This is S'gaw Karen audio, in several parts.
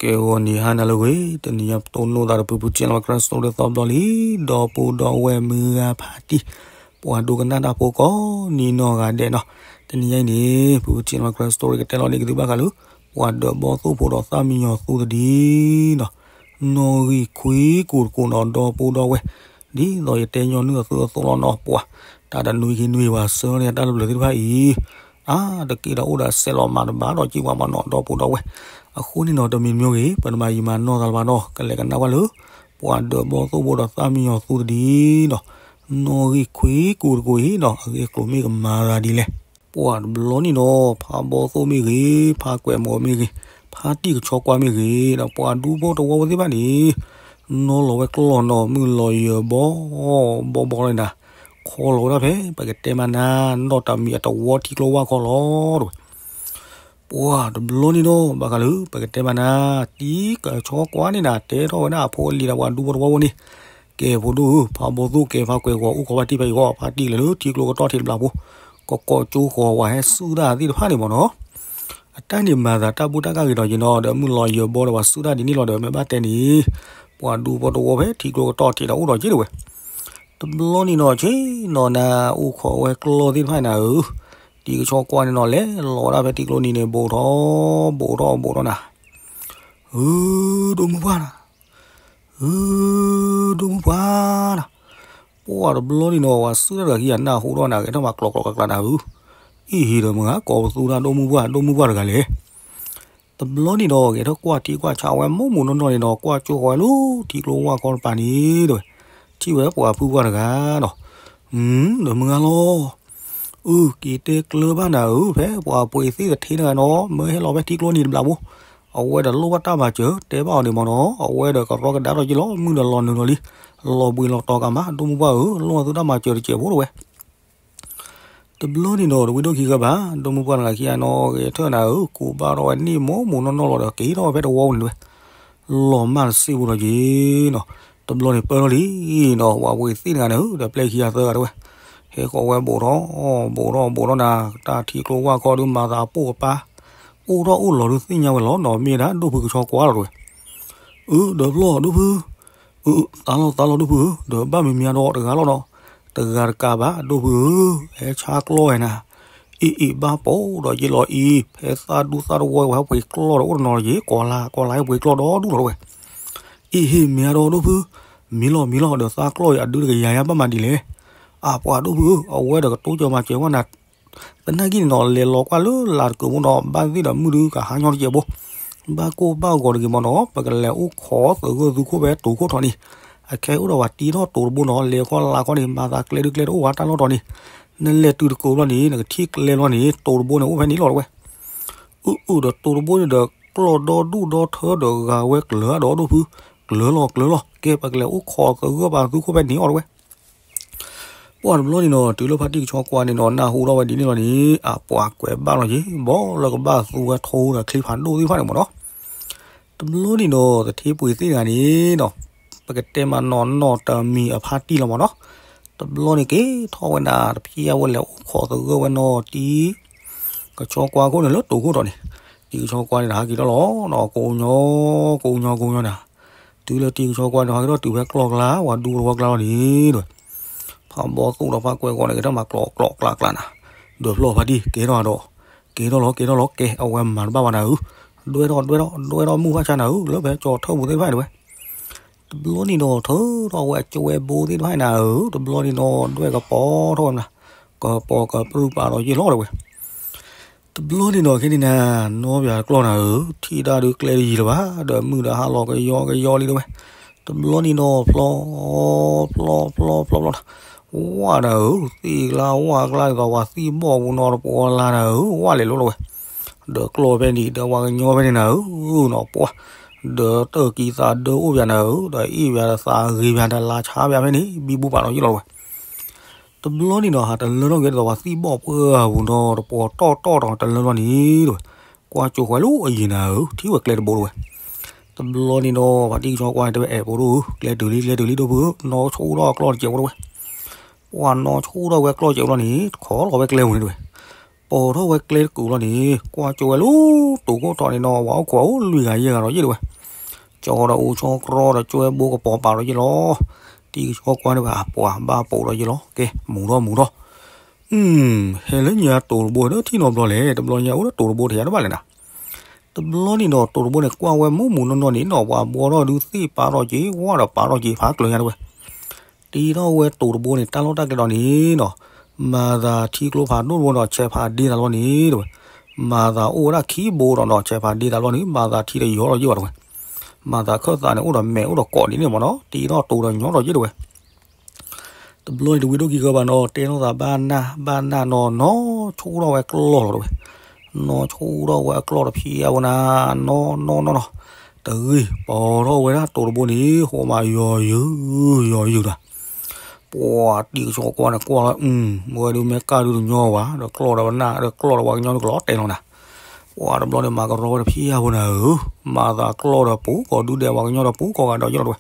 ကဲဂီၤနံၤဟါနၤလၢအဂ့ၤ, တနံၤညါပတိၢ်နီၣ်သးဒီးဖုဖုကၠ့လီၤ Christmas story သီဘျီလံ, ဒီပုၢ်ဒီဝဲၢ်မုၢ်ဂၤဖါတံၢ်, ပှၤဒိကနၣ်တၢ်ဖိကိးနံၤနီၢ်ဂၤဒဲးနီၤ, တနံၤညါအံၤန့ၣ် ဖုဖုကၠ့လီၤ Christmas story ကတဲလီၤန့ၢ်က့ၤသုဘၣ်ဃးလၢ ပှၤဒၢးဘီၣ်သိၣ်ဖိဒီးသၣ်မံယီၤသူတဒံနီၤ, နီၣ်ဂံၢ်ခွံကိၢ်တကိၢ်နီၤ ဒီပုၢ်ဒီဝဲၢ်, ဒ်သိးယတဲညီနုၢ်အသုအသိးလီၤနီၤ, ပှၤတၢ်တနွံခံနွံပှၤဆှၢန့ၢ်တၢ်လၢပျၢၤသ့ၣ်တဖၣ်အံၤ အါတက့ၢ်ဒီးအိၣ်ဒီးအဆဲးလီၤမၤတဘၣ်ဒီးက့ၤပှၤမၤနီၤ ဒီပုၢ်ဒီဝဲၢ်, အဃိန့ၣ်နီၤ တမံၤတမံၤဂ့ၤ ပတမၤယံာ်မၤနီၢ်သးလၢၤဘၣ်နီၤ, ကလဲၤကနၣ်ကွၢ်လၢ ပှၤဒၢးဘီၣ်သိၣ်ဖိဒီးသၣ်မံယီၤသူတဒံနီၤ, နီၣ်ဂံၢ်ခွံကိၢ်တကိၢ်အံၤနီၤ အဂ့ၢ်အကျိၤမ့ၢ်ကမၤသးဒ်လဲၣ်. ပှၤတဘျီန့ၣ်နီၤ ဖးဘီၣ်သိၣ်မ့ၢ်ဂ့ၤ, ဖးကွဲးမိၢ်မ့ၢ်ဂ့ၤ, ဖါတံၢ်ကဆီကွၢ်မ့ၢ်ဂ့ၤဒီး ပှၤဒူဖိတဝီဖိသ့ၣ်တဖၣ်န့ၣ် နီၢ်လီၤဝဲကျီၢ်နီၤ မုၢ်လီၤယၢၤဘီဘီဘီလီၤနၤ, ခီလီၤဝဲဒၣ်ဖဲ ပကတဲမးနၤ နီၢ်တမံၤအတဝီထံကျိဝၢ်ခီလီၤတဝဲ ပှၤတဘျီန့ၣ်နီၤ ဘၣ်ဃးလၢ ပကတဲမးနၤ တံၤကဆီကွၢ်န့ၣ်နၤ တဲထီၣ်ဝဲဒၣ်အဖိအလံၤဒီးပှၤဒူဖိတဝီဖိန့ၣ်, ကဲဖိဒိၣ်ဧၢ, ဖးဘီၣ်သိၣ်ကဲဖးကွဲးဂီၤ အိၣ်ခိးဖါတံၢ်ဖဲအံၤဂီၢ်, ဖါတံၢ်လဲၤလၢထံကျိကတီၢ်ထံးတဘျီဖိ, ကကိးကၠိဃီၤဝဲဟဲစုတၢ်သ့ၣ်တဖၣ်န့ၣ်မ့ၢ်နီၤ, အတၢ်န့ၣ်မၤသးတၢ်ဘူၣ်တၢ်ကၢ်ဂ့ၤဒီးက့ၤနီၤ ဒီးမုၢ်လီၤယၢၤဘီဒီးပှၤစုတၢ်ဒ်န့ၣ်လီၤဒီး မ့ၢ်ဘၣ်တဲန့ၣ် ပှၤဒူဖိတဝီဖဲထံကျိကတီၢ်ထံးဒီးအိၣ်ဒီးက့ၤတဝဲ တဘျီန့ၣ်နီၤ ဆ့ၣ်နီၤနၤ အိၣ်ခိးဝဲကျီၢ်သ့ၣ်တဖၣ်နၤဧၢ, တံၤကဆီကွၢ်န့ၣ်နီၤ လဲၤလီၤဒၣ်ဖဲထံကျိနံၤန့ၣ် ဘူးထီၣ်ဘူးထီၣ်ဘူးထီၣ်နၤ, ဧၢ ဒိၣ်မုၢ်ပှၢ်နၤ, ဧၢ ဒိၣ်မုၢ်ပှၢ်နၤ, ပှၤတဘျီန့ၣ်နီၤ ပှၤစုတၢ်တဂၤခံဂၤနၢ်ဟူထီၣ်နၤ ဂဲၤထီၣ်မၤကျိးကျိးကျါကျါနၤဧၢ, အံၤဟ့ၣ်ဒီးမုၢ်ဂၤ ကိးပသူတၢ်ဒိၣ်မုၢ်ပှၢ် ဒိၣ်မုၢ်ပှၢ်တဂၤလဲၣ် တဘျီန့ၣ်ဒီး ဂဲၤထီၣ်ကွၢ်ထံကွၢ်ဆးဝဲမိၢ်မိၢ်နီၢ်နီၢ်န့ၣ်ဒီး ကွၢ်ကၠိဃီၤဝဲလၢထံကျိဝၢ်ခီတပၤန့ၣ်တဝဲ, ထံၣ်ဝဲပှၤဖုပှၢ်တဂၤနီၤ, ဒီးမုၢ်ဂၤလီၤ, အု က့ၤတဲကျၢၤဘၣ်နၤဧၢ ဖဲပှၤပှ့ၤသ့ၣ်တထ့တဂၤနီၤ မၢဟဲလီၤဖဲထံကျိနံၤတဘျီဖိ, အဝဲဒီးလိၣ်ဘၣ်တၢ်မၤစၢၤ တဲဘၣ်အီၤန့ၣ်မ့ၢ်နီၤ အဝဲဒီးကရီကဒါထီၣ်က့ၤလီၤ မုၢ်ဒီးလီၤနုာ်လီၤလံ, လီၤဘှံးလီၤတီၤကးမး ဒိၣ်မုၢ်ပှၢ်ဧၢ လိၣ်သုတၢ်မၤစၢၤတစဲးဖိတဝဲ တဘျီန့ၣ်ဒီးတဝံၤဒိၣ်ခံဂၤဘၣ် ဒိၣ်မုၢ်ပှၢ်တဂၤခံဂၤနီၤ ဂဲၤထၢၣ်နၤဧၢ ကူးဘၣ်ထီၣ်ဝဲန့ၣ်မိၢ်မိၢ်နီၢ်နီၢ်လီၤဒီး က့ၤထီၣ်ဝဲဖဲတဝီပူၤန့ၣ်တဝဲ, လီၤမၢ်တစ့ဖိဒီးက့ၤနီၤ, တဘျီန့ၣ်ပၢၢ်ထီၣ်လံနီၤ ပှၤပှ့ၤသ့ၣ်တဂၤန့ၣ်ဧၢ ဒီးပျဲၢ်ခံဂၤသၢဂၤတဝဲ, ဟဲဃီၤဝဲဘူးထီၣ်ဘူးထီၣ်ဘူးထီၣ်နၤ, တၢ်ထံကျိဝၢ်ခီဒုးမၤသးပိၢ်ကပၤ, အိၣ်ထီၣ်အိၣ်လီၤဒုးသ့ၣ်ညါဝဲလီၤနီၤ မ့ၢ်ဒၣ်ဒိၣ်ဖုကဆီကွၢ်လီၤတဝဲ အု ဒီးဖျီၣ်ဒိၣ်ဖု, အု သးလီၤသးလီၤဒိၣ်ဖုဧၢ ဒီးဘၣ်မံၤမံၤဒီးတဂၤလီၤနီၤ, တဂၤတကးဘၣ် ဒိၣ်ဖုဧၢ, ဟဲဆါကျီၢ်ဝဲနၤ, အံၤအံၤဘၣ်ပိာ်ဒီးယ့လီၤအံၤ ဖဲသၣ်ဒူသၣ်တဝီဝဲဟဲပှ့ၤကျီၢ်ဒီးအိၣ်တနီၤလီၤယ့ ကီၤလါကီၤလါဟဲပှ့ၤကျီၢ်ဒီဒူၣ်လီၤတဝဲ, အံၤဟ့ၣ်မံၤဒီးဒိၣ်ဖု, မံၤလီၤမံၤလီၤ ဒီးသးကျီၢ်အံၤအဒုတကယၤယါဘၣ်မၤဒ်လဲၣ်, အပှၤဒိၣ်ဖုဧၢ အဝဲဒီးကတိစၢၤမၤစၢၤဝဲနၤ သနာ်က့န့ၣ်နီၤ လဲၤလီၤကွၢ်လၢလၢ်တကၢးဖိနီၤ ဘၣ်သ့ၣ်ဒီးမုၢ်ဒုးကဟါညီတစဲးဖိ, ဘၣ်ကိၢ်ဘၣ်ဂီၤတဂ့ၤမ့ၢ်နီၤ ပကလဲၤအိၣ်ခိးသဂၢၢ်သုခိၣ်ဖဲတိၤခိၣ်ထီၣ်န့ၣ်, အခဲအိၣ်ဒီးပှၤတံထီၣ်တိၤတဘိနီၤ လဲၤခီလၢ်ခီန့ၣ် မၤသးကျဲဒုးကျဲတအိၣ်ဝဲတၢ်လီၢ်တီၤန့ၣ်, နလဲၤတုၤတကၢးဘျီန့ၣ် နကထံၣ်ကျဲဘျီန့ၣ် တိၤတဘိန့ၣ်အိၣ်ဖဲန့ၣ်လီၤတဝဲ, အုအုဒီးတိၤတဘိန့ၣ်ဒီး ကျီၢ်ဒီဒူၣ်ဒီထၢဒီးဂၤဝဲကျၢၤဒီးဒိၣ်ဖု, ကျၢၤလီၤကျၢၤလီၤ ကဲပကလဲၤအိၣ်ခိးသဂၢၢ်ပှၤသုခိၣ်ဖဲန့ၣ်အီၤတဝဲ ပှၤတဘျီန့ၣ်နီၤ တုၤလၢဖါတံၢ်ကဆီကွၢ်န့ၣ်နီၤ နၢ်ဟူထီၣ်ဝဲဒ်န့ၣ်လီၤန့ၣ် အပှၤကွဲးဘၣ်လီၤက့ၤ ဘီလၢကဘၣ်သူဝဲထိဒီးချံဖးဒိၣ်သ့ၣ်တဖၣ်န့ၣ်မ့ၢ်နီၤ, တဘျီန့ၣ်နီၤ သထ့ပှ့ၤသ့ၣ်တဂၤန့ၣ်နီၤ ပကတဲမးနီၤ နီၢ်တမံၤအဖါတံၢ်လီၤမ့ၢ်နီၤ, တဘျီန့ၣ်က့ၤထီၣ်ဝဲဒၣ်တဖျဲဝဲလဲၤအိၣ်ခိးသဂၢၢ်ဝဲနီၤ တံၤကဆီကွၢ်ခိၣ်န့ၣ်လၢတိၤခိၣ်ထီၣ်န့ၣ်, တံၤကဆီကွၢ်န့ၣ်ဒီးဟးက့ၤထီၣ်လီၤနီၤ ကိးညီ ကိးညီကိးညီနၤ တုၤလၢတံၤကဆီကွၢ်န့ၣ် ဟးက့ၤထီၣ်တုၤဖဲကျီၢ်ကျါ ပှၤဒူတဝီကျါလီၤန့ၣ်ဒီး ဖးဘီၣ်သိၣ်ဒီးဖးကွဲးဂီၤန့ၣ် က့ၤထီၣ်မၤကျိးကျိးကျါကျါနၤ, ဒီးဖျီၣ်ဖါတံၢ် ကဲထီၣ်ဒီး ကဲထီၣ်လီၤ ကဲထီၣ်လီၤ ကဲ အဝဲမၤတဘၣ်ဘၣ်နၤဧၢ, ဒွဲထီၣ်ဒွဲထီၣ် ဒွဲထီၣ်မုၢ်ဘၣ်ဆါနၤဧၢ လၢဖဲကၠီၤထၢၣ်ပူၤသ့ၣ်တဖၣ်န့ၣ်ဝဲ, တဘျီန့ၣ်ဒီး ထၢထီၣ်ဝဲအကဝဲဘိသ့ၣ်တဖၣ်နၤဧၢ, တဘျီန့ၣ်ဒီး ဒွဲၣ်ကပီၤထီၣ်ဝဲမနၤ, ကပီၤကပြုၢ်ပာ်ဒီးယ့ၢ်လီၤတဲဝဲ တဘျီန့ၣ်ဒီးခဲန့ၣ်နၤ, နီၢ်ပၠးတကျီၢ်နၤဧၢ, ထံၣ်ဒၣ်ဒုးကျဲတယံၤလၢၤဘၣ်, ဒီးမုၢ်ဒီးဟါလီၤကယီကယီလံတဲဝဲ, တဘျီန့ၣ်ဒီး ဖျီ ဖျီ ဖျီ ဖျီ ဖျီနၤ, ဝၣ်နၤဧၢ, သ့ၣ်ကျါဝၣ်ကျါဒ်သိးပှၤသံၣ်ဘီၣ်ပူၤနီၤ တပှီၤလၢ်နၤဧၢ, ဝၣ်လဲၤလိၤလီၤဝဲ, ဒီးကျီၢ်ဖဲန့ၣ် ဒီးပှၤကညီဖဲန့ၣ်နၤဧၢ, နီၤပှၢ်, ဒီးတၢ်ကံသးဒၢအိၣ်ပၠးနၤဧၢ, ဒီးအ့ၣ်ပၠးဒီးသးဂ့ၤပၠးဒီးလါဆါပၠးဖဲန့ၣ် ဘံဘူပာ်ဒီးယ့ၢ်လီၤဝဲ တဘျီန့ၣ်ဒီး ဟးတလၢထီၣ်က့ၤဒ်သိးပှၤသံၣ်ဘီၣ်ပှၢ်ပူၤနီၤ တပှီၤတီၢ်တီၢ်ဒီးတလၢထီၣ်န့ၣ်တဲဝဲ, ကွၢ်ကၠိဃီၤလၢအယံၤနၤဧၢ, ထံၣ်ဝဲကျဲတဘိတဲဝဲ, တဘျီန့ၣ်ဒီး ဖါတံၢ်ကဆီကွၢ်န့ၣ်တဲဝဲ အဲၣ်ဖိဒိၣ်ဧၢ, ကျဲတုၤလံ ကျဲတုၤလံဒိၣ်ဖုဧၢ, နီၢ်ဆူၣ်ထီၣ်ကျီၢ်တစဲးဖိတဲဝဲ, ပှၤနီၢ်ဆူၣ်ထီၣ်ဝဲကျီၢ်စဲးဖိလီၤန့ၣ် တခီလီၤဝဲကျဲပူၤန့ၣ်တဲဝဲ, ပိာ်ထီၣ်ဝဲကျဲတကူာ်လီၤန့ၣ် ကွၢ်ကၠိဝဲလၢတိၤခိၣ်ထီၣ်န့ၣ်နီၤ ဝဲအိၣ်ခိးအိၣ်လွံၢ်ဂၤယဲၢ်ဂၤဒီးယဲၢ်တဝဲ, ကၠီဒီးအိၣ်ဆီကြီဒီးကၠိဝဲဘိကပီၤပာ်ဒီးယဲၢ်လီၤ. တံၤကဆီကွၢ်န့ၣ်ဝဲ အပှၤဘၣ်ပိာ်ဒီးယဲၢ်လီၤ ကဲ မူၤထီၣ်မူၤထီၣ် ဟဲလၢညါတိၤတဘိဒီးထံၣ်နီတဘျီလဲၣ်, တဘျီညါအိၣ်ဒီးတိၤတဘိတဟဲတဘၣ်လဲၣ်နၤ. တဘျီန့ၣ်ဒီးတိၤတဘိန့ၣ် ကွၢ်ဝဲမူးမူးနီၢ်နီၢ်န့ၣ်နီၤ ပှၤဘှီထီၣ်ဒုးသ့ၣ်ပာ်ထီၣ်က့ၤ ဝၢ်ဒီးပာ်ထီၣ်က့ၤဖးကျၢၤညါတဝဲ. တံၤထီၣ်ဝဲတိၤတဘိန့ၣ် တၢ်လီၢ်တၢ်ကျဲဒီးန့ၣ်နီၤ မၤသးထံကျိဖးဒိၣ်တဘိဒီး ဆဲးဖးဒ့တၢ်လီၢ်န့ၣ်တဝဲ. မၤသးအိၣ်ဝဲဒၣ်ခံဘိဒီးနီၤ ဆဲးဖးဒ့တၢ်လီၢ်န့ၣ် မၤသးထံတယီၤဒီးယဲၢ်ဘၣ်တဝဲ. မၤသးခၢၣ်သးန့ၣ် အိၣ်ဒီးမဲာ်အိၣ်ဒီးကိးဒ်န့ၣ်မ့ၢ်နီၤ တံၤထီၣ်တိၤဒီးညီဒီးယဲၢ်တဝဲ. တဘျီန့ၣ်တဝံၤဒိၣ်ခံကဘၣ်နီၤ တဲထီၣ်သးဘၣ်နၢ်ဘၣ်နၢ်နီၤ နီၢ်ဆိထီၣ်ဝဲကျီၢ်လီၤတဝဲ. နီၢ်ဆိထီၣ်ဝဲအကျီၢ်တဖံးအဝဲနၤ နီၢ်နီၢ်နီၢ်နီၢ် တဂ့ၤ ပိာ်ထီၣ်ဝဲဒၣ်တိၤတဘိန့ၣ် ဟိးမးယီၤယုာ်ယီၤယုာ်ဒီး ပှၤတံၤကဆီကွၢ်န့ၣ်ကွၢ်လီၤ အဝဲဒုးမ့ၢ်ကၢ်ဒုးတညီဝဲ ဒီးကျီၢ်ဒီးပနၢ်ဒီးကျီၢ်ဒီးပှၤကညီန့ၣ်ကလီၤတဲာ်လီၤနၤ. ပှၤတဘျီန့ၣ်မၤကရီဝဲတဖံးအဝဲနၤဧၢ, မၤသးကျီၢ်ဒီးပူၤကိးဒုဒဲးပှၤကညီဒီးပူၤကိးဂၤဒီးယဲၢ်လီၤတဝဲ.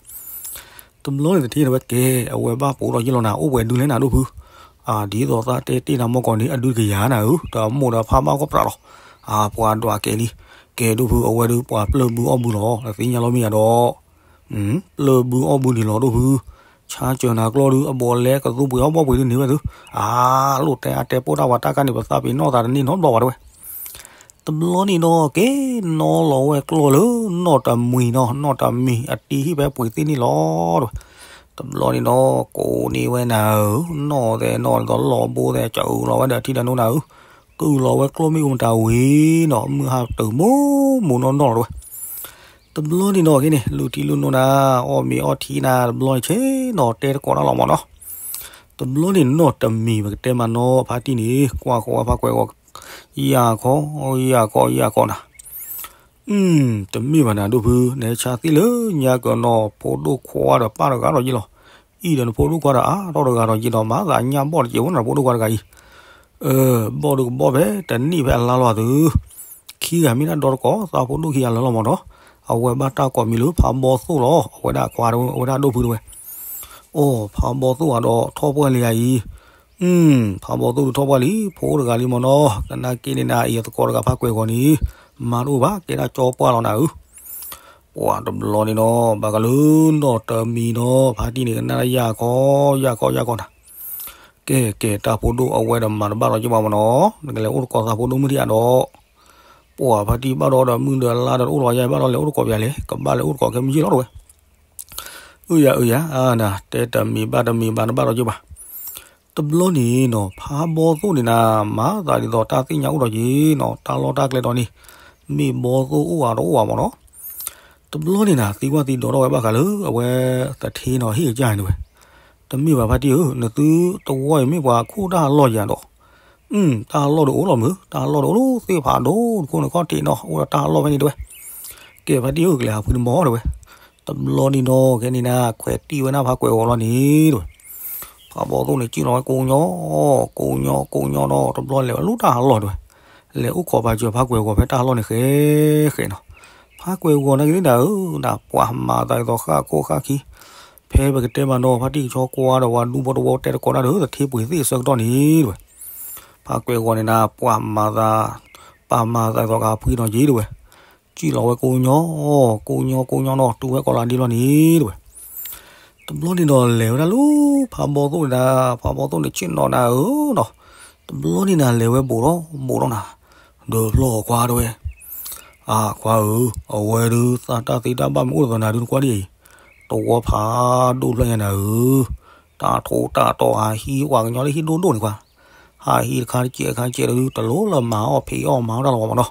တဘျီန့ၣ်တထံၣ်န့ၣ်ဝဲကဲ အဝဲဘၣ်ပိာ်ဒီးယဲၢ်လီၤနၤ အိၣ်ပှဲၤဒုလဲၣ်နၤဒိၣ်ဖု, ဒ်သိးသးတဲတ့ၢ်နၤမီၢ်ကီးန့ၣ် အဒုတကယၤနၤဧၢ, တၢ်မိၢ်ဒီးဖးဘၣ်ကီၢ်ပြးလီၤ, ပှၤဒွးကဲလံ, ကဲဒိၣ်ဖု အဝဲဒုးပှၤပျၢၢ်ဘုအီၣ်ဘုလီၤ သ့ၣ်ညါလီၤမ့ၢ်ယၤဒီး ပျၢၢ်ဘုအီၣ်ဘုန့ၣ်လီၤဒိၣ်ဖု, ဆါစၢၤနၤကျီၢ်ဒုး အဘီလဲကသူပှ့ၤအီၣ်ဘီပှ့ၤဒုးန့ၢ်ဝဲသု, အလိၣ်တဲအတဲပိၢ်တၢ်ဝဲတၢ်ကါန့ၣ် ပသးပ့ၤနီၣ်သးတန့ၢ်နီတဘျီဘၣ်တဝဲ. တဘျီန့ၣ်ဒီး ကဲနီၣ်လီၤဝဲကျီၢ်လၢ နီၣ်တမံၤနီၤ နီၣ်တမံၤ အတံၤဟံၣ်ဖဲပှ့ၤသ့ၣ်န့ၣ်လီၤတဝဲ. တဘျီန့ၣ်ဒီး ကိးန့ၢ်ဝဲနၤဧၢ, နီၣ်သဲးနီၣ်ဒီးလီၤဘိသဲး ကၢလီၤဝဲဒီးထံဒီးနိနၤဧၢ, ကုၢ်လီၤဝဲကျီၢ်မ့ၣ်အူမတၤဝံၤနီၤ မုၢ်ဟါတၢၢ်မိၢ်မိၢ်နီၢ်နီၢ်လီၤတဝဲ. တဘျီန့ၣ်နီၤ ကဲန့ၣ် လူၤထံလူၤနိနၤ အီၣ်မ့ၤအီထံနၤ တဘျီန့ၣ်ဆဲးနီၤ တဲတကိးတၢ်လီၤမ့ၢ်နီၤ. တဘျီန့ၣ်နီၣ်တမံၤ ပကတဲမးနီၤ ဖါတံၢ်န့ၣ် ကွၢ်ဃီၤဝဲဖးကွဲၤဂီၤ ယၢ်ခီ ယၢ်ခီ ယၢ်ခီနၤ. တမ့ၢ်ဘၣ်နၤဒိၣ်ဖု နဟဲဆါသ့ၣ်လၢညါကနီၤ ဖိဒိၣ်ခွါဒီးပၢ်တဂၤဒီးယဲၢ်လီၤ. အံၤဒီးနဖိဒိၣ်ခွါဒီးအါထီၣ်တဂၤဒီးယဲၢ်ဒီး မၤသးညၣ်ဘီၣ်တကဲးဝဲနၤ ဖိဒိၣ်ခွါတဂၤအံၤ ဘီၣ်ဒုးကဘီၣ်ဖဲတနံၣ်ဖဲအလါလီၤသု, ခံဂၤမ့ၢ်ဒၣ်ဒီတကိး သးဖိဒိၣ်ခံဂၤလၢာ်လီၤမ့ၢ်နီၤ, အဝဲဘၣ်တၢ်ကိးမံၤလၢဖးဘီသိၣ်လီၤ အဝဲဒၣ်ခွါ အဝဲဒၣ်ဒိၣ်ဖုတဝဲ. အိၣ် ဖးဘီသိၣ်ဧါဒီးထီၣ်ပှၢ်လံဧါအံၤ, ဖးဘီသိၣ်ဒုးထီၣ်ပှၢ်လံ ဖိတဂၤလံမ့ၢ်နီၤ, သနာ်က့န့ၣ်နၤအံၤအသကိးတဂၤဖးကွဲၤဂီၤန့ၣ်, မၤတအိၣ်ဘၣ် ကဲဒၣ်ကၠီပှၢ်လီၤနၤဧၢ. ပှၤတဘျီန့ၣ်နီၤ ဘၣ်ကလၢနီၣ်တမံၤနီၤ ဖါတံၢ်န့ၣ်ကနၣ်ယၢ်ခီ ယၢ်ခီ ယၢ်ခီနၤ. ကဲ ကဲ တၢ်ဖိဒိၣ်အဝဲဒီးမၤတဘၣ်လီၤက့ၤဘၣ်မ့ၢ်နီၤ, နကလဲၤအိၣ်တကိးသးဖိဒိၣ်မုၢ်ထံၣ်အါဒီး, ပှၤဖါတံၢ်ဘၣ်ဒီးဒီးမုၢ်ဒီးလါဒီးတအိၣ်လီၤယါ ဘၣ်ဒီးလဲၤအိၣ်တကိးပယၤလဲၣ် ကဘၣ်လဲၤအိၣ်တကိးခဲမုၢ်ယ့ၢ်လီၤတဝဲ. အုယၤ အုယၤ အါနၤ တဲတမံၤဘၣ်တမံၤဘၣ်တဘၣ်လီၤက့ၤဘၣ်. တဘျီန့ၣ်နီၤ ဖးဘီသိၣ်န့ၣ်နၤ မၤသးဒ်သိးတၢ်သ့ၣ်ညါအိၣ်ဒီးက့ၤနီၤ တၢ်လီၢ်တၢ်ကျဲဒီးန့ၣ် မ့ၢ်ဘီသိၣ်အိၣ်ဧါတအိၣ်ဧါမ့ၢ်နီၤ. တဘျီန့ၣ်နၤ သံကွၢ်သံဒိးထီၣ်ဝဲဘၣ်ဃးလၢ အဝဲသထ့နီၤ ဟ့ၣ်ကစၢ်န့ၣ်ဝဲ, တမ့ၢ်ဘၣ်ဖါတံၢ်ဧၢ နသုတဝီအံၤမ့ၢ်ပှၤခိၣ်တၢ်လီၢ်ယၤဒီး, တၢ်လီၢ်ဒီးအိၣ်လီၤမုၢ် တၢ်လီၢ်ဒီးအိၣ်လီၤသ့ၣ်ဖးဒိၣ်တခိၣ်န့ၣ်ခီၣ်ထံးနီၤ အိၣ်ဒီးတၢ်လီၢ်ဖဲန့ၣ်တဝဲ. ကဲဖါတံၢ်ဧၢ ကလဲၤဟးဖှံတမီၢ်တဝဲ. တဘျီန့ၣ်နီၤ ခဲန့ၣ်နၤ ခွဲးတံၢ်ဝဲနၤဖးကွဲၤဂီၤလီၤန့ၣ်တဝဲ. ဖးဘီသိၣ်န့ၣ် ကံၣ်လီၤဝဲကိးညီ, ကိးညီ ကိးညီနီၤ တဘျီလဲၤဝဲလၢတၢ်လီၢ်တဝဲ, လဲၤအိၣ်ခိးပာ်စၢၤဖးကွဲၤဂီၤဖဲတၢ်လီၢ်န့ၣ်ဃဲဃဲနီၤ. ဖးကွဲၤဂီၤနာ်က့ၤသ့ၣ်နၤဧၢ, နပှၤမၤသးဒ်သိးဃၣ်ခိၣ်ဃၣ်ခံ, ဖဲပကတဲမးနီၤ ဖါတံၢ်ကဆီကွၢ်ဒီးပှၤဒူဖိတဝီတဲတကိးတၢ်ဒီး သထ့ပှ့ၤသ့ၣ်အဆၢကတီၢ်န့ၣ်တဝဲ. ဖးကွဲၤဂီၤန့ၣ်နၤ ပှၤမၤသး, ပှၤမၤသးဒ်သိးကဟးဖှံနီၤက့ၤတဝဲ. ကံၣ်လီၤဝဲကိးညီ, ကိးညီ ကိးညီနီၤ တုၤဝဲကိးလၢဒ့လီၤန့ၣ်တဝဲ. တဘျီန့ၣ်ဒီးလဲၤဝဲဒၣ်လၢ ဖးဘီသိၣ်န့ၣ်နၤ, ဖးဘီသိၣ်န့ၣ်ဆ့ၣ်နီၤနၤဧၢနီၤ. တဘျီန့ၣ်နၤလဲၤဝဲဘူးထီၣ်ဘူးထီၣ်နၤ, ဒီးဖျီၣ်ခွါတဝဲ. အခွါဧၢ, အဝဲဒုးသးတၢ်သ့တၢ်ဘၣ်မ့ၢ်အိၣ်ဒ်သိးနၤဒုးနကွၢ်ဒ်အံၤ, တဝီဖးဒိၣ်ဖျၢၣ်ညါနၤဧၢ, တၢ်ထိးတၢ်တီၤဟးဟံးပှၤကညီလၢဟံၣ်ဒိၣ်ဒိၣ်န့ၣ်ခွါ, ဟးဟံးတခါတကဲးတခါတကဲးဒီး တလိၣ်လၢမၤအီၣ်ဖံးအီၣ်မၤအီၣ်တၢ်လီၤမ့ၢ်နီၤ.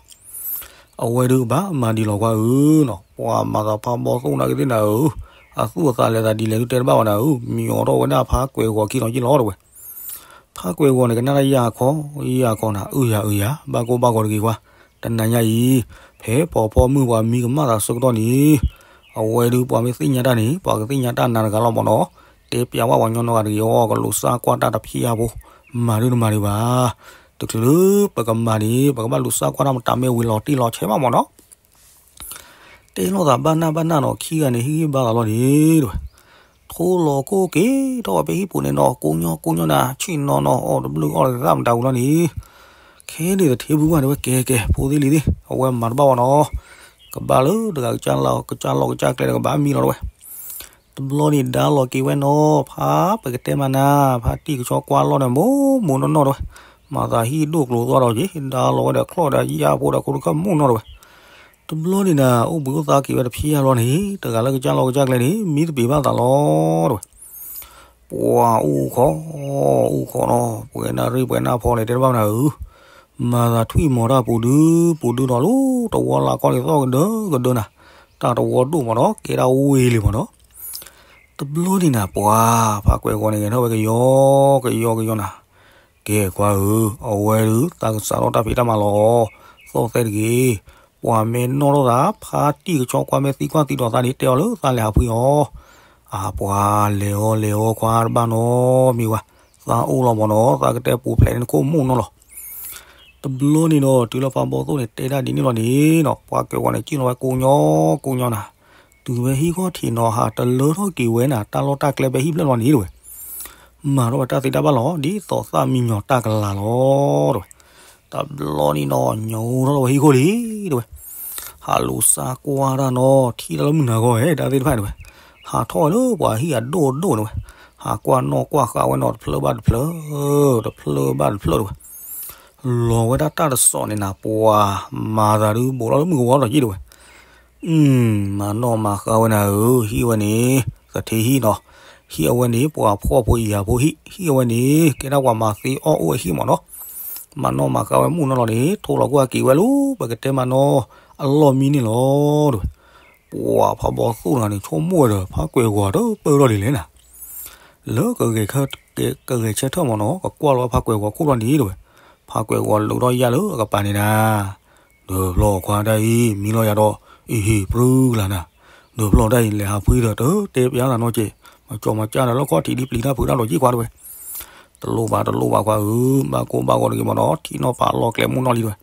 အဝဲဒုးကဘၣ်မၤဒံးလီၤခွါဧၢနီၤ, ပှၤမၤသးဖးဘီသိၣ်နာ်က့ၤသ့ၣ်နၤဧၢ, အသူၣ်အသးလဲၤသးဒ်လဲၣ်ဒုးတဲတဘၣ်ဘၣ်နၤဧၢ, မံၤအီၤထီၣ်ဝဲဒၣ်ဖးကွဲၤဂီၤခံနီၤက့ၤလီၤတဝဲ. ဖးကွဲၤဂီၤန့ၣ် ကနၣ်တၢ်ယၢ်ခီ, ယၢ်ခီနၤ, အုယၤအုယၤ, ဘၣ်ကိၢ်ဘၣ်ဂီၤတဂ့ၤခွါ, တနၤညါအံၤ, ဖဲပှၤဖီမုၢ်ပှၤမံကမၣ်သးဆၢကတီၢ်န့ၣ်, အဝဲဒုးပှၤမ့ၢ်သ့ၣ်ညါတၢ်န့ၣ် ပှၤကသ့ၣ်ညါတၢ်နၤတဂၤလီၤမ့ၢ်နီၤ, တဲပျးဝဲပှၤကညီနီတဂၤတဂ့ၤအီၤ ကလူၤစၢ်ကွၢ်တၢ်တဖျံအါဖိ, မၤဒုးတမၤဒံးဘၣ်. တချုးလၢပကမၤန့ၣ် ပကဘၣ်လူၤစၢ်ကွၢ်တၢ်မတၤမ့ၢ်ဝံၤလီၤတံၢ်လီၤဆဲးဘၣ်မ့ၢ်နီၤ. တဲလိာ်သးဘၣ်နၢ်ဘၣ်နၢ်နီၤ ခံဂၤန့ၣ်ဟ့ၣ်ဂံၢ်ဘါသးလီၤန့ၣ်တဝဲ. ထိလီၤခိၣ်က့ၤထီၣ်ဝဲဖဲဟံၣ်ပူၤန့ၣ်နီၤ ကိးညီကိးညီနၤ ဆ့ၣ်နီၤနီၤ အီၣ်တဘျုးအီၣ်တသၣ်မတၤဝံၤလီၤန့ၣ်. ခဲန့ၣ်သထ့ဖုကွၢ်တဲဝဲ ကဲကဲ ဖိသ့ၣ်လံၤသ့ၣ် အဝဲမၤတဘၣ်ဝဲနီၤ, ကဘၣ်လၢတဂၤကစၢ်လီၢ်ကစၢ်ကျဲဒီးကဘၣ်မံလီၤတဲဝဲ. တဘျီန့ၣ်ဒါလီၤက့ၤဝဲနီၤ, ဖါပကတဲမၤနၤ, ဖါတံၢ်ကဆီကွၢ်လီၢ်န့ၣ် မိၢ်မိၢ်နီၢ်နီၢ်တဲဝဲ, မၤသးဟံၣ်ဒိၣ်ကျိၤသွီဒီးက့ၤ ဒါလီၤဝဲဒီးချီၣ်ဒီးယၣ်ဖိဒီးခိတခၢၣ်မိၢ်နီၢ်တဲဝဲ. တဘျီန့ၣ်နၤ အိၣ်ဘှံးအိၣ်သါက့ၤဝဲတဖျၢၣ်လီၤန့ၣ် တဂၤလၢကစၢ်လီၢ်ကစၢ်ကျဲန့ၣ် မံသပ့ၤဘၣ်သးလီၤတဲဝဲ. ပှၤအိၣ်ခိး, အိၣ်ခိးနီၤ, ပှဲၤနၣ်ရံၣ်ပှဲၤနၣ်ဖီန့ၣ် တဲတဘၣ်နၤဧၢ, မၤသးထွံၣ်မီၤတၢ်ပူၤဒုပူၤဒုဒီးလၢတဝီလၢ်ကီၢ်န့ၣ်သီၣ်ကဒၢကဒၢနၤ, တၢ်တဝီဒိၣ်မးဒီး ကဲဒၣ်ဝ့ၢ်လံမးနီၤ. တဘျီန့ၣ်နၤ ပှၤ ဖါကွဲးဂီၤန့ၣ် ဂဲၤထီၣ်ဝဲကယီကယီကယီနၤ, ကဲကွၢ်ဧၢ, အဝဲဒုးသးကစးထီၣ်တၢ်ဖံးတၢ်မၤလီၤ, သီၣ်သဲတဂ့ၤ, ပှၤမ့ၢ်နီၣ်ထီၣ်သး ဖါတံၢ်ကဆီကွၢ်မ့ၢ်သံကွၢ်သံဒီးသးန့ၣ် တဲအီၤလၢသးလဲၤဟးဖှံအီၤ. အပှၤလဲၤအီၤလဲၤအီၤခွါတဘၣ်နီတမံၤဝဲ, သးအိၣ်လီၤမးနီၤ, သးကတဲပူၤဖျဲးန့ၣ်နခိၣ်မိၢ်နီၢ်လီၤ. တဘျီန့ၣ်ဒီး တုၤလၢဖါဘီသိၣ်န့ၣ် တဲဒၣ်ဒ်န့ၣ်လီၤန့ၣ်နီၤ, ပှၤကွဲးဂီၤန့ၣ် စံၣ်လီၤဝဲကိးညီကိးညီနၤ, တုၤဝဲဟံၣ်ခီၣ်ထံးနီၤ ဟးတလၢထီၣ်က့ၤဝဲနၤ တၢ်လီၢ်တၢ်ကျဲဖဲဟံၣ်ဖျၢၣ်လီၤန့ၣ်တဲဝဲ. မၤထီၣ်ဝဲတၢ်သ့တၢ်ဘၣ်လီၤ ဒ်သိးသၣ်မံညီၤတၢ်ကလၤလီၤတဲဝဲ. တဘျီန့ၣ်နီၤ ညီထီၣ်ဝဲဟံၣ်ခိၣ်လံတဲဝဲ, ဟးလူၤစါကွၢ်တၢ်နီၤ ထံၣ်တၢ်လၢမုၢ်နၤဂီၢ်ဝဲ တၢ်သ့ၣ်တဖၣ်န့ၣ်ဝဲ, ဟးထီၣ်ဝဲလၢပှၤဟံၣ်အဒိၣ်ဒိၣ်န့ၣ်ဝဲ, ဟးကွၢ်နီၣ်ကွၢ်ဃာ်ဝဲနီၤ တဖျၢၣ်ဘၣ်တဖျၢၣ်, တဖျၢၣ်ဘၣ်တဖျၢၣ်တဲဝဲ, လီၤဝဲဒၣ်တၢ်တစီၣ်န့ၣ်နၤ ပှၤမၤသးဒုးဘူးထီၣ်လၢမုၢ်ကဝီၤဒီးယ့ၣ်တဲဝဲ. မၤနီၣ်မၤဃာ်ဝဲနၤဧၢ, ဟံၣ်ဝဲန့ၣ် သထ့ဟံၣ်နီၤ, ဟံၣ်အဝဲန့ၣ် ပှၤဖှီၣ်ဖိယာ်ဖိဟံၣ်, ဟံၣ်အဝဲန့ၣ် ကဲဒၣ်ပှၤမၤသ့အီၣ်အိၣ်အဟံၣ်မးနီၤ, မၤနီၣ်မၤဃာ်ဝဲမုၢ်နီၢ်လီၤန့ၣ် ထိၣ်လီၤကွၢ်က့ၤဝဲလၢ ပကတဲမၤနီၣ် အလီၢ်မံန့ၣ်လီၤတဲဝဲ. ပှၤဖါဘီသိၣ်တဂၤန့ၣ် ဆိကမိၣ်ဝဲဒီး ဖါကွဲးဂီၤတပၢၢ်ထီၣ်ဒ်လဲၣ်နၤ လၢကဂဲၤဆၢထၢၣ်မးနီၤ ကကွၢ်လီၤဖါကွဲးဂီၤခိၣ်ထီၣ်န့ၣ်တဲဝဲ, ဖါကွဲးဂီၤလုာ်ထီၣ်ယၣ်လၢအကပၤန့ၣ်နၤ, ဒီးဖျီခွါတၢ်အံၤ မံလီၤယၤဒီး အံၤဟ့ၣ်ပြူကလၤနၤ, ဒီးဖျီတၢ်အံၤ လဲၤဟးဖှံဒီးတတဲပျါသးနီတစဲး, မၤကၠီမၤကၠၢ်ဒီးလၢခီၣ်ထံးဒ်ပျံၤတၢ်ဖုးတၢ်လီၤက့ၢ်ခွါတဲဝဲ, တလိၣ်ဘၣ်တလိၣ်ဘၣ်ခွါဧၢ, ဘၣ်ကိၢ်ဘၣ်ဂီၤတဂ့ၤမးနီၤ, ထံၣ်နီၣ်ပာ်လီၢ်ကျဲမုၢ်နီၢ်လံတဲဝဲ.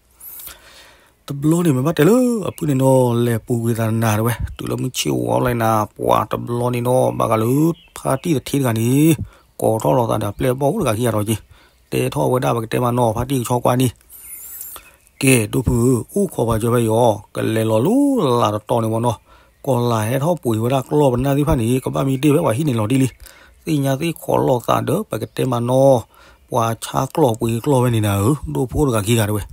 တဘျီန့ၣ် မ့ၢ်ဘၣ်တဲလၢအဖုၣ်န့ၣ်နီၤ လဲၤပူၤကွံာ်သးနၤတဲဝဲ, တုၤလၢမုၢ်ဆ့ၣ်ဝီလီၤနၤ ပှၤတဘျီန့ၣ်နီၤ ဘၣ်ဃးလၢဖါတံၢ်သထ့တဂၤန့ၣ် ကိးထီၣ်လီၤသးဒီးပျဲၢ်ဘီၣ်အိၣ်တဂၤခံဂၤဒီးက့ၤ, တဲထီၣ်ဝဲဒၣ်ပကတဲမးနီၤ ဖါတံၢ်ကဆီကွၢ်န့ၣ် ကဲ ဒိၣ်ဖုဧၢ, အိၣ်ခိးပှၤကၢၤဖဲအံၤအီၤ, ကလဲၤလီၤလၢလၢ်တတီၤန့ၣ်မးနီၤ, ကီၢ်လၢ်ဟဲထီၣ်ပှ့ၤဝဲဒၣ်ကျီၢ်ပနၢ်သ့ၣ်တဖၣ်န့ၣ် ကဘၣ်မံတ့ၢ်ဖဲပှၤဟံၣ်န့ၣ်လီၤတံၢ်လံ, သ့ၣ်ညါသ့ၣ်ခိးလိာ်သးဒီး ပကတဲမးနီၤ, ပှၤဆါကျီၢ်ပှ့ၤကျီၢ်ဝဲန့ၣ်နၤဧၢ, ဒိၣ်ဖုအိၣ်တဂၤခံဂၤတဲဝဲ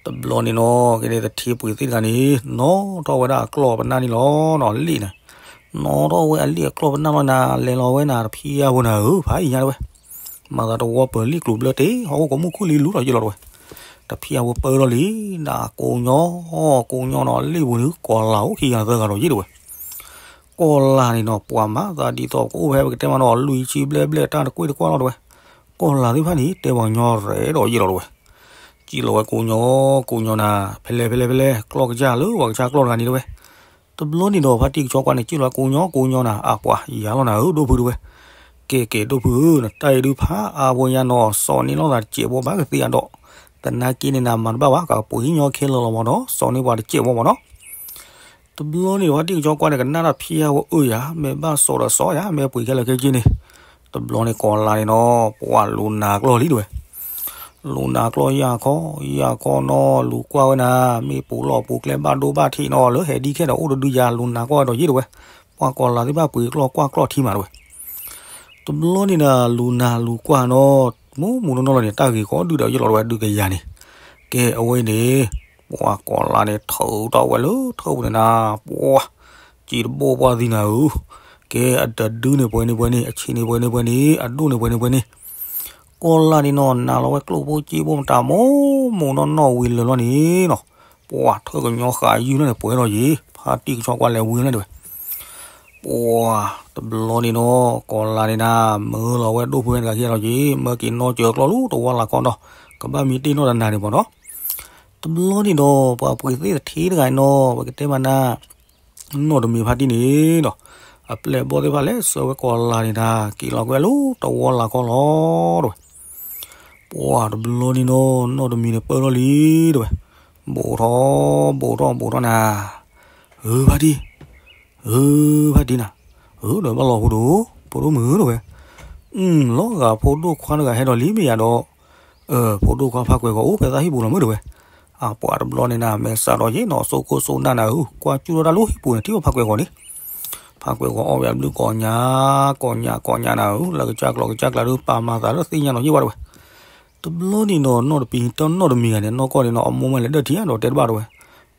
တဘျီန့ၣ်နီၤ ကဲန့ၣ်သထ့ပှ့ၤသ့ၣ်တဂၤန့ၣ် နီၣ်ထီၣ်ဝဲဒၣ်အကျီၢ်ပနၢ်န့ၣ်လီၤနီၤ, လံၣ်န့ၣ်, နီၣ်ထီၣ်ဝဲအလံၣ်အကျီၢ်ပနၢ်လီၤနၤ, လဲၤလီၤဝဲနၤတဖံးယၢ်ဖိနၤဧၢ, ဖးယံၤညါတဲဝဲ, မၤသးတဝီပၢၤလံၣ်ကျိၤဘျၢတ့ၢ် ဟီၣ်ခိၣ်ကမူၣ်ခူၣ်လံလူလီၤယ့ၢ်လီၤတဲဝဲ, တဖံးယၢ်ဖိပၢလီၤလံ, နကိးညီ, ကိးညီနီၤ လံၣ်ပူၤန့ၣ် ကီၢ်လၢ်အိၣ်ခံဂၤသၢဂၤဒီးယ့ၢ်တဲဝဲ ကီၢ်လၢ်န့ၣ်နီၤ ပှၤမၤသးဒ်သိးကအိၣ်ဖဲပကတဲမးနီၤ လွံၢ်ဆံဘျဲၣ်ဘျဲၣ်တၢ်တကွ့ၢ်တကွၢ်လီၤတဲဝဲ, ကီၢ်လၢ်သ့ၣ်တဖၣ်န့ၣ် တဲပှၤကညီရဲၣ်ဒီးယ့ၢ်လီၤတဲဝဲ, စံးလီၤဝဲကိးညီ, ကိးညီနၤ, ဖဲလဲၣ်ဖဲလဲၣ်ဖဲလဲၣ် ကျီၢ်ကစၢ်လၢပှၤကစၢ်ကျီၢ်တဂၤန့ၣ်တဲဝဲ, တဘျီန့ၣ်ဒီးဖါတံၢ်ကဆီကွၢ်န့ၣ် စံးလီၤဝဲကိးညီကိးညီနၤ, အပှၤယၤလီၤနၤဧၢ ဒိၣ်ဖုတဲဝဲ, ကဲကဲဒိၣ်ဖုဧၢ, နတၢ်အံၤဒုးဖးအါဖိညါနီၤ စီၤန့ၢ်လိာ်သးတစဲးဖိဘၣ်ကသ့အဒိး, သနာ်က့န့ၣ်နၤမၤတဘၣ်ဘၣ် ကပှ့ၤဟံၣ်ညီခဲလၢာ်လီၤမးဒီး စီၤန့ၢ်ပှၤတစဲးဖိမးနီၤ တဘျီန့ၣ် ဖါတံၢ်ကဆီကွၢ်န့ၣ် ကနၣ်တၢ်ဖံးယၢ်ဖိအၢယၤ မ့ၢ်ဘၣ်စီၤဒီးစီၤယၤ မ့ၢ်ပှ့ၤခဲလၢာ်ခဲဆ့န့ၣ်, တဘျီန့ၣ်ကီၢ်လၢ်န့ၣ်နီၤ ပှၤလူၤနၤကျီၢ်လံတဲဝဲ, လူၤနၤကျီၢ်ယၢ်ခီ, ယၢ်ခီနီၤ လူၤကွၢ်ဝဲနၤ, မ့ၢ်ပူၤလီၢ်ပူၤကျဲဘၣ်ဒိဘၣ်ထံးနီၤ လၢဟဲဒ်ခဲဒီးအိၣ်တဒုယၤ လူၤနၤကွၢ်ဝဲဒီးယ့ၢ်တဲဝဲ, ပှၤကီၢ်လၢ်သ့ၣ်တဖၣ်ပှ့ၤကျီၢ်ကွၢ်ကျီၢ်ထံမးတဲဝဲ တဘျီန့ၣ်ဒီး လူၤနၤလူၤကွၢ်နီၤ, မူမူနီၢ်နီၢ်လီၤန့ၣ် တၢ်ဂ့ၢ်ကီဒုၣ်ဒီးယလီၤတဲဝဲ ဒုးကယၤန့ၣ်, ကဲအဝဲန့ၣ်, ပှၤကီၢ်လၢ်န့ၣ် ထုးထီၣ်ဝဲလၢထၢၣ်ပူၤန့ၣ်နၤ, ပှၤ, စံးတဘိပှၢ်သံနၤဧၢ, ကဲအတဒုန့ၣ်ပှဲၤန့ၣ်ပှဲၤန့ၣ် အဆံးန့ၣ်ပှဲၤန့ၣ်ပှဲၤန့ၣ် အဒိၣ်န့ၣ်ပှဲၤန့ၣ်ပှဲၤန့ၣ်, ကီၢ်လၢ်န့ၣ်နီၤ နၤလီၤဝဲကျိၣ်ဖိစ့ဖိမတၤ မူမူနီၢ်နီၢ်ဝံၤလၢာ်လီၤန့ၣ်နီၤ, ပှၤထၢၣ်ကညီဃာ်ယုၢ်လီၤန့ၣ် ပှဲၤလီၤယ့ၣ်, ဖါတံၢ်ကဆီကွၢ်လဲၤဝံၤလီၤန့ၣ်တဲဝဲ ပှၤ, တဘျီန့ၣ်နီၤ ကီၢ်လၢ်န့ၣ်နၤ မၢလီၤဝဲဒိၣ်ဖုဝဲတဂၤခံဂၤလီၤက့ၤ မၢက့ၤနီၢ်စၢၤအကျီၢ်လၢတဝီလၢ်ခီနီၤ, ကဘၣ်မံတ့ၢ်နီၢ်တနၤန့ၣ်မးနီၤ, တဘျီန့ၣ်ဒီး ပှၤပှ့ၤသ့ၣ်တထံတဂၤန့ၣ်နီၤ ပကတဲမးနၤ, နီၢ်တမံၤဖါတံၢ်န့ၣ်ဒီး, အပျဲၢ်ဘီၣ်သ့ၣ်တဖၣ်လဲၤဆှၢဝဲကီၢ်လၢ်န့ၣ်နၤ က့ၤလီၤကွံာ်လၢတဝီလၢ်ခီလီၤတဲဝဲ ပှၤတဘျီန့ၣ်နီၤ နီၢ်တမံၤန့ၣ်ပၢၢ်ထီၣ်လံတဲဝဲ, ဘူးထီၣ်, ဘူးထီၣ် ဘူးထီၣ်နၤ, ဧၢဖါတံၢ်, ဧၢဖါတံၢ်နၤ, ဧၢဒီးဘၣ်လီၤဖိဒိၣ်, ဖိဒိၣ်မုၣ်ဧၢတဲဝဲ, လီၤဂာ်ဖိဒိၣ်ခွါတဂၤဟဲဒီးလံမ့ၢ်ယၤဒီး, ဖိဒိၣ်ခွါဖးကွဲးဂီၤအိၣ်ဖဲသးဟံၣ်ပူၤလီၤမုၢ်တဲဝဲ. အပှၤတဘျီန့ၣ်နၤ မဲာ်စးထီၣ်ယ့ၣ်နီၤ စိကိၣ်စိနၢ်နၤဧၢ, ကွၢ်ကၠူၣ်ထီၣ်တၢ်လၢဟံၣ်ပူၤန့ၣ် ထံၣ်ဘၣ်ဖးကွဲးဂီၤန့ၣ်, ဖးကွဲးဂီၤအီၣ်ဝဲအဘျုးကိးညါ ကိးညါကိးညါနၤဧၢ, လၢကစၢ်ကျီၤကစၢ်ကျါဒုး ပာ်မၤသးလၢသ့ၣ်ညါနီၤယ့ၣ်ဝဲတဲဝဲ. တဘျီန့ၣ်နီၤ နီၢ်တပံၤတနီၢ်တမံၤဂၤန့ၣ် နီၢ်ကီၢ်န့ၣ်နီၤ အမိၢ်မ့ၢ်လဲၤဒၢၣ်ထံဧါဒီးတဲတဘၣ်တဲဝဲ,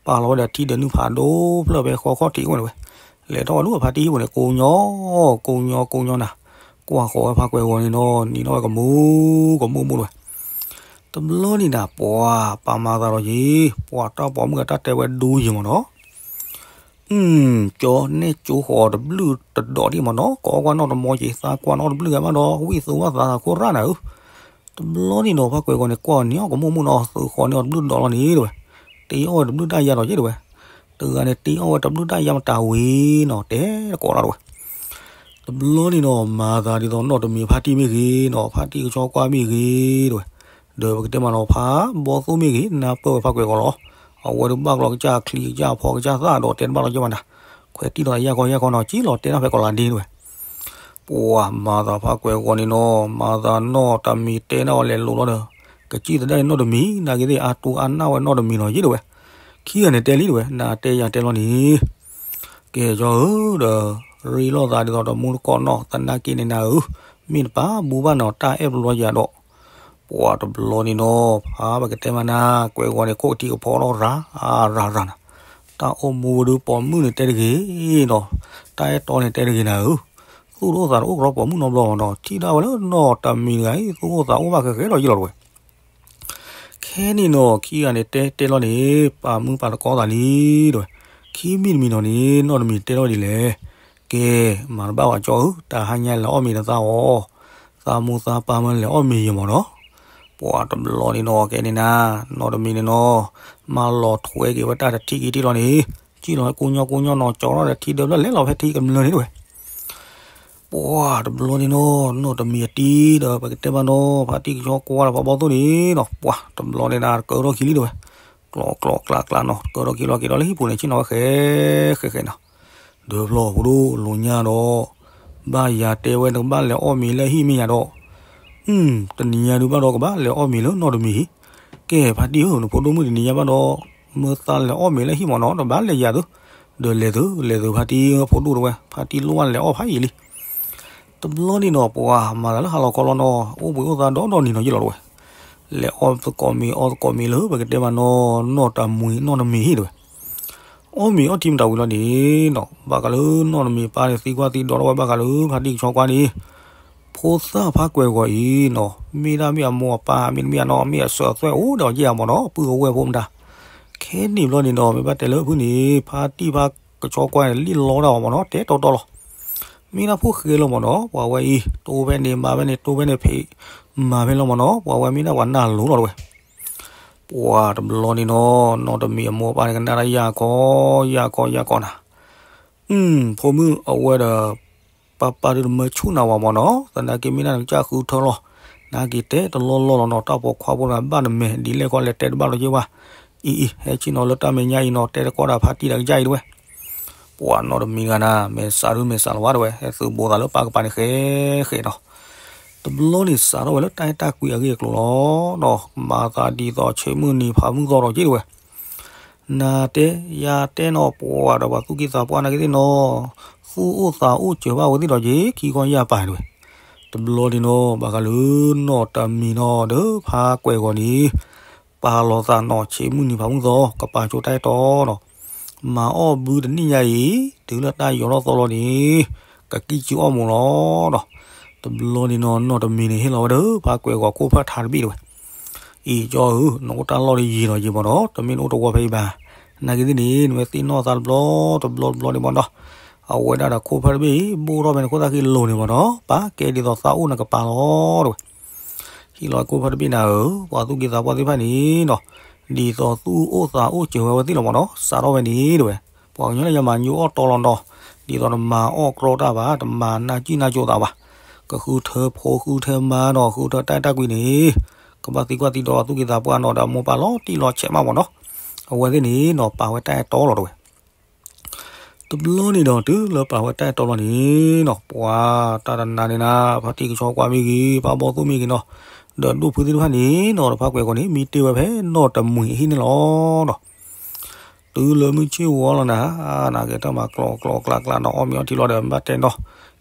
ပာ်လီၤဝဲဒီးထံဒီးနုၢ်ဖးဒိၣ်ဖျၢၣ်ဖဲဃီခီၣ်ထံးအိၣ်ဝဲတဲဝဲ, လဲၤထီၣ်ဝဲဒၣ်ဖါတံၢ်ဟံၣ်ပူၤန့ၣ် ကိးညီ ကိးညီကိးညီနၤ, ကွၢ်ဃီၤဝဲဖးကွဲးဂီၤန့ၣ်နီၤ နံၤထီၣ်ဝဲကမူကမူမူတဲဝဲ. တဘျီန့ၣ်နၤ ပှၤပာ်မၤသးဒီးယ့ၣ် ပှၤတၢ်ပိာ်မုၣ်ဂၤတၢ်တဲဝဲဒိယ့ၣ်မ့ၢ်နီၤ ကၠီနဲၣ်ကၠိဃီၤ တဘျုးတဒီးဒံးမ့ၢ်နီၤ, ကိးကွၢ်နီၣ်တမီၤက့ၤ သးကွၢ်နီၣ်တဘျုးဂၤဘၣ်ဒီး ဝံၣ်သိဝဲသးသးခိၣ်ရၣ်နၤဧၢ. တဘျီန့ၣ်နီၤ ဖးကွဲးဂီၤန့ၣ် ကွၢ်အီၤန့ၢ်အီၣ်ကမိၣ်မုၣ်နီၤ သုးဃီၤန့ၢ်အီၣ်တဘျုးဒီးလီၤန့ၣ်တဲဝဲ, တ့အီၣ်ဝဲတဘျုးတၢ်ယါဒီးယ့ၣ်တဲဝဲ, တဂၤန့ၣ်တ့အီၣ်ဝဲတဘျုးတၢ်ယါမတၤဝံၤနီၤ တဲတကိးလီၤတဲဝဲ. တဘျီန့ၣ်နီၤ မၤသးဒ်သိးနီၢ်တမံၤဖါတံၢ်မ့ၢ်ဂ့ၤနီၤ ဖါတံၢ်ကဆီကွၢ်မ့ၢ်ဂ့ၤတဲဝဲ, ဒီးပကတဲမးနီၤ ဖးဘီသိၣ်မ့ၢ်ဂ့ၤ နၢ်ပၢၢ်ဝဲဖးကွဲးဂီၤလီၤ. အဝဲဒုးဘၣ်ကျီကစၢ်ချံကစၢ်ဖီကစၢ်သၣ်ဒီးတဲတဘၣ်လီၤယ့ၣ်ဝဲနၤ, ခွဲးတံၢ်ဒီးယၢ်ခီယၢ်ခီနီၤ ကံလီၤတဲတၢ်ဖဲကီးလးဒ့တဲဝဲ. ပှၤမၤသးဖးကွဲးဂီၤန့ၣ်နီၤ မၤသးနီၢ်တမံၤတဲန့ၢ်အီၤလဲၤလိၤလီၤဒီး, ကစံၣ်သဒါန့ၣ်နီၢ်တမံၤ နာ်က့သ့ၣ်အါတူၢ်အါနၢ်ဝဲနီၢ်တမံၤနီၤယ့ၣ်တဲဝဲ. ခံဂၤန့ၣ်တဲလံတဲဝဲ နၤတဲယၤတဲလီၤန့ၣ် ကဲကၠီဧၢဒီး ရ့လိာ်သးဒ်သိးတမူတကိးနီၤ သနာ်က့န့ၣ်နၤဧၢ, မ့ၢ်တပာ်ဘူဘၣ်နီၤ တၢ်အဲၣ်ပလီယၤဒီး, ပှၤတဘျီန့ၣ်နီၤ ဖးပကတဲမးနၤ ကွဲးဂီၤန့ၣ် ခိၣ်ကထံကဖီလီၤရၤ ရၤရၤနၤ, တၢ်အိၣ်မူဝဲဒုးပိာ်မုၣ်န့ၣ်တဲတဂ့ၤနီၤ, တၢ်အဲၣ်တီန့ၣ်တဲတဂ့ၤနၤဧၢ, သူၣ်တအိၣ်သးတအိၣ်ကရီပိာ်မုၣ်နီတဘျီနီၤ ထံၣ်ဒၣ်ဝဲလၢနီၢ်တမံၤတဂၤအံၤ သူၣ်အိၣ်သးအိၣ်ဘၣ်ဃဲဃဲလီၤယ့ၣ်လီၤတဲဝဲ. ခဲန့ၣ်နီၤ ခံဂၤန့ၣ်တဲတဲလီၤန့ၣ် ပာ်မုၢ်ပာ်သကိးသးလံတဲဝဲ, ခံမံၤတမံၤနီၤန့ၣ် နီၢ်တမံၤတဲထီၣ်ဒ်လဲၣ်, ကဲ မၤတဘၣ်ဝဲကၠီဧၢ တဟါညါလဲၤအီၣ်မ့ၤဒီးသးအီၤ, သးမူသးပၢ်မ့ၢ်လဲၤအီၣ်မ့ၤယဲမ့ၢ်နီၤ, ပှၤတဘျီန့ၣ်နီၤ ကဲန့ၣ်နၤ နီၢ်တမံၤန့ၣ်နီၤ မၤလီၤထွဲက့ၤဝဲတၢ်တထံၣ်က့ၤထံၣ်လီၤန့ၣ်, ကံၣ်လီၤကိညီကိညီနီၤ ကၠီထီၣ်ဒီးထံဒၢဘျီလဲၤလီၤဖဲထံကမျၢၢ်န့ၣ်တဲဝဲ ပှၤတဘျီန့ၣ်နီၤ နီၢ်တမံၤအတံၤဒီး ပကတဲဘၣ်နီၤ ဖါတံၢ်ကဆီကွၢ်ဒီးဖးဘီသိၣ်န့ၣ်နီၤ ပှၤတဘျီန့ၣ်နၤ ကၢထီၣ်ခံလံတဲဝဲ, ကျီကျီကျါကျါနီၤ ကၢထီၣ်ခံလီၤက့ၤဒီးလၢဟံၣ်ပူၤန့ၣ် ဆ့ၣ်နီၤဝဲဃဲဃဲဃဲနီၤ, ဒီးဖျီၣ်ဖိဒိၣ်လိာ်ညါဒီး, ဘၣ်ယၤတဲဝဲနကဘၣ်လဲၤအီၣ်မ့ၤလၢဟံၣ်မ့ၢ်ယၤဒီး, တနံၤညါဒုးဘၣ်ဒီးကဘၣ်လဲၤအီၣ်မ့ၤလၢနီၢ်တမံၤ, ကဲဖါတံၢ်ဧၢ နဖိဒိၣ်မုၣ်တနံၤညါဘၣ်ဒီး, မ့ၢ်သးလဲၤအီၣ်မ့ၤလၢဟံၣ်မ့ၢ်နီၤ တဘၣ်လဲၤယၤသု, ဒီးလဲၤသုလဲၤသုဖါတံၢ်ဖိဒိၣ်တဲဝဲ ဖါတံၢ်လိၣ်ဘၣ်လဲၤအီၣ်ဖးယံာ်လံ တဘျီန့ၣ်နီၤ ပှၤမၤသးလၢဟါလီၤခီလီၤနီၤ အိၣ်ဘှံးအိၣ်သါဒီဒီနံၤနီၤယ့ၣ်လီၤတဲဝဲ, လဲၤအီၣ်သကိးမ့ၤအီသကိးမ့ၤလၢ ပကတဲမးနီၤ နီၢ်တမံၤနီၢ်တမံၤဟံၣ်တဲဝဲ, အီၣ်မ့ၤအီထံမတၤဝံၤလီၤန့ၣ်နီၤ ဘၣ်ဃးလၢနီၢ်တမံၤပၢ်န့ၣ် သံကွၢ်သံဒိးထီၣ်ဝဲဘၣ်ဃးလၢ ဖါတံၢ်ကဆီကွၢ်န့ၣ်, ဖိသၣ်ဖးကွဲးဂီၤအံၤနီၤ မ့ၢ်ဒၣ်မ့ၢ်အမိၢ်အပၢ် မ့တမ့ၢ်အနီၢ် မ့ၢ်အစၢၤအသွဲၣ်အိၣ်ဒီးယဲၢ်အမ့ၢ်နီၤ ပုၢ်အဝဲၢ်ဖိမတၤ ခဲန့ၣ်ဘျီန့ၣ်နီၤ မ့ၢ်ဘၣ်တဲလၢဖုန့ၣ် ဖါတံၢ်ဖးကဆီကွၢ်န့ၣ် လံၣ်လီတၢ်အီၤမ့ၢ်နီၤ တဲတီတီလီၤ. မ့ၢ်ဒၣ်ဖိဃဲလီၤမ့ၢ်နီၤ ပှၤဝဲအံၤ တိဖဲန့ၣ်မၤဖဲန့ၣ် တိဖဲန့ၣ်ဖံး မၤဖဲလီၤမ့ၢ်နီၤ ပှၤဝဲမ့ၢ်ဒၣ်ပှၤနၢ်လိၤလီၤတဲဝဲ. ပှၤတဘျီန့ၣ်နီၤ နီၢ်တမံၤအမိၢ်အပၢ်န့ၣ် ကနၣ်တၢ်ယၢ်ကီယၢ်ကီယၢ်ကီနၤ ဖိမုၣ်အဝဲဒီး ပၢ်ပၢ်ဒုးတမၢဆူၣ်နၤဝဲမ့ၢ်နီၤ သနာ်က့မ့ၢ်ဒၣ်နကစၢ်ဃုထၢလီၤ နာ်က့ၤတဲတလီၢ်လီၢ်လီၤနီၤ တၢ်ပိာ်ခွါဖိန့ၣ် ဘၣ်နမဲာ် ဒ်လဲၣ်ခီလဲၣ်တဲတဘၣ်လီၤယ့ၢ်ဝဲ အံၤအံၤ ဟဲဆ့ၣ်နီၤလၢတၢ်မဲာ်ညါအံၤနီၤ တဲတကီၢ်ဒၣ်ဖါတံၢ်ဒီးကစၢ်အံၤတဲဝဲ ပှၤနီၢ်တမံၤတဂၤနၤ မဲာ်ဆှးဒုးမဲာ်ဆှးလီၤဝဲတဲဝဲ ဟဲသုးဘူးသးလၢပၢ်ကပၤန့ၣ်ဃဲဃဲနီၤ တဘျီန့ၣ်စးထီၣ်ဝဲလၢတၢ်အဲၣ်တၢ်ကွံအဂ့ၢ်အကျိၤလီၤနီၤ မၤသးဒ်သိးဆ့မုၢ်နံၤဖးမုၢ်သီဒီးက့ၤတဲဝဲ နၤတဲ ယၤတဲနီၤ ပှၤဒီးပှၤသူၣ်က့သးပှၢ်နာ်က့ၤသ့ၣ်နီၤ သူၣ်အိၣ်သးအိၣ်စၢၤဘၣ်ဝဲသ့ၣ်ဒီးက့ၤ ခံခီယၢ်ပၢ်တဲဝဲ တဘျီန့ၣ်နီၤ ဘၣ်ဃးလၢနီၢ်တမံၤနီၤ ဒီးဖးကွဲးဂီၤန့ၣ် ပာ်လီၤသးနီၤ ဆ့မုၢ်နံၤဖးမုၢ်သီ ကပာ်ဆိတၢ်အဲၣ်တီနီၤ မၤအီၣ်ဘုတနံၣ်ညါအံၤ တုၤလၢတၢ်ယီၤထီၣ်သီလီၤန့ၣ် ကကံၣ်စုအီၣ်မူးလီၤနီၤ တဘျီန့ၣ်နီၤ နီၢ်တမံၤန့ၣ် ဟ့ၣ်လီၤဝဲဒီး ဖးကွဲးဂီၤခိၣ်ဖၢၣ်ထးတဘ့ၣ်တဲဝဲ အံၤကၠီဧၢ နအိၣ်တၢ်လီၢ်ဒီးယံာ်လီၤယံာ်မ့ၢ်နီၤ တမ့ၢ်နအိၣ်တဝီဖဲအံၤဘၣ် နာ်က့ၤသ့ၣ်န့ၣ် နမ့ၢ်သ့ၣ်နီၣ်သးတဘျီတဘျီတဘျီန့ၣ်မ့ၢ်နီၤ အဝဲဒၣ်ဒီးခိၣ်ဖၢၣ်တဘ့ၣ်အံၤ ဘိၣ်ထီၣ်ဖဲန့ၣ်ခိၣ်သၣ်ဃံလိၤန့ၣ်မ့ၢ်နီၤ ပာ်ကဲဒ်သိးသးအိၣ်နကပၤလီၤတဲဝဲ ဟ့ၣ်လီၤခိၣ်ဖၢၣ်တဘ့ၣ်နၤဧၢ ပှၤသူၣ်က့သးပှၢ်သ့ၣ်တဖၣ်န့ၣ်နီၤ ဒ်သိးသူၣ်အိၣ်သးအိၣ်စၢၤဝဲဝဲသ့ၣ်လီၤမ့ၢ်နီၤ စးထီၣ်ဝဲန့ၣ်တဲဝဲ ပှၤကညီလၢယမၤညိအီၣ်တီလီၤနီၤ ဒ်သိးတမၤအီၣ်ကြီတၢ်ဘၣ် တမၤနၢ်ကံၣ်နၢ်ကၠိသးဘၣ် ကဃုထၢဖိဃုထၢမါနီၤ ဃုထၢတၢ်အဲၣ်တၢ်ကွံန့ၣ် ကဘၣ်သံကွၢ်သံဒိးသူၣ်က့သးပှၢ်နီၤ ဒီးမိၢ်ပၢ်လီၤတံၢ်လီၤဆဲးမးမ့ၢ်နီၤ အဝဲသ့ၣ်န့ၣ်နီၤ ပာ်ဝဲတၢ်အဲၣ်တီလီၤတဲဝဲ တဘျီန့ၣ်ဒီးတုၤလၢပာ်ဝဲတၢ်အဲၣ်တီလီၤန့ၣ်နီၤ ပှၤတၢ်တနၤန့ၣ်နၤ ဖါတံၢ်ကဆီကွၢ်မ့ၢ်ဂ့ၤ ဖးဘီသိၣ်မ့ၢ်ဂ့ၤနီၤ ဒီးဒိၣ်ဖုသ့ၣ်တဖၣ်န့ၣ်နီၤ တဖၣ်ကွဲၤဃီန့ၣ် မံတ့ၢ်ဝဲဖဲနီၣ်တမှံၤအဟံၣ်န့ၣ်လီၤဒီး တုၤလၢမုၢ်ဆ့ၣ်ဝီလီၤနၤ, နကဲထီၣ်မၤကျိးကျိးကျါကျါနီၤ အီၣ်မ့ၤအီထံလီၤဒီး ဘၣ်တဲနီၤ,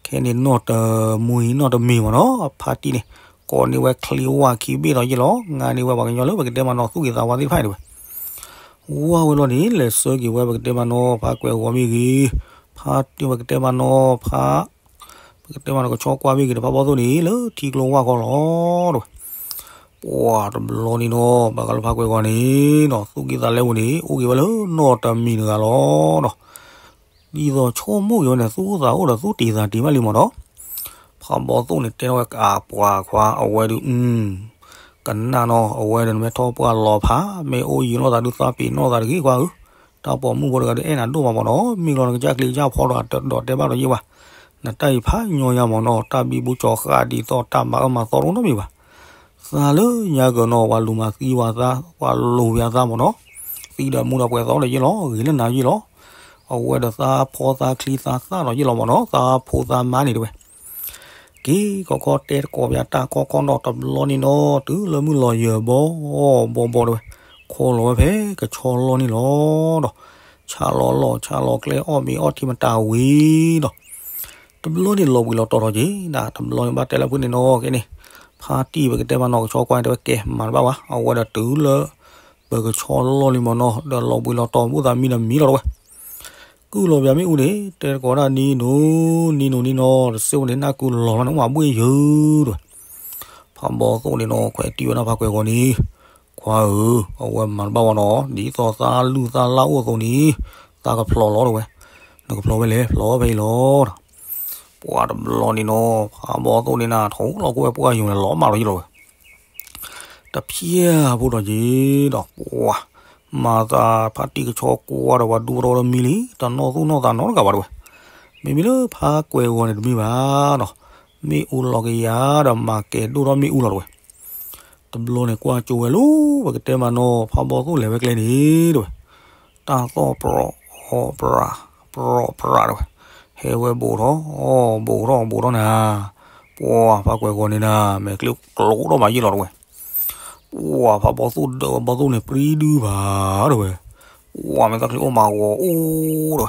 ခဲန့ၣ်နီၣ်တမှံၤနီၣ်တမံၤမ့ၢ်နီၤ ဖါတံၢ်န့ၣ် ကိးန့ၢ်ဝဲချံဝၣ်ခံဘ့ၣ်ဒီးယ့ၢ်လီၤ, ငါန့ၢ်ဝဲပှၤကညီလၢပကတဲမၤနီၤသူၣ်က့ၤသးဝါသ့ၣ်တဖၣ်အံၤတဝဲ ဝါဝဲလီၤန့ၣ် လဲၤဆှၢက့ၤဝဲပကတဲမၤနီၤ ဖါကွဲၤဃီမ့ၢ်ဂ့ၤ, ဖါတံၢ်ပကတဲမၤနီၤ ဖါ ပကတဲမၤနီၤကဆီကွၢ်မ့ၢ်ဂ့ၤဒီး ဖးဘီၣ်သိၣ်န့ၣ် လၢထံကျိဝၢ်ဃီလီၤတဝဲ. ပှၤတဘျီန့ၣ်နီၤ ဘၣ်ဃးလၢဖါကွဲၤဃီန့ၣ်နီၤ သူၣ်က့ၤသးလဲပူၤန့ၣ် အိၣ်က့ၤဝဲလၢနီၣ်တမံၤတဂၤလီၤဒီး ဒ်သိးဆိကမိၣ်က့ၤဝဲန့ၣ် သူၣ်အိၣ်သးအိၣ်ဒီးသူၣ်တ့ၤသးတ့ၤမးလံမ့ၢ်နီၤ. ဖးဘီၣ်သိၣ်န့ၣ် တဲထီၣ်ဝဲအပှၤခွါ အဝဲဒုး ကနၣ်နီၤ အဝဲဒီးနမ့ၢ်ထီၣ်ပှၢ်လီၤဖး မ့ၢ်အိၣ်ယံၤလိာ်သးဒုးသးပ့ၤနီၣ်သးတဂ့ၤကွၢ်ဧၢ, တၢ်ပိာ်မုၣ်ဖိတဂၤဒုးအဲၣ်နၤဒိၣ်မးမ့ၢ်နီၤ မ့ၢ်လီၤနကစၢ်ချံကစၢ်ဖီဒီးအတဒီးတဲဘၣ်ဒီးယ့ၢ်ဝဲ, နတၢ်အံၤဖးညီယါမ့ၢ်နီၤ တၢ်ဘံဘူကၠီဃာ်ဒ်သိးတၢ်မၤအၢမၤသီတအိၣ်နီတမံၤဘၣ် သးလၢညါကၢၤနီၤ ပှၤလူၤမၤသံဝဲသး ပှၤလူၤဝဲသးမ့ၢ်နီၤ, သံဒီးမူဒီးပှဲၤသီဒီးယ့ၢ်လီၤ ဂ့ၤလၢနၤယ့ၢ်လီၤ, အဝဲဒီးသးဖီသးချံသးသၣ်ဒီးယ့ၢ်လီၤမ့ၢ်နီၤ သးဖိသးမါန့ၣ်တဝဲ, က့ၤကီကီတဲတကိးပၠးတၢ်ခီခီနီၤ တဘျီန့ၣ်နီၤ တုၤလၢမုၢ်လီၤယၢၤဘီဘီဘီတဝဲ, ခီလီၤဝဲဖဲကဆီလီၢ်န့ၣ်လီၤဒီး, ဆးလီၤလီၢ်ဆးလီၤကျဲအီၣ်မ့ၤအီထံမတၤဝံၤဒီး တဘျီန့ၣ်လီၤဘှံးလီၤတီၤထီၣ်က့ၤဒၣ် တဘျီန့ၣ်ဘၣ်တဲလၢဖုန့ၣ်နီၤ ကဲန့ၣ်, ဖါတံၢ်ပကတဲမၤနီၤကဆီကွၢ်န့ၣ် တဲဝဲကဲမၤတဘၣ်ဝဲ အဝဲဒီးတုၤလၢ ပကဆီလီၢ်လံမ့ၢ်နီၤ ဒီးလီၤဘှံးလီၤတီၤဘူၣ်သးမံဒီးမံလီၤတဝဲ, ကုၢ်လီၤပၠးမ့ၣ်အူန့ၣ် တဲတကိးဒၣ်နံၤနိၤ နံၤနိၤနံၤနီၤ တစဲးဝဲန့ၣ် နၢ်ကုၢ်လီၤလီၤန့ၣ် အိၣ်မးဘှ့ၣ်ယၢၤတဝဲ, ဖးဘီသိၣ်န့ၣ်နီၤ ခွဲးတံၢ်ဝဲဒၣ်ဖါကွဲၤဂီၤန့ၣ်, ခွါဧၢ, အဝဲမၤတဘၣ်ဝဲနီၤ ဒ်သိးသးလုၢ်သးလၢ်အိၣ်အသိးန့ၣ်, သးကဖျိးလီၤတဝဲ, နကဖျိးဝဲလဲၣ် ဖျိးဖဲအံၤလီၤ ပှၤတဘျီန့ၣ်နီၤ ဖးဘီသိၣ်န့ၣ်နၤ ထိၣ်လီၤကွံာ်ဝဲပှၢ်ယိၤန့ၣ်လီၤမၢ်လီၤယ့ၢ်လီၤဝဲ, တဖျၢၣ်ဖိဒီးက့ၤဒီး ပှၤ မၤသးဖါတံၢ်ကဆီကွၢ်ဒီးပှၤဒူတဝီဒီးမံလံ တနီၣ်သူၣ်နီၣ်သးနီတဂၤဘၣ်တဝဲ, မ့မ့ၢ်လၢဖါကွဲၤဂီၤန့ၣ်တမံဘၣ်နီၤ, မ့ၣ်အူလီၤကယၤဒီးမၤကဲၤဒိၣ်ထီၣ်မ့ၣ်အူလီၤတဝဲ တဘျီန့ၣ်ကွၢ်ကၠိဝဲလၢ ပကတဲမၤနီၤ ဖးဘီသိၣ်လဲၤဝဲကျဲန့ၣ်တဝဲ, တၢ်သီၣ်ပြီၤပြး ပြီၤပြးတဝဲ, ဟဲဝဲဘူးထီၣ် ဘူးထီၣ်ဘူးထီၣ်နၤ, ပှၤဖါကွဲၤဂီၤန့ၣ်နၤ မဲာ်ချံကျိဒိၣ်မးယ့ၢ်လီၤတဝဲ, ပှၤဖးဘီသိၣ်ဒၢးဝဲဘီသိၣ်န့ၣ်ပြံဒုဘၣ်တဝဲ, ပှၤမ့ၢ်တၢ်ချံအိၣ်မးဂီၤအိၣ်တဝဲ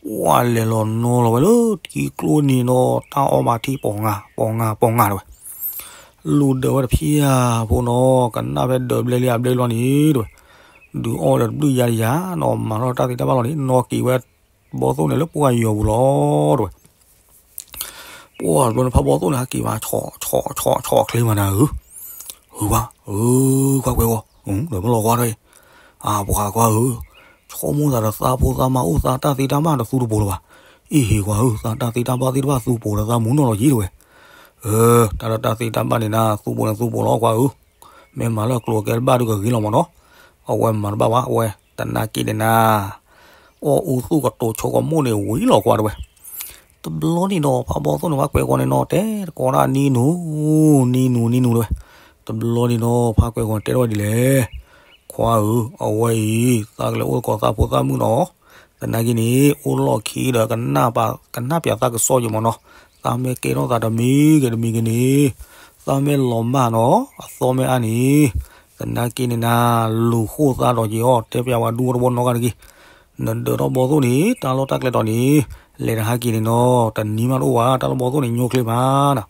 ပှၤလဲၤလီၤနီၤလီၤဝဲလၢထံကျိန့ၣ်နီၤ တၢ်အီၣ်မၤထံပိာ်ငါ ပိာ်ငါ ပိာ်ငါတဝဲ, လူၤဒၢးဝဲတဖျၢၣ်ဖိနီၤ ကနၣ်ဖဲဒၢးဘျဲလံအဘျဲလီၤန့ၣ်တဝဲ, ဒုးအီၣ်ဒီးတဘျုးယါတယါနီၤ မၤထီၣ်တၢ်သ့တၢ်ဘၣ်လီၤန့ၣ် နီၣ်က့ၤဝဲဘီသိၣ်န့ၣ်လၢပှၢ်ယိာ်ပူၤလီၤတဝဲ ပှၤတဘျီန့ၣ်ဖးဘီသိၣ်န့ၣ် ဟးက့ၤမး ဆီၣ် ဆီၣ် ဆီၣ် ဆီၣ်ချ့မးနၤဧၢ, ဧၢ ခွါ ဧၢ ခွါကွဲၤဂီၤ ဒီးမ့ၢ်လီၤကွၢ်ထီၣ်အံၤ, အပှၤခွါဧၢ, ဆိကမိၣ်သးဒီးသးဖိသးမါအိၣ်သးတၢ်သ့တၢ်ဘၣ်ဒီးသူတပိၤလၢၤဘၣ်, အ့ၣ်ဟ့ၣ်ခွါဧၢ သးတၢ်သ့တၢ်ဘၣ်သ့ၣ်တဖၣ်သူပိၤဒီးသးမူနီၣ်လီၤယံၤတဝဲ, အၢ တၢ်ဒီးတၢ်သ့တၢ်ဘၣ်န့ၣ်နၤ သူပိၤန့ၣ်သူပိၤလီၤခွါဧၢ, မ့ၢ်မၤလၢအကျိၤအကျဲတဘၣ်ဒုးကဂ့ၤလီၤမးနီၤ, အဝဲမၤတဘၣ်ဝဲ အဝဲ တနာ်က့ၤန့ၣ်နၤ အီၣ်အူသူၣ်ကတိၤဆိကမိၣ်န့ၣ်ဝံၤလီၤကွၢ်တဝဲ, တဘျီန့ၣ်ဒီး ဖးဘီသိၣ်န့ၣ် ဖါကွဲၤဂီၤန့ၣ်နီၤ တဲတကိးဒၣ်နံၤနူၤ နံၤနူၤ နံၤနူၤတဝဲ, တဘျီန့ၣ်ဒီး ဖါကွဲၤဂီၤတဲထီၣ်ဝဲဒ်လဲၣ်, ခွါဧၢ အဝဲအံၤ သးကလဲၤအိၣ်သကိးသးဖိသၣ်မုၣ်နီၤ, သနာ်က့န့ၣ် အိၣ်လီၢ်ခံဒီး ကနၣ်ပၠးသးကစီၣ်ယံၤမးနီၤ, သးမ့ၢ်ကဲထီၣ်သးတမံၤဂ့ၤတမံၤဂ့ၤန့ၣ်, သးမ့ၢ်လီၤမၢ်နီၤ အသီမ့ၢ်အါန့ၣ်, သနာ်က့န့ၣ်နၤ လူၤဃိသးဒီးက့ၤအီၤ တဲပၠးဝဲဒူဝဲတဝီနီတဂၤတဂ့ၤ, နဒၢးထီၣ်ဘီသိၣ်န့ၣ် တၢ်လီၢ်တၢ်ကျဲတီၤန့ၣ်, လဲၤတဟါက့ၤန့ၣ်နီၤ တနံၤမးတအိၣ်ဘၣ် တၢ်လီၢ်ဘီသိၣ်န့ၣ် ညိချ့မးနၤ,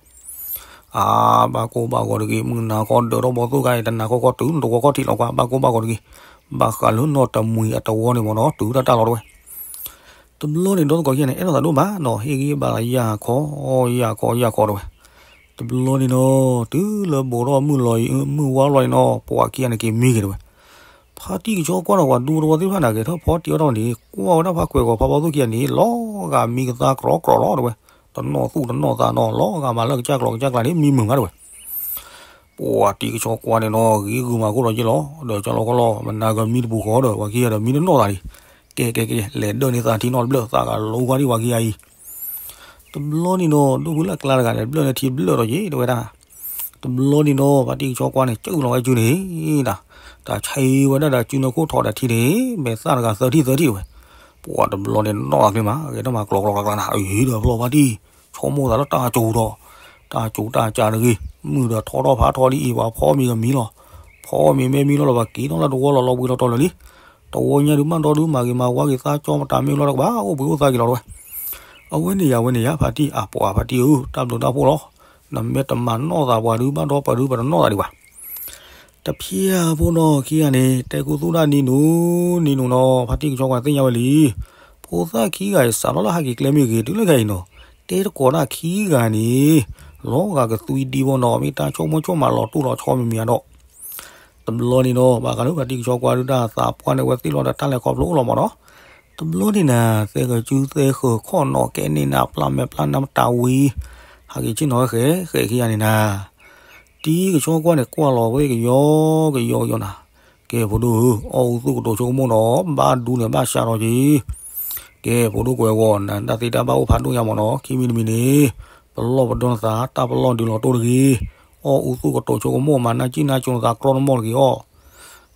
အါ ဘၣ်ကိၢ်ဘၣ်ဂီၤတဂ့ၤ မုၢ်နၤခီဒၢးထီၣ်ဘီသိၣ်ဂၤအံၤ တနၤခီခီတုၤနတဝီခီၣ်ထံးလီၤကွၢ် ဘၣ်ကိၢ်ဘၣ်ဂီၤတဂ့ၤ, ဘၣ်ဃးလၢနီၣ်တမှံၤအတဝီန့ၣ်မ့ၢ်နီၤ တုၤတၢ်တၢ်လီၤတဝဲ တဘျီန့ၣ် ဒီသကိးခံဂၤန့ၣ် အဲၣ်ဒိးသးဒိၣ်မးနီၤ ဟ့ၣ်ဂံၢ်ဘါယၢ်ခီ ယၢ်ခီ ယၢ်ခီတဝဲ, တဘျီန့ၣ်နီၤ တုၤလၢဘူးထီၣ်မုၢ်လီၤ မုၢ်ဝါလီၤန့ၣ်နီၤ ပှၤခံဂၤန့ၣ်က့ၤမံက့ၤတဝဲ, ဖါတံၢ်ကဆီကွၢ်ဒီးပှၤဒူတဝီသ့ၣ်တဖၣ်န့ၣ် ကဲထီၣ်ဖီတံၢ်အီၣ်ထီၣ်န့ၣ် ကွၢ်ဝဲဒၣ်ဖါကွဲၤဂီၤဖးဘီသိၣ်ခံဂၤန့ၣ် လီၤဂာ်မံကသါကြီကြီလီၤတဝဲ, တနီၣ်သူၣ်တနီၣ်သးနီၤ လီၤဂာ်မးလၢကစၢ်ကျိၤကစၢ်ကျါန့ၣ် မံမုာ်မးတဝဲ ပှၤတံၢ်ကဆီကွၢ်န့ၣ်နီၤ ဂ့ၤဂုာ်မးခိၣ်ဒီးယ့ၢ်လီၤ ဒီးကၢ်လီၤကီလီၤ မနၤကမံတပူၤဃီဒီး ပှၤခံဂၤဒီးမံတနီၣ်သးလံ, ကဲကဲကဲ လဲၤဒၢးန့ၢ်သးထံနီၣ်တဘျၢၣ် သးကလိကွၢ်ဒံးပှၤခံဂၤအံၤ, တဘျီန့ၣ်နီၤ ဒိၣ်ဖုလၢအကျါတဂၤန့ၣ် ဘျၢၣ်န့ၢ်ထံဘျၢၣ်ဒီးယ့ၢ်တဝဲဒၣ်, တဘျီန့ၣ်နီၤ ဖါတံၢ်ကဆီကွၢ်န့ၣ် ကၢလီၤဝဲစုန့ၣ်ဒၣ်, တၢ်ဆံးဝဲဒၣ်ဒီးစုန့ၣ်ခိၣ်ထီၣ်ဒီးထံန့ၣ် မဲာ်သၣ်တဂၤသၢထံၣ်သၢထံၣ်တဝဲ, ပှၤတဘျီန့ၣ်နီၣ်သးချ့မး ဂဲၤထီၣ်မးကျိးကျိးကျါကျါနၤ အံၤဒီးဖျီဖါတံၢ် ဆိကမိၣ်သးလၢတၢ်ကၠိၤဒီး, တၢ်ကၠိၤတၢ်ကၠးတဂ့ၤ မုၢ်ဒီးထီထီၣ်ဖးထီဒ်အံၤ ပှၤဖီမ့ၤကမံၤလီၤ. ဖီမ့ၤမ့ၢ်မံၤလီၤလီၤ ပှၤက့ၤနီၣ်လၢတဝီလီၤ လီၤဘှံးလီၤတီၤလၢာ်လံ. တဝီညါဒုး ဘၣ်ဒီဒုး မၤဂ့ၤမၤဝါက့ၤသး ကၠီမတၤမ့ၢ်လီၤဒီး ကဘၣ်အိၣ်ဘှံးအိၣ်သါက့ၤလီၤတဝဲ. အဝဲန့ၣ်ယၤ ဝဲန့ၣ်ယၤ ဖါတံၢ် အပှၤဖါတံၢ်ဧၢ, တၢ်ဘျုးတၢ်ဖှိၣ်လီၤ. နမ့ၢ်တမၤနီၣ်သးပှၤဒုး ဘၣ်ဒီပှၤဒုး ပတနီၣ်သးဒံးဘၣ်. တဖျၢၣ်ဖိနီၢ်ခံဂၤန့ၣ် တဲခူသူၣ်တၢ်နံၤနုၤနံၤနုၤနီၤ ဖါတံၢ်ကဆီကွၢ်သ့ၣ်ညါဝဲလံ. ဖိသၣ်ခံဂၤအံၤ စးထီၣ်လၢဟဲက့ၤကျဲမ့ၢ်ဂ့ၤ တုၤလၢခဲအံၤနီၤ တဲတကိးတၢ်ခံဂၤန့ၣ် လီၤဂာ်ကသွံဒံဖိနီၤ မ့ၢ်တၢ်ဆိကမိၣ်ဆိကမးလီၤတိၢ်လီၤဆီမံၤမံၤဒီး တဘျီန့ၣ်နီၤ ဘၣ်ဃးလၢဖါတံၢ်ကဆီကွၢ်ဒုး တၢ်သးပှၢ်န့ၣ် ဝဲသ့ၣ်လီၤဒီးတၢ်လဲၤခီဖျိအိၣ်လီၤမးနီၤ. တဘျီန့ၣ်နၤ သဲကစုသဲဃၢၤခီၣ်နီၤ ကဲန့ၣ်နၤ ပျၢ်မဲာ်ပျၢ်နါမတၤဝံၤ ဟဲက့ၤဆ့ၣ်နီၤဝဲဃဲဃဲခံဂၤန့ၣ်နၤ တံၢ်ကဆီကွၢ်န့ၣ် ကွၢ်လီၤဝဲကယီကယီကယီနၤ. ကဲဖိဒိၣ်ဧၢ, အီၣ်အူသူၣ်ကတိၤဆိကမိၣ်နီၤ ဘၣ်ဒူန့ၣ်ဘၣ်စးထီၣ်က့ၤ. ကဲဖိဒိၣ်ကွဲးဂီၤနၤ တၢ်သ့တၢ်ဘၣ်အိၣ်ဖးဒိၣ်ညါမးနီၤ ခံမံၤတမံၤန့ၣ် ပလီၢ်ပဒီနသး တၢ်ပလီၢ်ဒုးလီၤတိၢ်တဂ့ၤ. အီၣ်အူသူၣ်ကတိၤဆိကမိၣ် မၤနၢ်ကံၣ်နၢ်ကၠိနသး ကြီနမီၢ်တဂ့ၤအီၤ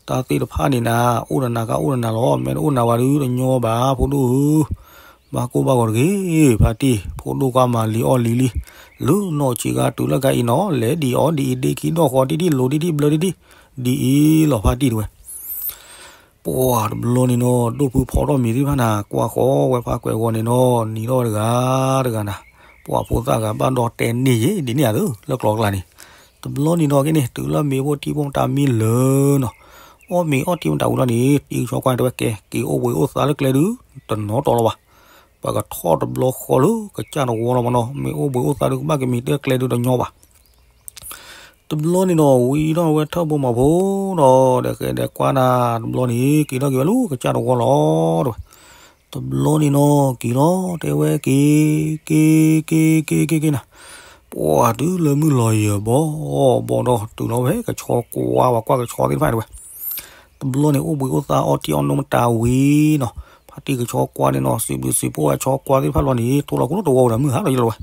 တၢ်သ့ၣ်တဖၣ်န့ၣ်နၤ အိၣ်ဒီးနၤခါအိၣ်ဒီးနၤလီၤ မ့ၢ်တအိၣ်နၤဝဲဒုးတညီဘၣ် ဖိဒိၣ်ဧၢ. ဘၣ်ကိၢ်ဘၣ်ဂီၤတဂ့ၤ ဖါတံၢ် ဖိဒိၣ်ကွၢ်မၤလံၤအီၣ်လံၤလံ လၢနီၢ်ဆံးခါတုၤလၢခဲအံၤနီၤ လဲၤဒ်အီၣ်ဒ်အံၤ ဒ့ခံဒီၣ်ဃီဒ်ဒ် လိၤဒ်ဒ် ဘျၢဒ်ဒ် ဒ်အံၤလီၤဖါတံၢ်တဝဲ. ပှၤတဘျီန့ၣ်နီၤ ဒိၣ်ဖုဖီထီၣ်မ့ၤသ့ၣ်တဖၣ်နၤ ကွၢ်ဃီဝဲဖါကွဲးဂီၤန့ၣ်နီၤ နံၤထီၣ်ဝဲတဂၤတဂၤနၤ ပှၤဖိသၣ်ဂၤဘၣ်ဒီတဲန့ၢ်ယဲ ဒ်န့ၣ်ဧါသၢ လၢကျိၤကျါန့ၣ် တဘျီန့ၣ်နီၤက့န့ၣ် တုၤလၢမ့ၤဖိထံဖိမတၤမံလၢာ်နီၤ အီၣ်မ့ၤအီၣ်ထံမတၤဝံၤလီၤန့ၣ် တံၢ်ကဆီကွၢ်တဲဝဲကဲ က့ၤအိၣ်ဘှံးအိၣ်သါလၢကျဲဒုး တနီၤတီၤလီၤဘၣ်. ပကထီၣ်တဘျီဃီလၢကစၢ်တဝီလီၤမးနီၤ မ့ၢ်အိၣ်ဘှံးအိၣ်သါဒုး ကဘၣ်ကမံၤတဲကျဲဒုးတညီဘၣ်. တဘျီန့ၣ်နီၤ ဝံၤထီၣ်ဝဲထၢၣ်ဘိမးဖိဒီး ဒီးဃဲဒီးကွၢ်နၤတဘျီန့ၣ် က့ၤထီၣ်က့ၤဝဲလၢကစၢ်တဝီလီၤ တဲဝဲ. တဘျီန့ၣ်နီၤ က့ၤလီၤ တဲဝဲက့ၤ က့ၤ က့ၤ က့ၤ က့ၤ က့ၤ က့ၤနၤ ပှၤတုၤလၢမုၢ်လီၤယၢၤဘီဘီဒီး တုၤလီၤဝဲကဆီကွၢ် ပှၤကွၢ်ကဆီသ့ၣ်တဖၣ်တဲဝဲ. တဘျီန့ၣ် အိၣ်ဘှံးအိၣ်သါအီထံအီနိမတၤဝံၤနီၤ ဖါတံၢ်ကဆီကွၢ်န့ၣ်နီၤ စံးဘျုးစံးဖှိၣ်ဝဲဆီကွၢ်သ့ၣ်တဖၣ်လီၤန့ၣ် ထိၣ်လီၤခိၣ်လီၤတဝီဝဲဒီးမုၢ်ဟါလီၤယံၤလီၤဝဲ.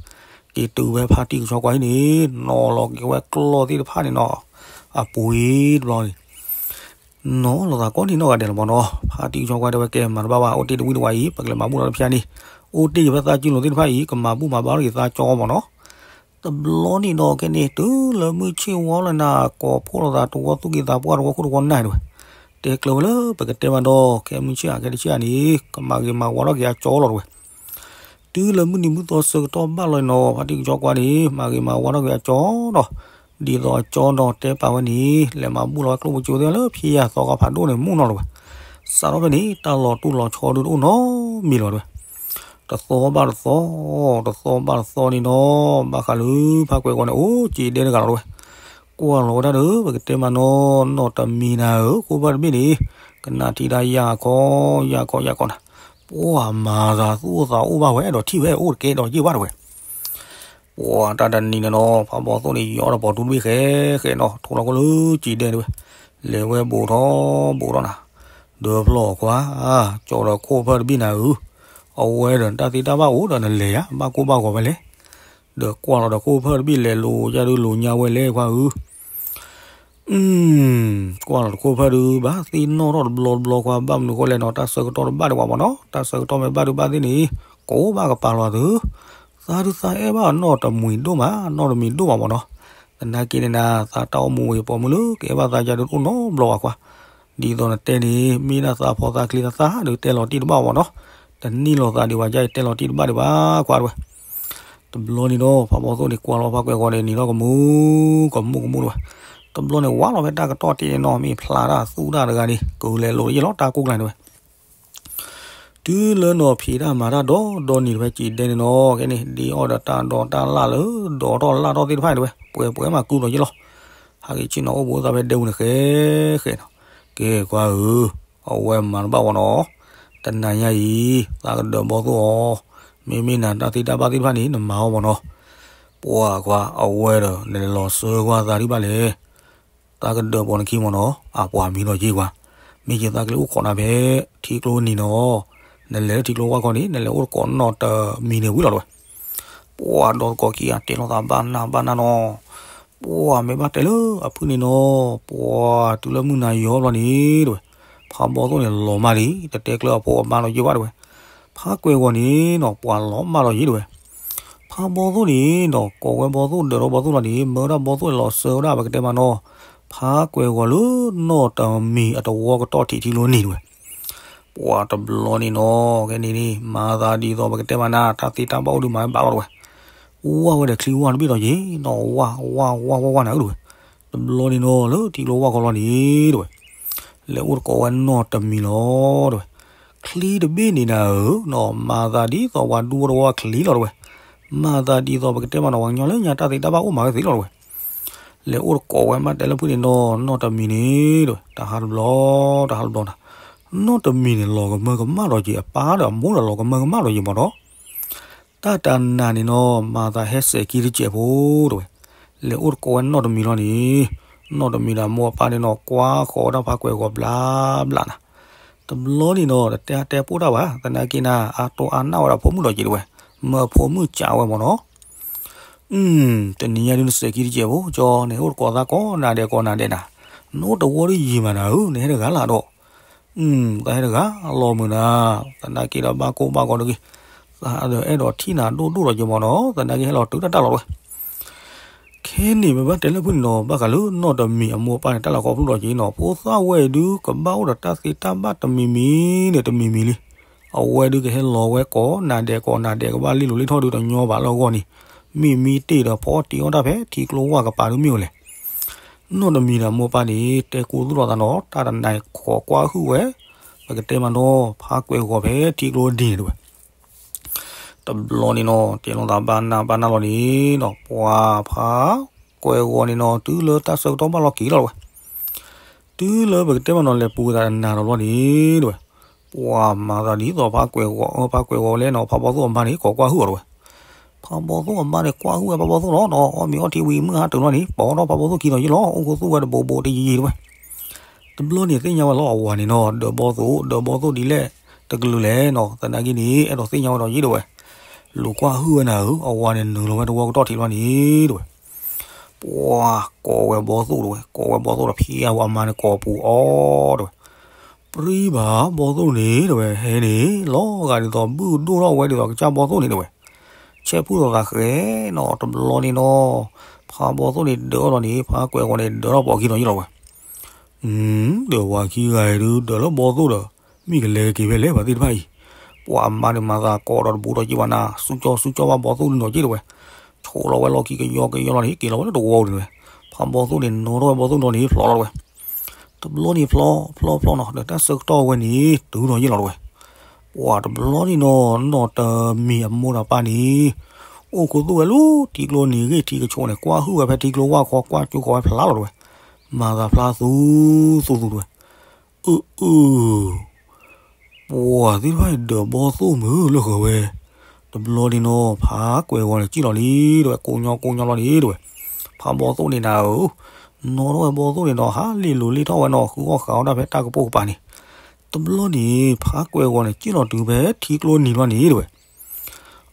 က့ၤတုၤဝဲဖါတံၢ်ကဆီကွၢ်ဟံၣ်န့ၣ် နီၤလီၤက့ၤဝဲကျီၢ်သ့ၣ်တဖၣ်န့ၣ်နီၤ အပှ့ၤတဘျီန့ၣ် နီၤလီၤသးကိးနံၤနီၢ်ဂၤဒဲးလီၤမးနီၤ ဖါတံၢ်ကဆီကွၢ်တဲဝဲကဲ မၤတဘၣ်ဘၣ် အိၣ်တ့ၢ်တဝံၣ်တဝါအံၤ ပကလဲၤမၤဘူၣ်လီၤတဖျါန့ၣ် အိၣ်တ့ၢ်က့ၤဖဲသးကံလိၤသ့ၣ်တဖၣ်အံၤ ကမၤဘူၣ်မၤဘါထီၣ်က့ၤသးကၠီမးနီၤ. တဘျီန့ၣ်ဒီးကဲန့ၣ် တုၤလၢမုၢ်ဆ့ၣ်ဝီလၢနၤ ကိးဖှိၣ်လိာ်သးတဝီသူၣ်က့ၤသးပှၢ်တဝီခိၣ်တဝီနၢ်တဲဝဲ. တဲကျၢၤဝဲလၢပကတဲမးဒီး ခဲမုၢ်ဆ့ၣ်ဧါ ခဲတဆ့ၣ်ဧါန့ၣ် ကမၤဂ့ၤမၤဝါထီၣ်က့ၤအကၠီလီၤတဲဝဲ. တုၤလၢမုၢ်နံၤမုၢ်သီဆၢကတီၢ်ဘၣ်လီၤနီၤ ဖါတံၢ်ကဆီကွၢ်န့ၣ် မၤဂ့ၤမၤဝါထီၣ်က့ၤအကၠီဒီး ဒ်သိးအကၠီဒီးတဲပာ်ဝဲန့ၣ် လဲၤမၤဘူၣ်လီၤဝဲကျိၣ်ဖိကၠိသ့ၣ်လၢဖံယၢ်သီခါဖးဒိၣ်န့ၣ် မုၢ်နီၤတဲဝဲ. စးထီၣ်ဖဲန့ၣ် တၢ်လီၤတူၢ်လီၤဆီဒုးတအိၣ်နီတမံၤလီၤတဲဝဲ. တသီဘၣ်တသီ တသီဘၣ်တသီန့ၣ်နီၤ ဘၣ်ဃးလၢဖါကွဲးဂီၤန့ၣ် အိၣ်က့ၤဒဲတဂၤလီၤတဲဝဲ. ကွၢ်လီၤဝဲဒၣ်ဒီး ပကတဲမးနီၤ နီၢ်တမံၤနၤဧၢ ခိၣ်ဖၢၣ်တဘ့ၣ်န့ၣ် ကနၣ်ထံၣ်တၢ်ယၢ်ခီ ယၢ်ခီ ယၢ်ခီနၤ ပှၤမၤသးသူၣ်အိၣ်သးအိၣ်ဘၣ်ဝဲ ဒီးထံၣ်ဝဲအိၣ်တကဲဒီးယ့ၢ်ဘၣ်တဲဝဲ. ပှၤတၢ်တနံၤန့ၣ်နီၤ ဖးဘီသိၣ်န့ၣ် ယီဒီးပိာ်တူတဘ့ၣ်ဃဲဃဲနီၤ ထိၣ်လီၤခိၣ်လၢကံၤဒဲတဲဝဲ. လဲၤဝဲဘူးထီၣ်ဘူးထီၣ်နၤ ဒီးဖျီၣ်ခွါ ကၠီဒီးခိၣ်ဖၢၣ်တဘ့ၣ်နၤဧၢ အဝဲဒီးတၢ်သ့တၢ်ဘၣ်အိၣ်ဒီးနလဲၤယါ ဘၣ်ကိၢ်ဘၣ်ဂီၤဝဲလဲၣ်. ဒီးကွၢ်လီၤဒီးခိၣ်ဖၢၣ်တဘ့ၣ်လဲၤလိာ်ယါဒုးလိာ်ညါဝဲလဲၣ်ခွါဧၢ ကွၢ်လီၤတခိၣ်ဖၢၣ်ဒုး ဘၣ်သ့ၣ်နီၣ်ထီၣ်တဘျီတဘျီခွါ ဘၣ်မနုၤဃိလဲၣ်နီၤ တၢ်ဆၢကတီၢ်တဘၣ်ဒံးဘၣ်မးနီၤ တၢ်ဆၢကတီၢ်မ့ၢ်ဘၣ်ဒုးဘၣ်သ့ၣ်န့ၣ် ကိးဘၣ်ကပၤလီၤသု သးဒုးသးအဲၣ်ဘၣ်နီၢ်တမံၤဒိၣ်မး နီၢ်တမံၤဒိၣ်မးမးနီၤ သနာ်က့န့ၣ်နၤ သးတၢ်အိၣ်မူဝဲပိာ်မုၣ်လၢကအဲၣ်ဘၣ်သးယါဒုးတအိၣ်နီတဘျီဘၣ်ခွါ ဒ်သိးနတဲန့ၣ် မ့ၢ်ဒၣ်သးဖီသးချ့သးသးဒုးတဲလီၤတံၢ်တဘၣ်မးနီၤ တနံၣ်လီၤသးဒံးဘၣ်ယါအံၤတဲလီၤတံၢ်တဘၣ်ဒံးဘၣ်ခွါတဲဝဲ တဘျီန့ၣ်ဒီး ဖးဘီသိၣ်န့ၣ် ကွၢ်လီၤဖးကွဲးဂီၤန့ၣ် နံၤထီၣ်ကမူကမူကမူတဲဝဲ တဘျီန့ၣ် ဝးလီၤဖဲတၢ်ကတီၢ်တ့ၢ်နီၤ မ့ၢ်ဖျါတၢ်သူၣ်တၢ်တဂၤန့ၣ် ကလဲၤလိာ်ယ့ၢ်လီၤတၢ်ကိၢ်ကျါန့ၣ်တဲဝဲ တုၤလၢနီၢ်ဖံးတၢ်မၤတၢ်ဒီးဒီနံၤတဖဲကံၤဒဲန့ၣ်နီၤ ကဲန့ၣ် ဒ်အီၣ်ဒီးတၢ်ဒီးတၢ်လၢ်လၢဒီးထီၣ်လၢ်ထီၣ်သ့ၣ်တဖၣ်န့ၣ်တဲဝဲ ပှဲၤပှဲၤမးကူဒီးယ့ၢ်လီၤ ဟးက့ၤဆ့ၣ်နီၤအိၣ်ဘှံးအိၣ်သါဖဲဒဲပူၤန့ၣ်ဃဲဃဲနီၤ ကဲခွါဧၢ အဝဲမၤတဘၣ်ဝဲနီၤ တနၤညါအံၤ သးကဒၢးဘီသိၣ်အီၤ မ့မ့ၢ်နၤတၢ်သ့တၢ်ဘၣ်သ့ၣ်တဖၣ်န့ၣ် နမၤအီၤမးနီၤ ပှၤခွါအဝဲဒီး နလဲၤလီၤဆှၢကွၢ်သးဒံးဘၣ်လဲၣ် သးကဒၢးပိာ်နခံမးနီၤ အပှၤမံၤဒီးယ့ၢ်ကွၢ် မ့ၢ်ယသးကလဲၤအိၣ်ခိးနၤဖဲ ထံကျိနံၤနီၤ နလဲၤလၢထံကျိဝၢ်ခီန့ၣ် နလဲၤအိၣ်တကိးနီၢ်တမံၤန့ၣ်ဝံၤလီၤတဲဝဲ ပှၤဒီးတကိးခံဂၤတဲလိာ်သးဘၣ်နၢ်ဘၣ်နၢ်နီၤ ပှၤမ့ၢ်ဘၣ်တဲလၢအဖုၣ်န့ၣ်နီၤ ပှၤတုၤလၢမုၢ်နၤယီၤဘျီန့ၣ်တဲဝဲ ဖးဘီသိၣ်န့ၣ်လီၤမၢ်လံ တတဲကျၢၤအဖိအမါလီၤယ့ၢ်ဘၣ်တဲဝဲ ဖးကွဲးဂီၤန့ၣ်နီၤ ပှၤလီၤမၢ်လီၤယ့ၢ်တဲဝဲ ပ ဖးဘီသိၣ်န့ၣ်ဒီး ကိးဝဲဘီသိၣ် ဒၢးထီၣ်ဘီသိၣ်လီၤန့ၣ် မၢဝဲဒၣ်ဘီသိၣ်လီၤစၢဝဲဒၣ် ပကတဲမးနီၤ ဖးကွဲၤဂီၤလၢနီၢ်တမံၤအတဝီကတီၢ်ထံးထံကျိနံၤတဝဲ. ပှၤတဘျီန့ၣ်နီၤ ခဲန့ၣ်န့ၣ် မၤသးဒ်သိးပကတဲမးနၤ တၢ်သ့တၢ်ဘၣ်အိၣ်ဒုးမၤဝဲဘၣ်လီၤတဝဲ. ဝၢ်ဝဲဒီးချံဝၢ်တဘ့ၣ်ဒီးယ့ၤနီၤ ဝၢ်ဝၢ်ဝၢ်ဝၢ်ဝၢ်နၤဧၢတဝဲ. တဘျီန့ၣ်နီၤ လၢထံကျိဝၢ်ခီလီၤန့ၣ်တဝဲ လဲၤအိၣ်တကိးဝဲနီၢ်တမံၤလီၤတဝဲ. ချံတဘ့ၣ်န့ၣ်နၤဧၢနီၤ မၤသးဒ်သိးပှၤဒူဖိတဝီချံလီၤတဝဲ. မၤသးဒ်သိးပကတဲမးနီၤ ပှၤကညီလၢညါတၢ်သ့တၢ်ဘၣ်အိၣ်မၤဝဲသ့လီၤတဝဲ. လဲၤအိၣ်တကိးဝဲမးတဲလၢဖုၣ်န့ၣ်နီၤ နီၢ်တမံၤန့ၣ်တဝဲ တဟးတဘျီ တဟးတဘျီနၤ. နီၢ်တမံၤန့ၣ် လီၤကမၢကမၣ်ဒီးက့ၤ အပၢ်ဒီးအမိၢ်ဒီးလီၤကမၢကမၣ်ဒီးက့ၤမးနီၤ. တၢ်တနၤန့ၣ်နီၤ မၤသးဟဲစဲးခံတစဲးဖိတဝဲ. လဲၤအိၣ်တကိးဝဲနီၢ်တမံၤလီၤန့ၣ် နီၢ်တမံၤဒီးအမိၢ်အပၢ်န့ၣ်နီၤ ကွၢ်ဃီၤဝဲဒၣ်ဖးကွဲၤဂီၤဘျါဘျါနၤ. တဘျီန့ၣ်နီၤ တတဲအါတဲပိၢ်တၢ်ဘၣ် သနာ်က့နၤ အတိၢ်အါနၢ်ဝဲဒၣ်ဖိမုၣ်ဒီးက့ၤတဝဲ. မၢအဖိမုၣ်ကးဝဲမးနီၤ. တနံၤညါဒုးနစဲးခံတစဲးဖိ ကၠီန့ၣ် အိၣ်တကိးသးကိးနၤဒဲးကိးနၤဒဲးနၤ. နအိၣ်တဝီဒုးယံာ်မးနၤဧၢ နဟဲတဂၤလၢ်ဒီး သးဟဲတဂၤလီၤမုာ်နၤ. သနာ်က့ဒီးဘၣ်ကိၢ်ဘၣ်ဂီၤတဂ့ၤ. သးဒီးအဲၣ်ဒိးထံၣ်နၤဒိၣ်ဒိၣ်ဒီးက့ၤမးနီၤ သနာ်က့ဟဲလီၤတုၤတၢ်တၢ်လီၤတဝဲ. ခဲန့ၣ် ပဘၣ်တဲလၢဖုၣ်န့ၣ်နီၤ ဘၣ်ဃးလၢနီၢ်တမံၤအမိၢ်အပၢ်န့ၣ် တၢ်လီၢ်ခီဖျိဒီးက့ၤနီၤ ဖိသၣ်ဝဲအံၤဒုး ကဘၣ်အိၣ်ဒီးတၢ်သ့တၢ်ဘၣ်တမံၤမံၤန့ၣ် တမံၤမံၤလံ. အဝဲဒုးကဟဲလီၤဝဲကိးနၤဒဲးကိးနၤဒဲး ကဘၣ်လ့လိာ်လ့ထီၣ်ဒုးတညီဘၣ်လၢအဂီၢ်န့ၣ် မ့ၢ်မံတ့ၢ်ဒီးဖီအီၣ်တ့အီၣ်တၢ်ဖဲထံကျိဝၢ်ကပၤဒုးမ့ၢ်အိၣ်လဲၣ်. နီၢ်တမံၤဒီးအမိၢ်အပၢ်န့ၣ် တဲကူသူၣ်ထီၣ်သးနီၤ တၢ်တနၤကိးကွၢ်ဟုၣ်ဝဲ ပကတဲမးနီၤ ဖးကွဲၤဂီၤဖဲထံကျိဒ်န့ၣ်တဝဲ. တဘျီန့ၣ်နီၤ တဲလိာ်သးဘၣ်နၢ်ဘၣ်နၢ်လီၤန့ၣ်နီၤ ပှၤဖးကွဲၤဂီၤန့ၣ်နီၤ တုၤလၢတၢ်ဆၢကတီၢ်ဘၣ်လီၢ်ခံလီၤတဝဲ. တုၤလၢပကတဲမးနီၤ လဲၤပူၤဝဲသးတနၤဒီးဘျီန့ၣ်တဝဲ ပှၤမၤသးဒ်သိးဖးကွဲၤဂီၤ ဖးကွဲၤဂီၤလဲၣ်နီၤ ဖးဘီသိၣ်အမါန့ၣ် ကိးကွၢ်ဟုၣ်အီၤတဝဲ. ဖးဘီသိၣ်အမါန့ၣ် ကွၢ်ဟုၣ်ဝဲဖးဘီသိၣ်နီၤ အီၣ်မ့ၤအီထံဝံၤမုၢ်ဟါတုၤလီၤန့ၣ် ပိာ်ထီၣ်ဖးဘီသိၣ်ခံဒီးယ့ၢ်လီၤ အိၣ်ခူသူၣ်ဝဲတဘိးဘိးတယံၤယံၤတဝဲ. တဘျီန့ၣ်သ့ၣ်ညါဝဲလီၤ အဝၤန့ၣ်နီၤ ဒၢးဘီသိၣ် ဒၢးဘီသိၣ်ဒ်လဲၣ် တကလုာ်လဲၣ်နီၤ သနာ်က့န့ၣ် အဲၣ်ဒိးသ့ၣ်ညါဝဲဒီးယ့ၢ်တဝဲ. လူၤကွၢ်ဟုၣ်ဝဲနၤဧၢ အဝၤန့ၣ်နုာ်လီၤဝဲတဝီကတီၢ်ထံးလီၤန့ၣ်တဝဲ. ပှၤကိးဝဲဘီသိၣ်တဝဲ ကိးဝဲဘီသိၣ်ဒီးဖံးအဝဲအမါန့ၣ်ကိးပူၤအီၤတဝဲ. ပြံဘၣ်ဘီသိၣ်န့ၣ်တဝဲ ဟဲန့ၣ် လီၤဂာ်ဒ်သိးဘုၣ်ဒိၣ်ထီၣ်ဝဲဒ်သိးကစၢ်ဘီသိၣ်န့ၣ်တဝဲ. ဆဲးဖုၣ်လိာ်သးဃဲနီၤ တဘျီန့ၣ်နီၤ ဖးဘီသိၣ်န့ၣ်ဒၢးထီၣ်လီၤန့ၣ် ဖးကွဲၤဂီၤန့ၣ်ဒၢးထီၣ်ပိာ်ခံဒီးယ့ၢ်လီၤတဝဲ. ဒီးဝၤခံဂၤအံၤဒုး ဒၢးလၢဘီသိၣ်ဒီး မ့ၢ်ကလဲၤက့ၤဖဲလဲၣ် ပှၤသ့ၣ်တဖၣ်အံၤ. ပှၤအမါန့ၣ်မၤသးကိးဒီးတဘူးဒီးက့ၤဘၣ်နၤ စူၣ်ကၠီစူၣ်ကၠီဘၣ်ဘီသိၣ်ဒုးနီၤက့ၢ်တဝဲ. ဆိးလီၤဝဲလီၢ်ခံကယီကယီလီၤန့ၣ် က့ၤလီၤဝဲလၢတဝီန့ၣ်ဝဲ. ဖးဘီသိၣ်န့ၣ် နီၣ်ထီၣ်ဝဲဘီသိၣ်လီၤန့ၣ် ဖျိးလီၤတဝဲ. တဘျီန့ၣ်ဖျိးဖျိးဖျိးနီၤ ဒီးတၢ်ဆၢကတီၢ်ဝဲန့ၣ် တုၤဒီးယ့ၢ်လီၤတဝဲ. ပှၤတဘျီန့ၣ်နီၤ နီၢ်တမံၤအမိၢ်ဒီးပၢ်န့ၣ် အိၣ်ခူသူၣ်ဝဲလၢထံကျိနံၤဂ့ၢ်ထံကဆိးန့ၣ် ကွၢ်ဟုၣ်ဝဲဖဲထံကျိဝၢ်ခီ ကွၢ်ကၠိဃီၤဝဲဖျါလီၤတဝဲ. မၤသးဖျါသူသူသူတဝဲ. အၢ အၢ ပှၤသ့ၣ်တဖၣ်အံၤဒၢးဘီသိၣ်မုာ်လၢဃၢၤဝဲ. တဘျီန့ၣ်နီၤ ဖးကွဲၤဂီၤန့ၣ် ကံၣ်လီၤလံတဝဲ ကိးညီကိးညီလီၤန့ၣ်တဝဲ. ဖးဘီသိၣ်န့ၣ်နၤဧၢ, နီၣ်ထီၣ်ဝဲဘီသိၣ်န့ၣ်နီၤ ဟးလ့လိာ်လ့ထီၣ်ဝဲနီၤ ဃုအီၣ်ဃးအီၣ်တၢ်ဖဲတၢ်ကပိာ်ကပၤန့ၣ်. တဘျီန့ၣ် ဖးကွဲၤဂီၤန့ၣ် ကံၣ်လီၤတုၤဖဲထံကျိနံၤလီၤန့ၣ်တဝဲ.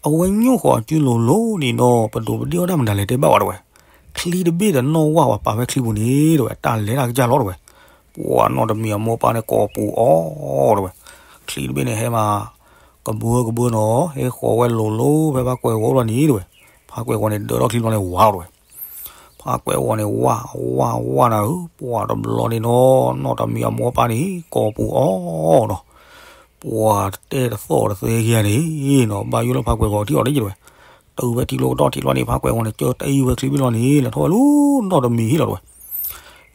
အဝဲညိၣ်ဃီၤအစုလိၤလိၤန့ၣ်နီၤ ပဒိးပဒ့ၣ်အီၣ်တၢ်မတၤလဲၣ်တဲဘၣ်ဝဲတဝဲ. ချံတဘ့ၣ်ဒီးနီၣ်ဝၢ်ဝဲပာ်ဖဲချံပူၤန့ၣ်တဝဲ တၢ်လဲၤတၢ်ကစၢ်လီၤတဝဲ. ပှၤနီၢ်တမံၤအမိၢ်ပၢ်န့ၣ်ကိးပူၤအီၤတဝဲ. ချံတဘ့ၣ်န့ၣ်ဟဲမး ကဘၢကဘၢနီၤ ဟဲဃီၤဝဲလိၤလိၤဖဲဖးကွဲၤဂီၤလီၤန့ၣ်တဝဲ. ဖးကွဲၤဂီၤန့ၣ် ဒၢးထီၣ်ချံဘျီန့ၣ်ဝါလီၤတဝဲ. ဖးကွဲၤဂီၤန့ၣ် ဝါ ဝါ ဝါနၤဧၢ, ပှၤတဘျီန့ၣ်နီၤ နီၢ်တမံၤအမိၢ်ပၢ်န့ၣ် ကိးပူၤအီၤနီၤ. ပှၤတတဲတသီၣ်တသဲခံဂၤန့ၣ်နီၤ ဘၣ်ယိၣ်လၢဖးကွဲၤဂီၤထံၣ်အီၤတယံာ်တဝဲ. တုၤဖဲထံကျိကတီၢ်ထံးလီၤန့ၣ် ဖးကွဲၤဂီၤန့ၣ် ကၢတအံၤဝဲချံဘ့ၣ်လီၤန့ၣ် လဲၤထီၣ်ဝဲလၢနီၢ်တမံၤဟံၣ်လီၤတဝဲ.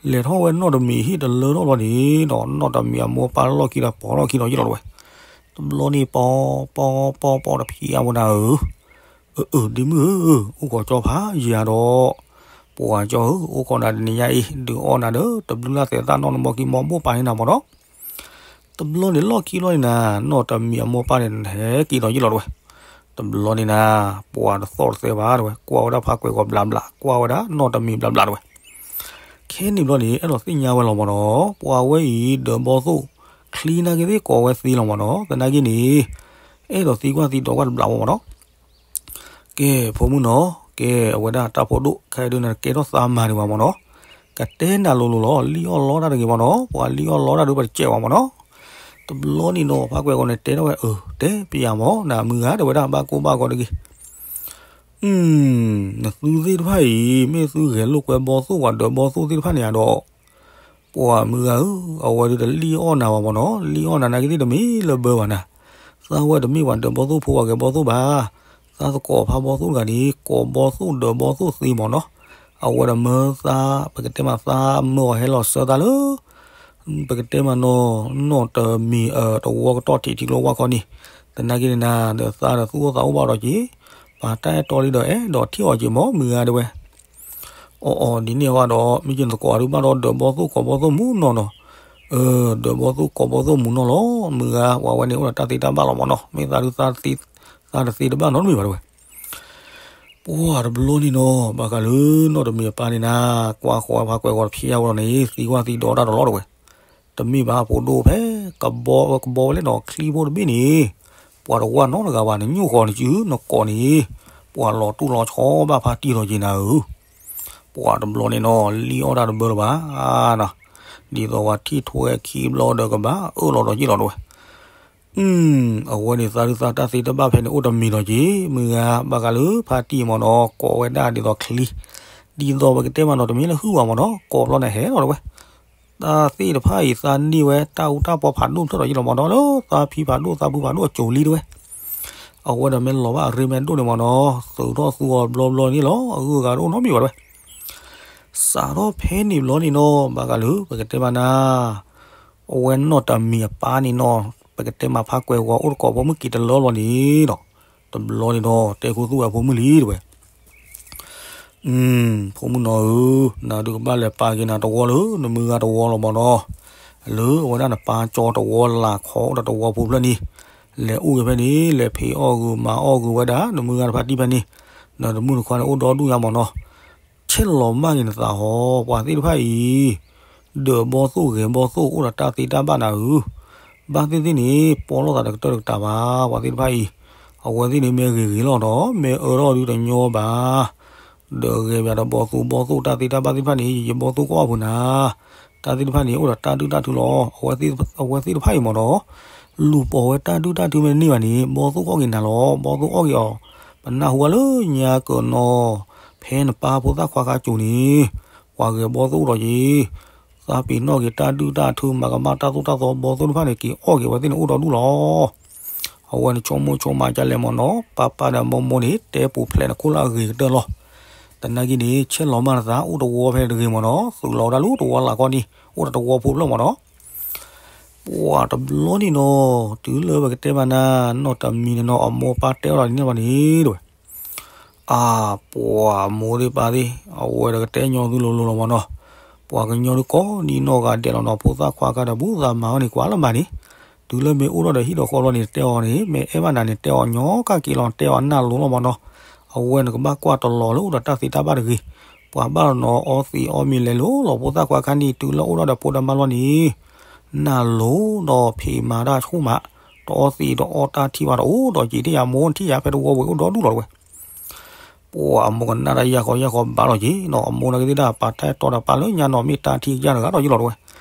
လဲၤထီၣ်ဝဲနီၢ်တမံၤဟံၣ်တလၢထီၣ်လီၤန့ၣ်နီၤ နီၢ်တမံၤအမိၢ်ပၢ်လီၢ်ခံဒီးပိာ်လီၢ်ခံဒီးယ့ၢ်လီၤတဝဲ. တဘျီန့ၣ် ပီပီပီပီတဖံးအဝဲနၤဧၢ. အၢ အၢ ဒ့မုၣ်ဧၢ, အိၣ်ခိးကၠီဖးယၤဒီး, ပှၤကၠီဧၢ, အိၣ်ခိးနၤတနံၤညါအံၤ ဒုးအီၣ်နၤဒီး တဘျုးလၢ်သဲးသၣ်နီၢ်နမီၢ်ကံမီၢ်ဘိၣ်ပာ်န့ၢ်နၤမးဒီး. တဘျီန့ၣ်လီၢ်ခံလီၤန့ၣ်နၤ နီၢ်တမံၤအမိၢ်ပၢ်န့ၣ် ဟဲက့ၤဒီးယ့ၢ်လီၤတဝဲ. တဘျီန့ၣ်နၤ ပှၤတသီၣ်တသဲဘၣ်တဝဲ ကွၢ်ဝဲဒၣ်ဖးကွဲၤဂီၤဘျးဘျး ကွၢ်ဝဲဒၣ်နီၢ်တမံၤဘျးဘျးတဝဲ. ခဲန့ၣ်ဘျီန့ၣ် အဲၣ်ဒိးသ့ၣ်ညါဝဲလီၤမးဒီး ပှၤဝဲအံၤဒၢးဘီသိၣ် ချံနာ်က့သ့ၣ်ကိးဝဲသ့လီၤမးဒီး သနာ်က့န့ၣ် အဲၣ်ဒိးသံကွၢ်သံဒိးကွၢ်တဘျးဝဲမးဒီး ကဲ ဖိမုၣ်နီၤ, ကဲ အဝဲဒၣ်တၢ်ဖိဒိၣ်ခဲဒုးနကဲထီၣ်သးမၤဒံးဘၣ်မးနီၤ, ကတဲနၤလိၤလိၤလီၤ, လံၣ်အီၣ်လီတၢ်တဂ့ၤမးနီၤ, ပှၤလံၣ်အီၣ်လီတၢ်ဒုးပတစဲးဘၣ်မးနီၤ. တဘျီန့ၣ်နီၤ ဖးကွဲၤဂီၤန့ၣ်တဲထီၣ်ဝဲ အၢ တဲပယၤမး နမုၢ်ဂၤ တဲဝဲဒၣ်ဘၣ်ကိၢ်ဘၣ်ဂီၤတဂ့ၤ. နသုသ့ၣ်တဖၣ်အံၤ မ့ၢ်သုဂဲၤလိာ်ကွဲဘီသိၣ် ပှၤဒၢးဘီသိၣ်သ့ၣ်တဖၣ်န့ၣ်ဧါဒီး, ပှၤမုၢ်ဂၤဧၢ, အဝဲဒုးတလံၣ်အီၣ်နၤဘၣ်မ့ၢ်နီၤ, လံၣ်အီၣ်နၤနာ်က့သ့ၣ်တမ့ၢ်လၢဘၢဘၣ်နၤ, သးဝဲတမ့ၢ်ပှၤဒၢးဘီသိၣ်ဖိ ပှၤဂဲၤဘီသိၣ်ဘၣ်, သးသကိးဖးဘီသိၣ်တဂၤန့ၣ် ကိးဘီသိၣ်ဒၢးဘီသိၣ်သ့မ့ၢ်နီၤ, အဝဲဒၣ်မၢသး ပကတဲမးသးမၢအီၤဟဲလီၤစၢသးလၢ ပကတဲမးနီၤ နီၢ်တမံၤအတဝီကတီၢ်ထံးထံကျိဝၢ်ခီန့ၣ်, သနာ်က့န့ၣ်နၤ ဒီးသးဒီးသူၣ်အိၣ်သးအိၣ်ဘၣ်ဒီးက့ၤ, ပှၤတၢ်အဲၣ်တီလံဒီးအဲၣ်ဒိးထံၣ်အီၤက့ၤမ့ၢ်မုၢ်ဂၤတဲဝဲ, အီအီၤဒ်န့ၣ်အဝဲဒီး မ့ၢ်က့ၤနသကိးအဒုးဘၣ်ဒီးဒၢးဘီသိၣ်ကိးဘီသိၣ်မူနီၢ်နီၤ, အၢ ဒၢးဘီသိၣ်ကိးဘီသိၣ်မူနီၢ်လီၤ, မုၢ်ဂၤ ပှၤဝဲန့ၣ်အိၣ်ဒီးတၢ်သ့တၢ်ဘၣ်လီၤမ့ၢ်နီၤ, မ့ၢ်သးဒုး သးတသ့တဘၣ်နီတမံၤဘၣ်တဲဝဲ ပှၤတဘျီန့ၣ်နီၤ ဘၣ်ဃးလၢနီၢ်တမံၤအပၢ်န့ၣ်နၤ, ကွၢ်ဃီၤဝဲဖးကွဲးဂီၤတဖျဲယါဝဲလီၤန့ၣ် သံကွၢ်သံဒိးတၢ်တလီၤတဲဝဲ, တမ့ၢ်ဘၣ်ဖိဒိၣ်ဖဲ ကဘီဝဲလၢနီၤချံဖိတဘ့ၣ်န့ၣ်, ပှၤတဝၢ်နီတဂၤဘၣ် နညိၣ်ဃီၤနစုနကိးန့ၣ်, ပှၤလီၤတူၢ်လီၤဆီဘၣ်ဖးတံၢ်လီၤက့ၤနၤဧၢ, ပှၤတဘျီန့ၣ်နီၤ လံၣ်အီၣ်တၢ်တဘၢလၢၤဘၣ်, ဒ်သိးပှၤထံၣ်ထွဲခံဘျီဒီးကဘၣ်အၢၣ်လီၤဒီးက့ၤလီၤတဲဝဲ အဝဲန့ၣ်သးဒုးသးတၢ်သ့တဘၣ်ဖဲန့ၣ်အိၣ်တမံၤလီၤက့ၤ, မုၢ်ဂၤ ဘၣ်ဃးလၢဖါတံၢ်မ့ၢ်နီၤ ကိးဝဲဒၣ်ဒ်သိးချံ, ဒ်သိးပကတဲမးနီၤ တမ့ၢ်လၢဟုၣ်ဘၣ်မ့ၢ်နီၤ ကိးဘျီန့ၣ်ဟဲလီၤတဲဝဲ, တၢ်သ့ၣ်တဖၣ်အံၤသးန့ၢ်ဝဲတၢ်အူတၢ်ပီဖးဒိၣ်ဖျၢၣ်ဒီးယ့ၢ်လီၤမ့ၢ်နီၤ လၢသးဖံဖးဒိၣ်သးဖုဖးဒိၣ်အစိၤလံတဲဝဲ, အဝဲဒီးမ့ၢ်လီၤဘၣ်အရ့မ့ၢ်ဒိၣ်န့ၣ်မ့ၢ်နီၤ သုးထီၣ်သူအီၤဘျီဘျီန့ၣ်လီၤ အဂုၤအဂၤတအိၣ်နီတမံၤဘၣ်တဲဝဲ စးထီၣ်ဖဲန့ၣ်ဘျီန့ၣ်နီၤ ဘၣ်ဃးလၢပကတဲမးနၤ အဝဲနီၢ်တမံၤအပၢ်န့ၣ်နီၤ ပကတဲမးဖးကွဲးဂီၤအိၣ်တကိးဖိမုၣ်က့ၤတလၢလီၤန့ၣ်ဒီး တဘျီန့ၣ်ဒီး တဲခိၣ်သူၣ်ဝဲဖိမုၣ်လံတဲဝဲ, ဖိမုၣ်နီၤဧၢ, နဒုးကဘၣ်လဲၤပာ်က့ၤနၤတဝီလၢနမုၢ်ဂၤတဝီလီၤမ့ၢ်နီၤ, လၢအဝဲဒၣ်နပၢ်ကၠီတဝီလၢ်ခီအိၣ်ဒီးတဝီဖိဖျၢၣ်န့ၣ်, လဲၤအိၣ်ဂ့ၤဖဲန့ၣ် လဲၤဖံးအီၣ်ဂ့ၤမၤအီၣ်ဂ့ၤဝဲဒၣ် နမုၢ်ဂၤတဖါတံၢ်ဖဲန့ၣ်, နတမုၢ်တခွါန့ၣ်အိၣ်ဒီဒူၣ်ညါမ့ၢ်နီၤ ဆဲးလီၤမၢ်က့ၤနသးဟီ, ပှၤသ့ၣ်တဖၣ်အံၤ ဒၢးဘီသိၣ်ဂဲၤဘီသိၣ်အိၣ်ဒီးတၢ်သ့တၢ်ဘၣ်နၤဧၢ, ဘၣ်သ့ၣ်သ့ၣ်န့ၣ် ပီၣ်လိာ်သးတကတၢၢ်တကတၢၢ်ဘၣ်, ပှၤသ့ၣ်တဖၣ်အံၤ, အဝဲသ့ၣ်န့ၣ်မ့ၢ်ဂ့ၤဂ့ၤလီၤဒီး မ့ၢ်အၢထီၣ်ဒုတညီဘၣ်, ဒီးဂဲၤဘၣ်ဒီးဘီသိၣ်ဘီသိၣ်တၢ်သ့တၢ်ဘၣ်သ့ၣ်တဖၣ်န့ၣ် ယဘီသိၣ်ကအီၣ်ဖုးနၤ, တၢ်သ့ၣ်တဖၣ်န့ၣ် အိၣ်ဒီးတၢ်ဒုၣ်တၢ်ထုလီၤ, အဝဲသ့ၣ်တဖၣ်အံၤမ့ၢ်ဒီး လူၤပိာ်ဝဲတၢ်ဒုၣ်တၢ်ထုမ့ၢ်တန့ၢ်ဘၣ်န့ၣ် ဘီသိၣ်ကအီၣ်က့ၤနၤလီၤ, ဘီသိၣ်အီၣ်က့ၤအီၤ, ပနၢ်ဟူဝဲလၢညါကၢးနီၤ, ဖဲနပၢ်ဖိသၣ်ခွါခါစိၤန့ၣ်, ပှၤဂဲၤဘီသိၣ်ဒီးက့ၤ, သးပ့ၤနီၣ်က့ၤတၢ်ဒုၣ်တၢ်ထု မၤကမၣ်တၢ်သိၣ်တၢ်သီဘီသိၣ်တဖၣ်န့ၣ် က့ၤအီၣ်က့ၤဝဲသ့ၣ်န့ၣ်အိၣ်ဒီဒူၣ်လီၤ. အဝဲန့ၣ်ဆိကမိၣ်ဆိကမးဒ်လဲၣ်မ့ၢ်နီၤ, ပၢ်ပၢ်ဒီးမိၢ်မိၢ်န့ၣ် တဲပူၤဖျဲးနခိၣ်လၢအဂ့ၤကတၢၢ်လီၤ. သနာ်က့န့ၣ် ဆဲးလီၤမၢ်နသး အိၣ်တဝီဖဲတဂ့ၤမ့ၢ်နီၤ, သုးလီၤဝဲဒၣ်လၢတဝီလၢ်ကီၢ်န့ၣ် အိၣ်ဒီးတဝီဖိဖျၢၣ်မ့ၢ်နီၤ. ပှၤတဘျီန့ၣ်နီၤ, တုၤလၢပကတဲမးနၤ, နီၢ်တမံၤန့ၣ်နီၤ အမိၢ်ပၢ်တဲအီၤဒီးန့ၣ်ဘၣ်န့ၣ်တဲဝဲ, အါ, ပှၤမိၢ်သ့ၣ်ပၢ်သ့ၣ်, အဝဲဒီးကတဲညီသုလိၤလိၤလီၤမ့ၢ်နီၤ. ပှၤကညီဒုးကိးဒံနီၢ်ဂၤဒဲးလီၤနီၤ, ဖိသၣ်ခွါခါဒီး ဘူးသးမၤဝဲန့ၣ် ကွၢ်လၢမၤန့ၣ်, တုၤလၢမ့ၢ်အိၣ်ထီၣ်ဒီးဟံၣ်ဒီးဃီလီၤန့ၣ် တဲအီၤန့ၣ်, မ့ၢ်အဲၣ်ဘၣ်နၤန့ၣ် တဲအီၤညီကၢ်က့ၤလီၤ, တဲအီၤနၢ်လိၤလီၤမ့ၢ်နီၤ. အဝဲန့ၣ်ကဘၣ်ကွၢ်တလီၤလၢအိၣ်ဒီးတၢ်သ့တၢ်ဘၣ်တဂ့ၤ, ပှၤဘၣ်လီၤနီၤ အီသံးအီမံၤလဲၤလိၤလီၤ ဖိသၣ်ခွါခါန့ၣ် တုၤလၢအိၣ်ထီၣ်ဒီးဖိဒီးမါလီၤန့ၣ်, နၢ်လိၤဒီးဖံးမၤတၢ်ဆူၣ်မး, တအီသံးတအီတၢ်ထံၣ်ဘၣ်တအိၣ်ဒီးက့ၤ ထံၣ်ယၤမိၢ်ထံၣ်ယၤဖဲတဝီဝဲအိၣ်ဒီဒူၣ်လီၤတဲဝဲ. ပှၤအမိၢ်ကနၣ်တၢ်ယၢ်ဃီယၢ်ဃီဘၣ်လီၤက့ၤနီၤ, အမိၢ်နာ်က့သ့ၣ်ဒၣ်ပာ်တၢ်အဲၣ်တီဒီးပၢ်လၢညါနီၤ မ့ၢ်တၢ်ထံၣ်ယၢ်တဂၤဒီးယလီၤတဲဝဲ.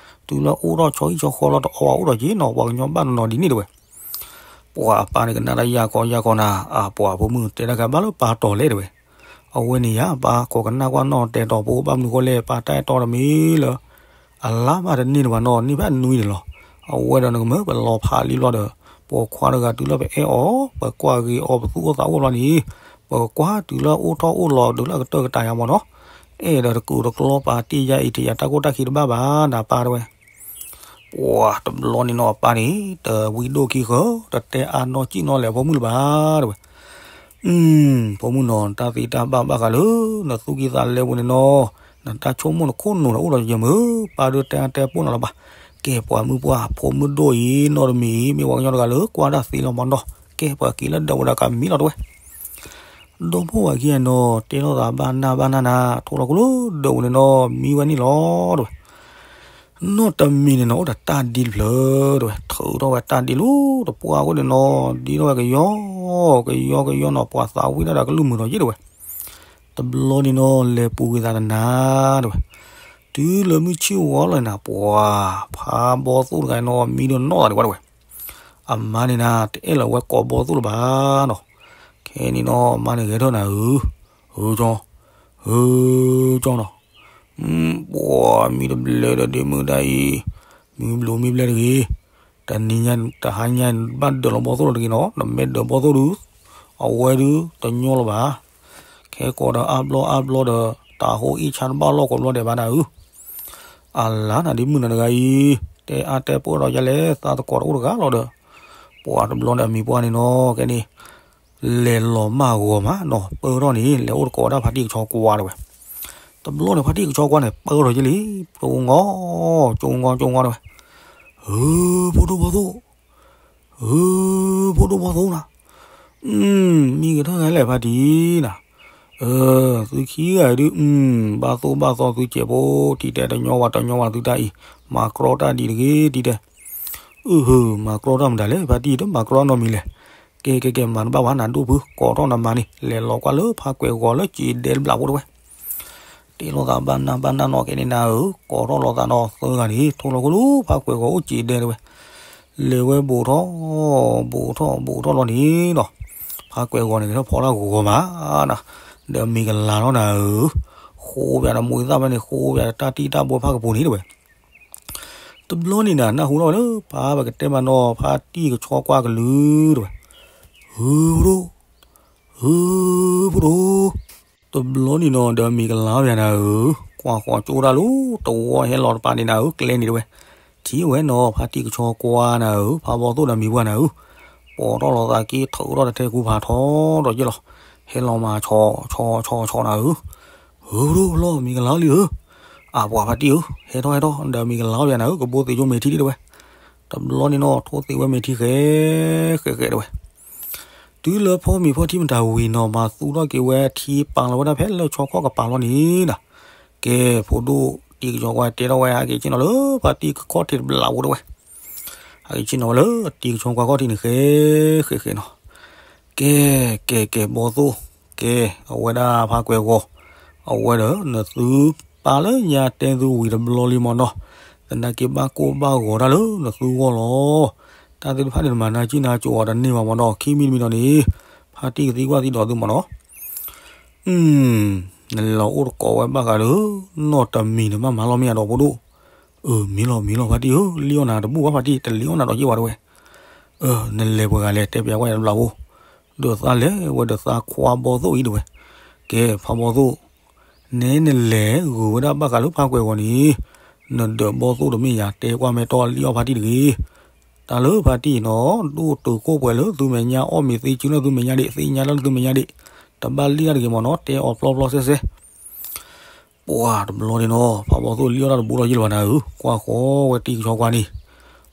တုၤလၢအိၣ်ထီၣ်ဆီဟံၣ်ဆီဃီလီၤတအီဘၣ်အိၣ်ဒီးက့ၤနီၤ, ပှၤကညီဘၣ်နီၤနီၤဒ်န့ၣ်တဲဝဲ. ပှၤအပၢ်န့ၣ်ကနၣ်တၢ်ယၢ်ဃီယၢ်ဃီနၤ, အပှၤဖိမုၣ်တဲတၢ်ခါဘၣ်လၢပၢ်တီၤလဲၣ်တဲဝဲ. အဝဲန့ၣ်ယၤ ပၢ်ခိးကနၣ်ကွၢ်နီၣ်တဲာ်တီၤဖိဘၣ်မနုၤဃိလဲၣ်, ပၢ်တၢ်အဲၣ်တီတမံၤလၢ အလါဘၣ်တန့ၢ်တဘၣ်နီၤ, န့ၢ်ဖဲအနွံန့ၣ်လီၤ. အဝဲဒီးနကမၢပလီၤဖးလံဘျီဒီး, ပိာ်ခွါတဂၤတုၤလၢပအဲၣ်အီၤ, ပကွၢ်ဂ့ၤအီၤ ပသူၣ်အိၣ်သးအိၣ်ဘျီန့ၣ်, ပကွၢ်တုၤလၢအိၣ်ထီၣ်အိၣ်လီၤတုၤလၢအကတၢၢ်ကတၢၢ်ယၤမ့ၢ်နီၤ, အဲၣ်ဒိးတကူးတကျီပာ်တ့ၢ်ယၤအံၤ တယၤတၢ်ကိၢ်တၢ်ခံတဘၣ်ဘၣ် နပၢ်တဲဝဲ. ပှၤတဘျီန့ၣ်နီၤ အပၢ်န့ၣ် တဝံဒိၣ်ခံဃၢၤ တတဲအါနီၢ်ကံၣ်နီၢ်လဲၣ်အဖိမုၣ်လၢၤဘၣ်တဲဝဲ. ဖိမုၣ်နီၤ တၢ်သ့တၢ်ဘၣ်ဘၣ်ဃးလၢ နသူၣ်ကံၢ်သးလဲပူၤန့ၣ်နီၤ, နတၢ်ဆိကမိၣ်နခိၣ်နူာ်ဒီးအိၣ်ဒီးယမုၢ်, ပၢ်ဒုးတဲတဲပိၢ်နၤလၢၤဘၣ်. ကဲပှၤမုၣ်ပှၢ် ဖိမုၣ်ဒိၣ်အံၤ နီၢ်တမံၤအံၤ မ့ၢ်ပှၤကညီတဂၤလၢကွၢ်တၢ်သ့လီၤမ့ၢ်နီၤ, ကဲပှၤက့ၤလၢဒၢးဝဲဒၣ်ကမံလီၤတဲဝဲ. ဒီမိၢ်ဝၤခံဂၤနီၤ တဲထီၣ်သးဘၣ်နၢ်ဘၣ်နၢ်နၤ ထိၣ်လီၤခိၣ်လၢဒၢးပူၤန့ၣ်နီၤ မံဝဲန့ၣ်လီၤတဲဝဲ. နီၢ်တမံၤန့ၣ်နီၤ အိၣ်ဒီးတၢ်ဒ့တဖျၢၣ်တဲဝဲ, ထုးထီၣ်ဝဲတၢ်ဒ့လၢတပှၢ်အဃိန့ၣ်နီၤ ဒ့ထီၣ်ဝဲကယီကယီကယီနီၤ ပှၤသးဝံၣ်တၢ်ဒီးကလုၢ်မုာ်ဒီးယ့ၣ်တဲဝဲ. တဘျီန့ၣ်နီၤ လဲၤပူၤကွံာ်သးတနၤတဲဝဲ. တုၤလၢမုၢ်ဆ့ၣ်ဝီလီၤနၤ ပှၤဖးဘီသိၣ်တဂၤနီၤ မံဒီးနီၢ်သးဒံးဝဲတဲဝဲ. အမါန့ၣ်နၤ တအဲၣ်လီၤဝဲကိးဘီသိၣ်လၢၤဘၣ်နီၤ. ခဲ အဲန့ၣ်နီၤ မါန့ၣ်ဂဲၤထၢၣ်နၤဧၢ, ဧၢကၠီ, ဧၢကၠီနီၤ, ပှၤမံတဘျဲၣ်ဒီးဒ့မုၣ်တၢ်အံၤ, မံဘျိးမံဘျဲၣ်တဂ့ၤ, တနံၤညါတဟါညါဘၣ်ဒၢးလီၤဘီၣ်သိၣ်လီၤတဂ့ၤနီၤ, နမ့ၢ်ဒၢးဘီၣ်သိၣ်ဒုး, အဝဲဒုးတညီလၢၤဘၣ်. ခဲကိးဒီးအါဘျီအါဘျီဒီး တၢ်ဟိအံၣ်ဆါတဘၣ်လီၢ်ကိးဘျီဒဲးဘၣ်နၤဧၢ. အလါနၤဒ့မုၣ်နၤတဂၤအံၤ, တဲအါတဲပၢၢ်ဒီးယလဲၣ် သးသကိးတအိၣ်တဂၤလီၤဒီး, ပှၤတဘျီန့ၣ်အမံၤပှၢ်န့ၣ်နီၤ ကဲန့ၣ် လဲၤလီၤမၢ်ဂီၤမးနီၤ ပၢၢ်ထီၣ်န့ၣ် လဲၤအိၣ်တကိးဝဲဒၣ်ဖါတံၢ်ကဆီကွါတဲဝဲ. တဘျီန့ၣ် ဖါတံၢ်ကဆီကွါန့ၣ် ပၢၢ်ထီၣ်က့ၤလံ, ကၠိငီ, ကၠိငီ ကၠိငီတဲဝဲ. ဧၢ, ဖိဒိၣ်ဘီၣ်သိၣ်, ဧၢ, ဖိဒိၣ်ဘီၣ်သိၣ်နၤ, မံကထၢၣ်ဂၤလဲၣ်ဖါတံၢ်နၤ, သုခံဂၤဒုး, ဘၣ်သိၣ်ဘၣ်သီသုစဲးဖိ, တံၤတဲတညီဝဲတညီဝဲသုတၢ်အံၤ, မၤကြီတၢ်ဒ်တဂ့ၤတံၤတဲ အုဟၢ, မၤကြီတၢ်မတၤလဲၣ် ဖါတံၢ်တမၤကြီနီတမံၤလဲၣ်. ကဲ ကဲ ကဲ မၤတဘၣ်ဘၣ် နၤဒိၣ်ဖု, ကိးထီၣ်နမါန့ၣ် လဲၤလီၤကွၢ်လၢဖါကွဲၤဂီၤလၢစံးဒဲတဘျးဖိတဲဝဲ. တ့လိာ်သးဘၣ်နၢ်ဘၣ်နၢ်နီၢ်ကဲန့ၣ်နၤဧၢ, ကိးထီၣ်လိာ်သးနီၤသၢဂၤန့ၣ် ထိၣ်လီၤခိၣ်လၢဖါကွဲၤဂီၤအိၣ်စံးဒဲတဲဝဲ. လဲၤဝဲဘူးထီၣ်, ဘူးထီၣ် ဘူးထီၣ်လီၤန့ၣ်ဒီး, ဖါကွဲၤဂီၤန့ၣ် ကထီၣ်ဖီတၢ်ဂီၤမးနၤ, ဒီးမံၤကလၤထီၣ်နၤဧၢ, ဃိပၠးဒီးမိၢ်သၣ်ဖဲန့ၣ် ဃိပၠးဒီးတၢ်တံၢ်တၢ်ဘိဖးကပူၤန့ၣ်တဲဝဲ. တဘျီန့ၣ်နၤ နၢ်ဟူထီၣ်ဝဲလၢ ပှၤပကတဲမးနီၤ ဖါတံၢ်ကဆီကွၢ်ကလုာ်တဲဝဲ. ဧၢ, ဖိဒိၣ်, ဧၢ, ဖိဒိၣ်, တဘျီန့ၣ်နီၤ ဒီးမံၤကလၤထီၣ်ယၤနၤဧၢ, ကွၢ်ဃီၤကၠိဒၣ်လၢ တဝီဟဲလီၤတပၤန့ၣ်နၤဧၢ, ကျဲန့ၣ်တဲဝဲ. ထံၣ်ဝဲနီၤ ဖါတံၢ်ကဆီကွၢ်နၤဧၢ, ဖါဘီၣ်သိၣ်ဒီးမံၤပှၢ်နၤဧၢ, ပိာ်ထီၣ်လိာ်သးက့ ထုးထီၣ်တထဲကူဖးထီဒီးယ့ၢ်လီၤ, ဟဲလီၤမၤဆီဆီဆီဆီနၤဧၢ. ဧၢ, ဖိဒိၣ်လီၤ မံၤကလၤလံဧၢ. အၢ ပှၤဖါတံၢ်ဧၢ, ဟဲထီၣ်ဟဲထီၣ် ဒီးမံၤကလၤထီၣ်ယၤနၤဧၢ, ကဘိသ့ၣ်ကၠိမဲာ်ထံတံၢ်တဲဝဲ. တဘျီန့ၣ်နီၤ ထိၣ်သ့ၣ်ဝဲမဲာ်ထံဃဲးဃဲးဃဲးတဲဝဲ. တုၤလၢဖီမ့ၤဖီထံမတၤဝံၤနီၤ မၤသူထီၣ်က့ၤဝဲထံပာ်လီၤဝဲဒၣ်ဖဲလၢဆီခီၣ်ကပၤလီၤန့ၣ်ဒီး, ကဲ ဖိဒိၣ်တံၤကဆီကွၢ်တဲထီၣ်ဝဲ ဟဲက့ၤဆ့ၣ်နီၤလၢဖါတံၢ်ကခီၣ်ထံးတဘျးဖိတဲဝဲ. ဟဲက့ၤဆ့ၣ်နီၤဝဲလၢတံၤကဆီကွၢ်ခီၣ်ထံးန့ၣ်ဃဲးဃဲးဃဲးနီၤ. ကဲ ကဲ ကဲ ဘီၣ်သိၣ်, ကဲ အဝဲဒၣ်ဖါကွဲၤဂီၤ, အဝဲဒီးနသုပာ်လၢညါတဲသုဝံၤတဘျီလံမ့ၢ်နီၤ, သနာ်က့ဘၣ်ကိၢ်ဘၣ်ဂီၤတၢ်လၢနသုဂီၢ်လီၤ. တၢ်သ့ၣ်တဖၣ်န့ၣ် နမၤနၢ်ကံၣ်နၢ်ကၠိအီၤတန့ၢ်ဘၣ်မ့ၢ်နီၤ, ခံမံၤတမံၤဒီးန့ၣ် ဖါတံၢ်ကသံကွၢ်သံဒိးသုမ့ၢ်နီၤ. နလဲၤလီၤအိၣ်တကိးဝဲဘၣ်ဃးဒီး နီၢ်တမံၤန့ၣ် ဘၣ်မၤလီၤမ့ၢ်ယၤဒီးဖိဒိၣ်. အၢ မ့ၢ်လီၤ မ့ၢ်လီၤ ဖါတံၢ်ဧၢ, လံၣ်အီၣ်နၤတဘူၣ်ဘၣ်ဖါတံၢ်, တလံၣ်အီၣ်နၤဒီးယ့ၢ်ဝဲတဲဝဲ. အၢ နလဲၤပှဲၤဂၤလဲၣ် တဲပျးကွၢ်ယၤတဘျးဖိ. ဒီးသးလဲၤဝဲဒီးသးခွါဘီၣ်သိၣ်အံၤတဲဝဲ. ကဲ ဖါဘီၣ်သိၣ်, နဲနလဲၤ ဂုၤဝဲဒၣ်ဘၣ်ဃးလၢဖါကွဲၤဂီၤန့ၣ်, နဒၢးဘီၣ်သိၣ်တမ့ၢ်ယၤ တဲကွၢ်မဲာ်တီၢ်လံၣ်အီၣ်ဖါတံၢ်တဂ့ၤ. တၢ်လၢဖါတံၢ်အံၤနီၤ ဒိၣ်တုာ်ခိၣ်ပှဲၤလၢသုမဲာ်ညါ အီၣ်မ့ၤသ့စုလၢသုမဲာ်ညါဒံး သ့ၣ်ညါတၢ်လၢသုမဲာ်ညါဒံး, တဘၣ်လံၣ်တၢ်တဂ့ၤမ့ၢ်နီၤ, တဲအီၤပျီပျီစဲစဲ. ပှၤတဘျီန့ၣ်နီၤ ဖါဘီၣ်သိၣ်လံၣ်အီၣ်တၢ်တဘူးဒီးယ့ၢ်လၢၤဘၣ်နၤဧၢ, ကွၢ်ဃီဝဲတံၤကဆီကွၢ်န့ၣ်,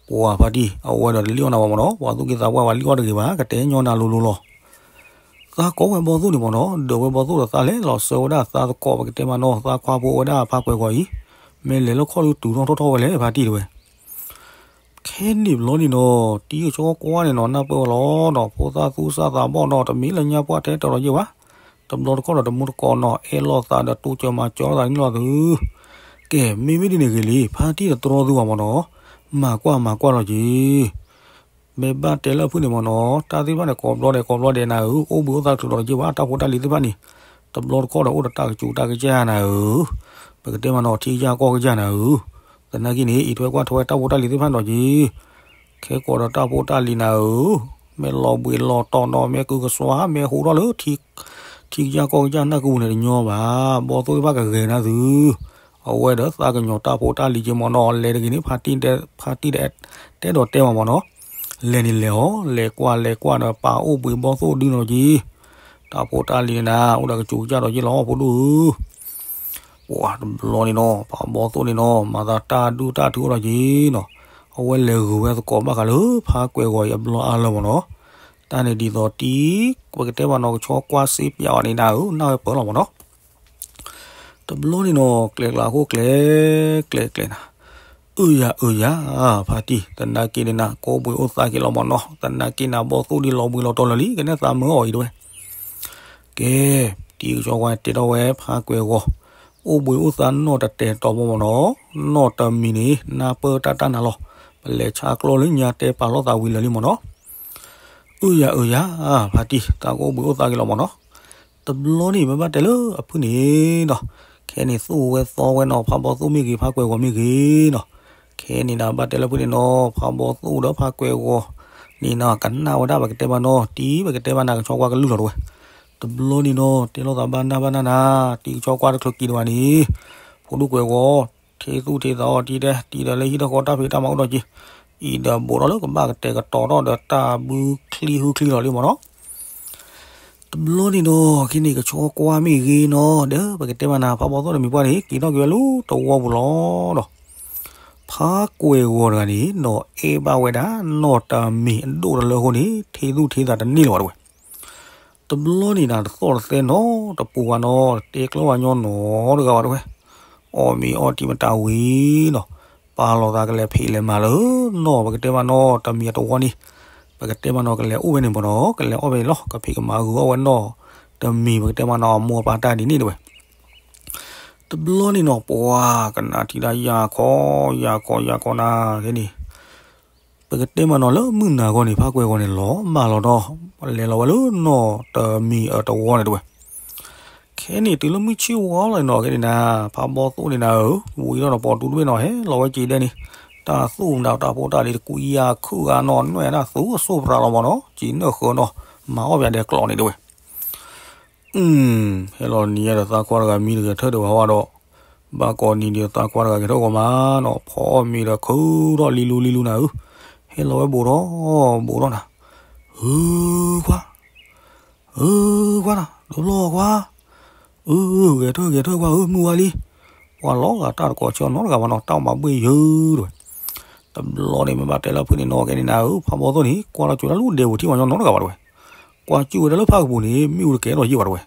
ပှၤဖါတံၢ် အဝဲဒီးတလံၣ်အီၣ်နၤဘၣ်မ့ၢ်နီၤ, ပှၤသူၣ်က့သးပှၢ်ပှၤလံၣ်အီၣ်တဂ့ၤဘၣ် ကတဲညီနၤလိၤလိၤလီၤ. သးကိးဝဲဘီၣ်သိၣ်န့ၣ်မ့ၢ်နီၤ, ဒၢးဝဲဘီၣ်သိၣ်ဒီးသးလဲၤလီၤစၢၤဝဲဒၣ်သးသကိး ပကတဲမးနီၤ သးခွါဖိဝဲဒၣ်ဖါကွဲၤဂီၤအံၤ, မ့ၢ်လဲၤလၢခီၣ်ဒုးတုၤထီၣ်ထီၣ်ထီၣ်ဝဲလဲၣ် ဖါတံၢ်တဲဝဲ. ခဲန့ၣ်ဘျီန့ၣ်နီၤ တံၤကဆီကွၢ်န့ၣ်နီၤ နၢ်ပၢၢ်ဝဲလီၤနီၤ, ဖိသၣ်သူၣ်စၢ်သးဘီၣ်နီၤ, တမ့ၢ်လၢညါပှၢ်တဲတၢ်ဒီးယ့ၢ်ဘၣ်, တဘျီတခီၣ်ဒီးတမူတကိးနီၤ အဲၣ်လိာ်သးဒီးတိစၢၤမၤစၢၤလိာ်သးန့ၣ်လီၤသု. ကဲ မ့မ့ၢ်ဒ်န့ၣ်ဂ့ၤလံ ဖါတံၢ်တတြီသုဘၣ်မ့ၢ်နီၤ, မၤကွၢ်မၤကွၢ်လီၤက့ၤ မ့ၢ်ဘၣ်တဲလၢအဖုၣ်န့ၣ်မ့ၢ်နီၤ တၢ်သ့ၣ်တဖၣ်န့ၣ် ကိးဘျီဒဲးကိးဘျီဒဲးနၤဧၢ, အိၣ်ဘှံးအိၣ်သါချုးဒီးယ့ၢ်ဘၣ် တၢ်ဖိတၢ်လံၤသ့ၣ်တဖၣ်န့ၣ်, တဘျီတခီၣ်ဒီးအိၣ်ဒီးတၢ်ကစူးတၢ်ကစၢ်နၤဧၢ, ပကတဲမးနီၤ ထံကစၢ်ကီၢ်ကစၢ်နၤဧၢ, သနာ်က့န့ၣ် အံးထွဲကွၢ်ထွဲတၢ်ဖိတၢ်လံၤသ့ၣ်တဖၣ်ဒီးက့ၤ, ခဲကိးဒီးတၢ်ဖိတၢ်လံၤနၤဧၢ, မ့ၢ်လီၤဘှံးလီၤတီၤနီၤ မ့ၢ်ကုကစွါ မ့ၢ်ဟူးထီၣ်လၢ ထံကစၢ်ကီၢ်ကစၢ်နၢ်ကပူၤန့ၣ်တညီဘၣ်, ဘီၣ်သိၣ်သ့ၣ်တဖၣ်ကဂဲၤနၤသု, အဝဲဒီးသးကညီၤတၢ်ဖိတၢ်လံၤက့ၤမ့ၢ်နီၤ လဲၤတဂ့ၤန့ၣ် ဖါတံၢ် ဖါတံၢ်ဒီးတဲမးမ့ၢ်နီၤ, လဲၤန့ၣ်လဲၤအီၤ လဲၤကွၢ်လဲၤကွၢ်ဒီးပာ်အိၣ်ဘှံးဘီၣ်သိၣ်ဒုနီၤက့ၤ, တၢ်ဖိတၢ်လံၤန့ၣ် အိၣ်ဒီးကစူးကစၢ်ဒီးက့ၤလီၤ ဖိဒိၣ်ဧၢ ပှၤတဘျီန့ၣ်နီၤ ဖါဘီၣ်သိၣ်န့ၣ်နီၤ မၤသးတၢ်ဒူၣ်တၢ်ထူအိၣ်ဒီးက့ၤနီၤ, အဝဲလဲၤဂုၤဝဲသကိးဘၣ်ဃးလၢ ဖါကွဲၤဂီၤအံၤအဘျီအါလၢမ့ၢ်နီၤ, တၢ်န့ၣ်ဒ်သိးတံၤ ပကတဲမးနီၤ ကဆီကွၢ်စ့ပၠးအီၤန့ၣ်နၤဧၢ နၢ်ဝဲပၢၢ်လီၤမ့ၢ်နီၤ, တဘျီန့ၣ်နီၤ ကျဲကျါအဃိကျဲ ကျဲကျဲနၤ, အၢယၤအၢယၤ ဖါတံၢ် သနာ်က့န့ၣ်နၤ ကအိၣ်ဘှံးအိၣ်သါက့ၤလီၤမ့ၢ်နီၤ, သနာ်က့နၤဘီၣ်သိၣ်ဒ်လီၤဘှံးလီၤတီၤလၢာ်လံ ကနဲၣ်သးမၢအီၤအံၤတဲဝဲ ကဲ, တံၤကဆီကွၢ်တဲထီၣ်ဝဲဖါကွဲၤဂီၤ, အိၣ်ဘှံးအိၣ်သါနီၢ်တတဲာ်တီၤဘီမ့ၢ်နီၤ, နီၢ်တမံၤန့ၣ် နၢ်ပၢၢ်တၢ်တၢ်နၤလီၤ, ပလဲၤဆါကျီလၢညါတဲပာ်လိာ်သးဝံၤလၢာ်လံမ့ၢ်နီၤ. အၢယၤအၢယၤ, ဖါတံၢ် သးကအိၣ်ဘှံးအိၣ်သါက့ၤလီၤမၢ်နီၤ. တဘျီန့ၣ် မ့ၢ်ဘၣ်တဲလၢအဖုၣ်န့ၣ်နီၤ, ခဲန့ၣ်သူၣ်ဝဲသီဝဲနီၤ, ဖးဘီသိၣ်မ့ၢ်ဂ့ၤ ဖးကွဲၤဂီၤမ့ၢ်ဂ့ၤနီၤ, ခဲန့ၣ်နၤဘၣ်တဲလၢဖုၣ်န့ၣ်နီၤ, ဖးဘီသိၣ်ဒီးဖးကွဲၤဂီၤန့ၣ်နီၤ ကနၣ်ဝဲဒၣ်ပကတဲမးနီၤ, တံၤပကတဲမးနၤ ကဆီကွၢ်ကလုၢ်လီၤတဝဲ. တဘျီန့ၣ်နီၤ တဲလိာ်သးဘၣ်နၢ်ဘၣ်နၢ်နၤ, တံၤကဆီကွၢ်တချုးက့ၤတဝဲန့ၣ်, ဖိဒိၣ်ကွဲၤဂီၤ ထ့သူၣ်ထ့သးအီၤတံၤတဲ, တံၤဒီးလၢဟံၣ်ဒီးဃီတၢ်ဖံးတၢ်မၤအိၣ်ဒီးက့ၤ, အံၤဒီးဘိးထီၣ်လၢကဘၣ်ကတဲာ်ကတီၤထီၣ်ဒီးတၢ်ဘုချံဟုချံလီၤလံမၢ်နီၤ. တဘျီန့ၣ်နီၤ ခဲန့ၣ်ကဆီကွၢ်မ့ၢ်ဂ့ၤနီၤ, ဒီးပကတဲမးနၤ ဖးဘီသိၣ်တမံၤပှၢ်န့ၣ် က့ၤထီၣ်က့ၤဝဲလၢတဝီပူၤလီၤဒီး ဖးကွဲၤဂီၤတဂၤန့ၣ်နီၤ အဲၣ်ဘၣ်ဝဲဒၣ်နီၢ်တမံၤအဒိၣ်တလၢအဃိန့ၣ် ထ့သူၣ်ထ့သးတန့ၢ်လၢၤဘၣ်တဝဲ. တဘျီန့ၣ်နၤ တသီၣ်တသဲနီတပူၤဘၣ်နီၤ, တဲကျၢၤဝဲညီနီတဂၤဘၣ်တဝဲ. အီၣ်မ့ၤအီထံမတၤဝံၤနီၤ, ပာ်လီၤသးကလဲၤဖံးလဲၤမၤလၢနီၢ် ပကတဲမးနီၢ်တမံၤအတဝီန့ၣ်, ပကတဲမးနီၢ်ကလဲၤအိၣ်ဝဲန့ၣ်မၢ်နီၤ, ကလဲၤအီၣ်ဝဲလီၤ ကဖံးကမၤဂုာ်အီၣ်ဝဲနီၢ်တမံၤ ပကတဲမးနီၢ်အမိၢ်အပၢ်တၢ်ဒ်န့ၣ်တဝဲ. တဘျီန့ၣ်နီၤ ပှၤကနၣ်ထံၣ်ဒၣ်ယၤခီ ယၤခီ ယၤခီနၤ ခဲန့ၣ် ပကတဲမးနီၤလၢမုၢ်နၤဂီၢ်န့ၣ် ဖးကွဲၤဂီၤန့ၣ် လီၤမၢ်လီၤဒီး လဲၤလီၤဝဲလၢနီၢ်တမံၤအတဝီန့ၣ်တဝဲ. ခဲန့ၣ်တုၤလၢမုၢ်ဆ့ၣ်ဝါလီၤနီၤ ခဲန့ၣ်နၤ ဖးဘီသိၣ်န့ၣ်နၤဧၢ, ဝံၤဒီးနီၤ ပိာ်တူတဘ့ၣ်နီၤ ဟဲလီၤဝဲက့ၤဒဲးန့ၣ်, တၢ်သူၣ်မတၤတၢ်ဖိတၢ်လံၤတကွံယၤခုၣ်ဂၤနီၤ နွဲၣ်ဒၣ်သူအစိၢ်ပရၤလီၤမၢ်နီၤ ကံနၢၣ်ဃၢၤနီၤ မၤအီၣ်ပယၤဒဲးကျိးန့ၣ်တဝဲ. ဟဲလီၤနံၤယဲဒီးသးခွါတဂၤမံတဂဲၤထၢၣ်ဒဲးဝဲဟီဒီး, ဘၣ်ကိးနံၤဒံးသးခွါတဂၤဂဲၤထၢၣ်ဂီၤမးနီၤ ဖီအီၣ်မ့ၤဒီးခုၣ်ထီၣ်လံလူလံလူနၤဧၢ, ဟဲလီၤဝဲဘူးထီၣ်ဘူးထီၣ်နၤ, ဧၢ, ခွါ, ဧၢ, ခွါနၤ တဘျီခွါ, အၢ ဂဲၤထၢၣ်ဂဲၤထၢၣ်ခွါဧၢ မုၢ်ဝါလံ, ပှၤလီၤဂာ်တၢ်တကိးဆၢနီတဂၤဘၣ်နီၤ တၢ်မၤဘှ့ၣ်ယၢၤတဝဲ. တဘျီန့ၣ်မ့ၢ်ဘၣ်တဲလၢဖုၣ်န့ၣ်နီၤ ခဲန့ၣ်နၤဧၢ ဖးဘီသိၣ်န့ၣ် ကွၢ်လီၤကၠိတၢ်လူၢ်ဒဲးပူၤထံၣ်ဝဲညီနီတဂၤဘၣ်တဝဲ, ကွၢ်ကၠိဝဲဒၣ်လၢဖးကပူၤန့ၣ် မ့ၣ်အူတကဲထီၣ်ယံာ်ဘၣ်တဝဲ,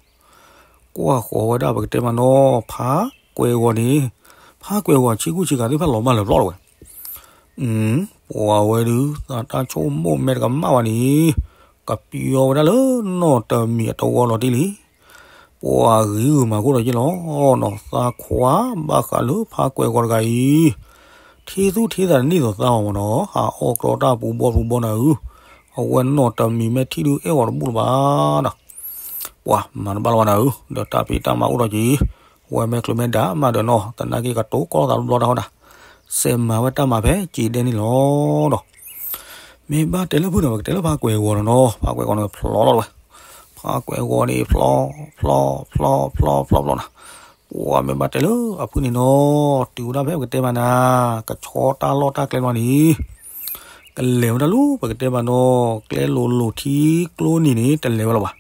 ကွၢ်ဃီၤဝဲဒၣ်ပကတဲမးနီၤ ဖးကွဲၤဂီၤန့ၣ်, ဖးကွဲၤဂီၤဆ့ကူဆ့ကၤသ့ၣ်တဖၣ်လီၤမၢ်လၢာ်ပျီတဝဲ. ပှၤဝဲဒုး သးတၢ်ဆိကမိၣ်မဲာ်တကမၣ်ဘၣ်န့ၣ်, ကပၠီဝဲဒၣ်လၢနီၢ်တမံၤအတဝီလီၤတံၢ်လံ. ပှၤဂ့ၤဂုာ်မၤခိၣ်ဒီးယ့ၢ်လီၤနီၤ သးခွါဘၣ်ဃးလၢဖးကွဲၤဂီၤတဂၤအံၤ, ထ့သူၣ်ထ့သးတန့ၢ်သိးသးဘၣ်မၢ်နီၤ ဟးအီၣ်ကြီတၢ်ပူၤဘီပူၤဘီနၤဧၢ, အဝဲနီၢ်တမံၤမ့ၢ်ထံၣ်ဒုးအဲၣ်အီၤတဘူၣ်လၢၤဘၣ်နီၤ. ပှၤမၤတဘၣ်လၢၤဘၣ်နၤဧၢ, ဒီးတၢ်ဖံးတၢ်မၤအိၣ်ဒီးက့ၤ, ဝဲမဲာ်ချူမဲာ်ဒၣ်မးဒီးနီၤ သနာ်က့ကတိၤကီၢ်သးတဘျီတၢ်ဟီနၤ, စဲးမၤဝဲတၢ်မၤဖဲက့ၤဒဲးန့ၣ်လီၤဒီး မ့ၢ်ဘၣ်တဲလၢဖုၣ်န့ၣ် ပကတဲလၢဖးကွဲၤဂီၤနီၤနီၤ ဖးကွဲၤဂီၤန့ၣ်ဖျီလီၤတဝဲ, ဖးကွဲၤဂီၤန့ၣ်ဖျီ, ဖျီ, ဖျီ, ဖျီ, ဖျီနၤ, ပှၤမ့ၢ်ဘၣ်တဲလၢအဖုၣ်န့ၣ်နီၤ တုၤဝဲဒၣ်ဖဲပကတဲမးနၤ, ကဆီတၢ်လီၢ်တၢ်ကျဲဘျီန့ၣ် ကလဲၤဝဲဒၣ်လၢပကတဲမးနီၤ ကျဲလိၤလိၤထံကျိနံၤန့ၣ် တလဲၤဝဲလၢၤဘၣ်.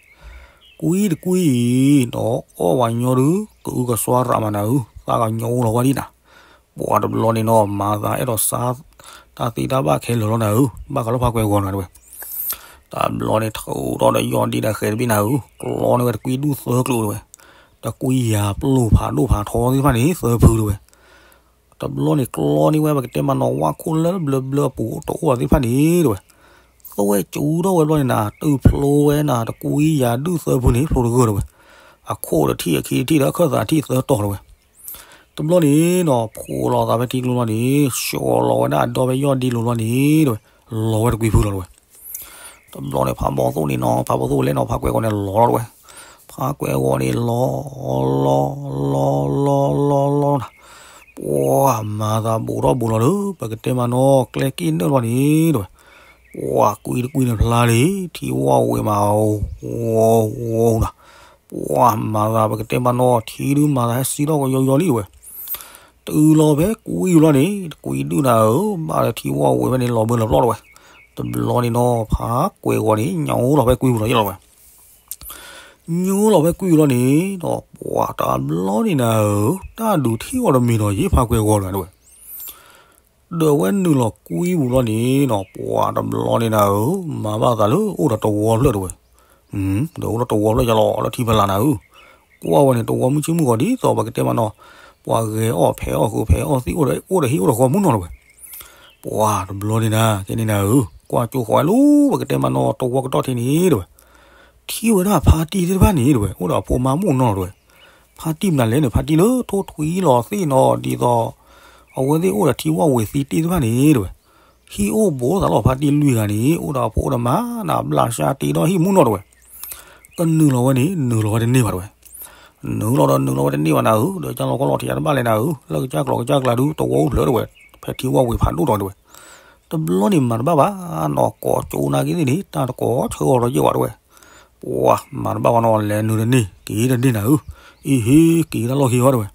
ကွံတကွံအံၤနီၤ အီၣ်ဝဲညီဒုး ကအုကစွါရးမးနၤဧၢ, သးကညီလီၤဝဲဒံးနၤ, ပှၤတဘျီန့ၣ်နီၤ မၤသးအဲၣ်ဒိးစါ တၢ်သ့တၢ်ဘၣ်ခဲလၢာ်လီၤနၤဧၢ, ဘၣ်ဃးလၢဖးကွဲၤဂီၤနၤတဝဲ. တဘျီန့ၣ် ထုးထီၣ်ဒီးယီၢ်ဒံးဒီးဃဲၤတဘ့ၣ်နၤဧၢ, ကျီန့ၢ်ဝဲတကွံဒူၣ်သၢကျိၤတဝဲ, တကွံယၤပျိၢ်ဖးဒိၣ်ဖးထီသ့ၣ်တဖၣ်န့ၣ် သၢဖုတဝဲ. တဘျီန့ၣ် ကျီန့ၢ်ဝဲပကတဲမးနီၤ ဝၣ်ခိၣ်လၢဘျၢဘျၢအပူၤတအိၣ်ဘၣ်သ့ၣ်တဖၣ်န့ၣ်တဝဲ, သဝဲကၠူထီၣ်ဝဲဘျီန့ၣ်နၤ တုၤဖျိဝဲနၤ တကွံယၤဒူၣ်သၢဖုန့ၣ် ဖျိတဂၢၢ်တဝဲ, အခိၣ်တထံၣ်အခံတထံၣ်ဒီးအခၢၣ်သးထံၣ်သၢတီၤတဝဲ. တဘျီန့ၣ်နီၤ ဖိးလီၤသးဖဲထံကျိဘျီန့ၣ် ဆှီလီၤဝဲဒၣ်အဒီဖဲယီၢ်ဒံးလိၤဘျီန့ၣ်တဝဲ, လီၤဝဲတကွံဖုလီၤတဝဲ. တဘျီန့ၣ် ဖးဘီသိၣ်န့ၣ်နီၤ ဖးဘီသိၣ်လဲၣ်နီၤ ဖးကွဲၤဂီၤန့ၣ်လီၤလီၤတဝဲ, ဖးကွဲၤဂီၤန့ၣ်လီၤ လီၤ လီၤ လီၤ လီၤ လီၤနၤ, ပှၤမၤသးဘူးထီၣ်ဘူးလီၤလၢ ပကတဲမးနီၤ ကျဲက့ၣ်နၢၣ်ဘျီန့ၣ်တဝဲ, ပှၤကွံတကွံန့ၣ်ဖျါလံ ထံဝီၢ်ဝံၤမး ဝီၤ ဝီၤနၤ, ပှၤမၤသးပကတဲမးနီၤ ထံဒုးမၤသးဟဲစံထီၣ်ကယီယီလံတဝဲ. တုၤလီၤဖဲကွံဘျီန့ၣ် တကွံဒုၣ်နၤဧၢ ဘၣ်လၢထံဝီၢ်ဝံၤဖဲန့ၣ် လီၤဘၢလီၤပျီတဝဲ. တဘျီန့ၣ်နီၤ ဖးကွဲၤဂီၤန့ၣ် ညိလီၤဖဲကွံဘျီယ့ၣ်လီၤဝဲ. ညိလီၤဖဲကွံဘျီန့ၣ်ဒီး ပှၤတဘျီန့ၣ်နၤဧၢ တၢ်ဒုးထံၣ်အီၤတမံၤဒီးယ့ၣ်ဖးကွဲၤဂီၤတဝဲ. ဒီးဝဲနုာ်လီၤကွံပူၤဘျီန့ၣ်နီၤ ပှၤတဘျီန့ၣ်နၤဧၢ မၤဘၣ်သးလၢအိၣ်ဒီးတဝီဖျၢၣ်တဝဲ, ဒီးအိၣ်ဒီးတဝီဖျၢၣ်ယလီၤလၢထံဖီလာ်နၤဧၢ, ကွၢ်ဝဲန့ၣ် တဝီမုၢ်ဆ့ၣ်မုၢ်ဂီၤဒ်သိးပကတဲမးနီၤ, ပှၤဂဲၤအီၣ်ဖဲးအီၣ်ဃုာ်ဖဲးအီၣ်သံၣ် အိၣ်ဒီးဟံၣ်အိၣ်ဒီးဃီမုၢ်နီၤတဝဲ. ပှၤတဘျီန့ၣ်နၤ ကဲန့ၣ်နၤဧၢ, ကွၢ်ကၠိဃီဝဲလၢပကတဲမးနီၤ တဝီကတီၢ်ထံန့ၣ်တဝဲ ထံၣ်ဝဲဒၣ်ဖါတံၢ်သ့ၣ်တဖၣ်န့ၣ်တဝဲ အိၣ်ဒီးအဖိမါမိၢ်နီၢ်တဝဲ, ဖါတံၢ်မနုၤလဲၣ်န့ၣ် ဖါတံၢ်လၢထိၣ်ထွံလီၤသ့ၣ်နီၤ ဒ်သိး အဝဲသ့ၣ်အိၣ်ဒီးထံဝီၢ်ဝံၤသံတ့ၢ်သ့ၣ်တဖၣ်န့ၣ်တဝဲ, ဟံၣ်အိၣ်ဘူးသးလီၤ ဖါတံၢ်လွံၢ်ဂၤန့ၣ် အိၣ်ဒီးအဖိအိၣ်ဒီးမါနၤ ဘျးစၢ်တ့ဒီးဟံၣ်မုၢ်နီၢ်တဝဲ. ကနုာ်လီၤဝဲန့ၣ် နုာ်လီၤဝဲတန့ၢ်ဘၣ်တဝဲ. နုာ်လီၤဒီးနုာ်လီၤဝဲတန့ၢ်ဘၣ်နၤဧၢ, ဒီးကၢ်လီၤကီၢ်လီၤထံးယၤတဘၣ်လဲၣ်နၤဧၢ, လၢကစၢ်ကျိၤကစၢ်ကျါဒုး တဝီအိၣ်ဖျၢၣ်တဝဲ, ဖဲထံဝီၣ်ဝ့ၤဖးဒိၣ်တီၤတဝဲ. တဘျီန့ၣ်မၤတဘၣ်ဘၣ်နီၤ, ကိးကၠိနၤက့ၤသ့ၣ်န့ၣ် တၢ်တကိးဆၢအီၤဒီးယဲၢ်ဝဲတဝဲ. ပှၤမၤတဘၣ်ဘၣ်နီၤ, လဲၤနုာ်တန့ၢ် က့ၤတန့ၢ်နၤဧၢ, အံၤဟ့ၣ်က့ၤတၢ်လီၢ်ခံဝဲတဝဲ.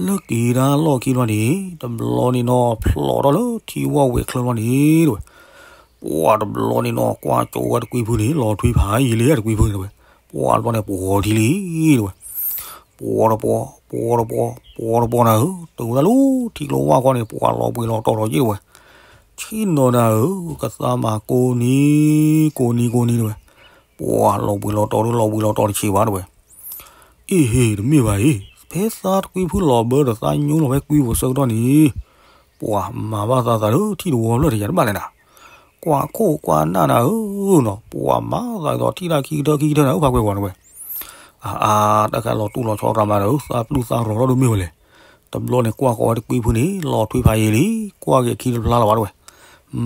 လၢက့ၤတၢ်လီၢ်ခံဘျီန့ၣ် တဘျီန့ၣ်နီၤ ဖျိးထီၣ်လၢထံဝီၣ်ဝ့ၤချၢဘျီန့ၣ်တဝဲ. ပှၤတဘျီန့ၣ်နီၤ ကွၢ်ကၠိဝဲတကွံဖုန့ၣ် လီၤထွံဖးယံာ်လံတကွံဖုန့ၣ်တဝဲ. ပှၤတဘျီန့ၣ် ပှီၤထံလံတဝဲ. ပှီၤတပှီၤ ပှီၤတပှီၤ ပှီၤတပှီၤနၤဧၢ, တုၤဝဲဒၣ်လၢထံကျိဝၣ်ခီန့ၣ် ပှၤလီၤဘှံးလီၤတီၤဒီးယဲၢ်တဝဲ. ဆ့ၣ်နီၤနၤဧၢ, ကသါမၤကိးနံၤ ကိးနံၤကိးနံၤတဝဲ. ပှၤလီၤဘှံးလီၤတီၤဒုး လီၤဘှံးလီၤတီၤတဆံးဘၣ်တဝဲ. အ့ဟ့ၣ် တမ့ၢ်ဘၣ်အံၤ, ဖဲသးတကွံဖုလီၤဘၢဒီးသးညိလီၤဖဲကွံဖိဆၢကတီၢ်န့ၣ် ပှၤမၤဘၣ်သးသးလၢထံၣ်တဝီဖျၢၣ်တယၤတဘၣ်လဲၣ်နၤ, ကွၢ်ခိၣ်ကွၢ်နၢ်နၤဧၢနီၤ, ပှၤမၤသးဒီးထံၣ်တၢ်ခံကတၢၢ်ခံကတၢၢ်နၤဧၢ ဖးကွဲၤဂီၤတဝဲ. အါအါ တၢ်ခဲလီၤတူၢ်လီၤဆီရၤမးဒီး သးပျုၢ်သးရီၤထီၣ်ဒိၣ်မ့ၢ်ဝဲလဲၣ်. တဘျီန့ၣ်ကွၢ်ဃီၤဝဲတကွံဖုန့ၣ် လီၤထွံဖးယံာ်လံ, ကွၢ်က့ၤခံတဖျါလီၤဘၣ်တဝဲ.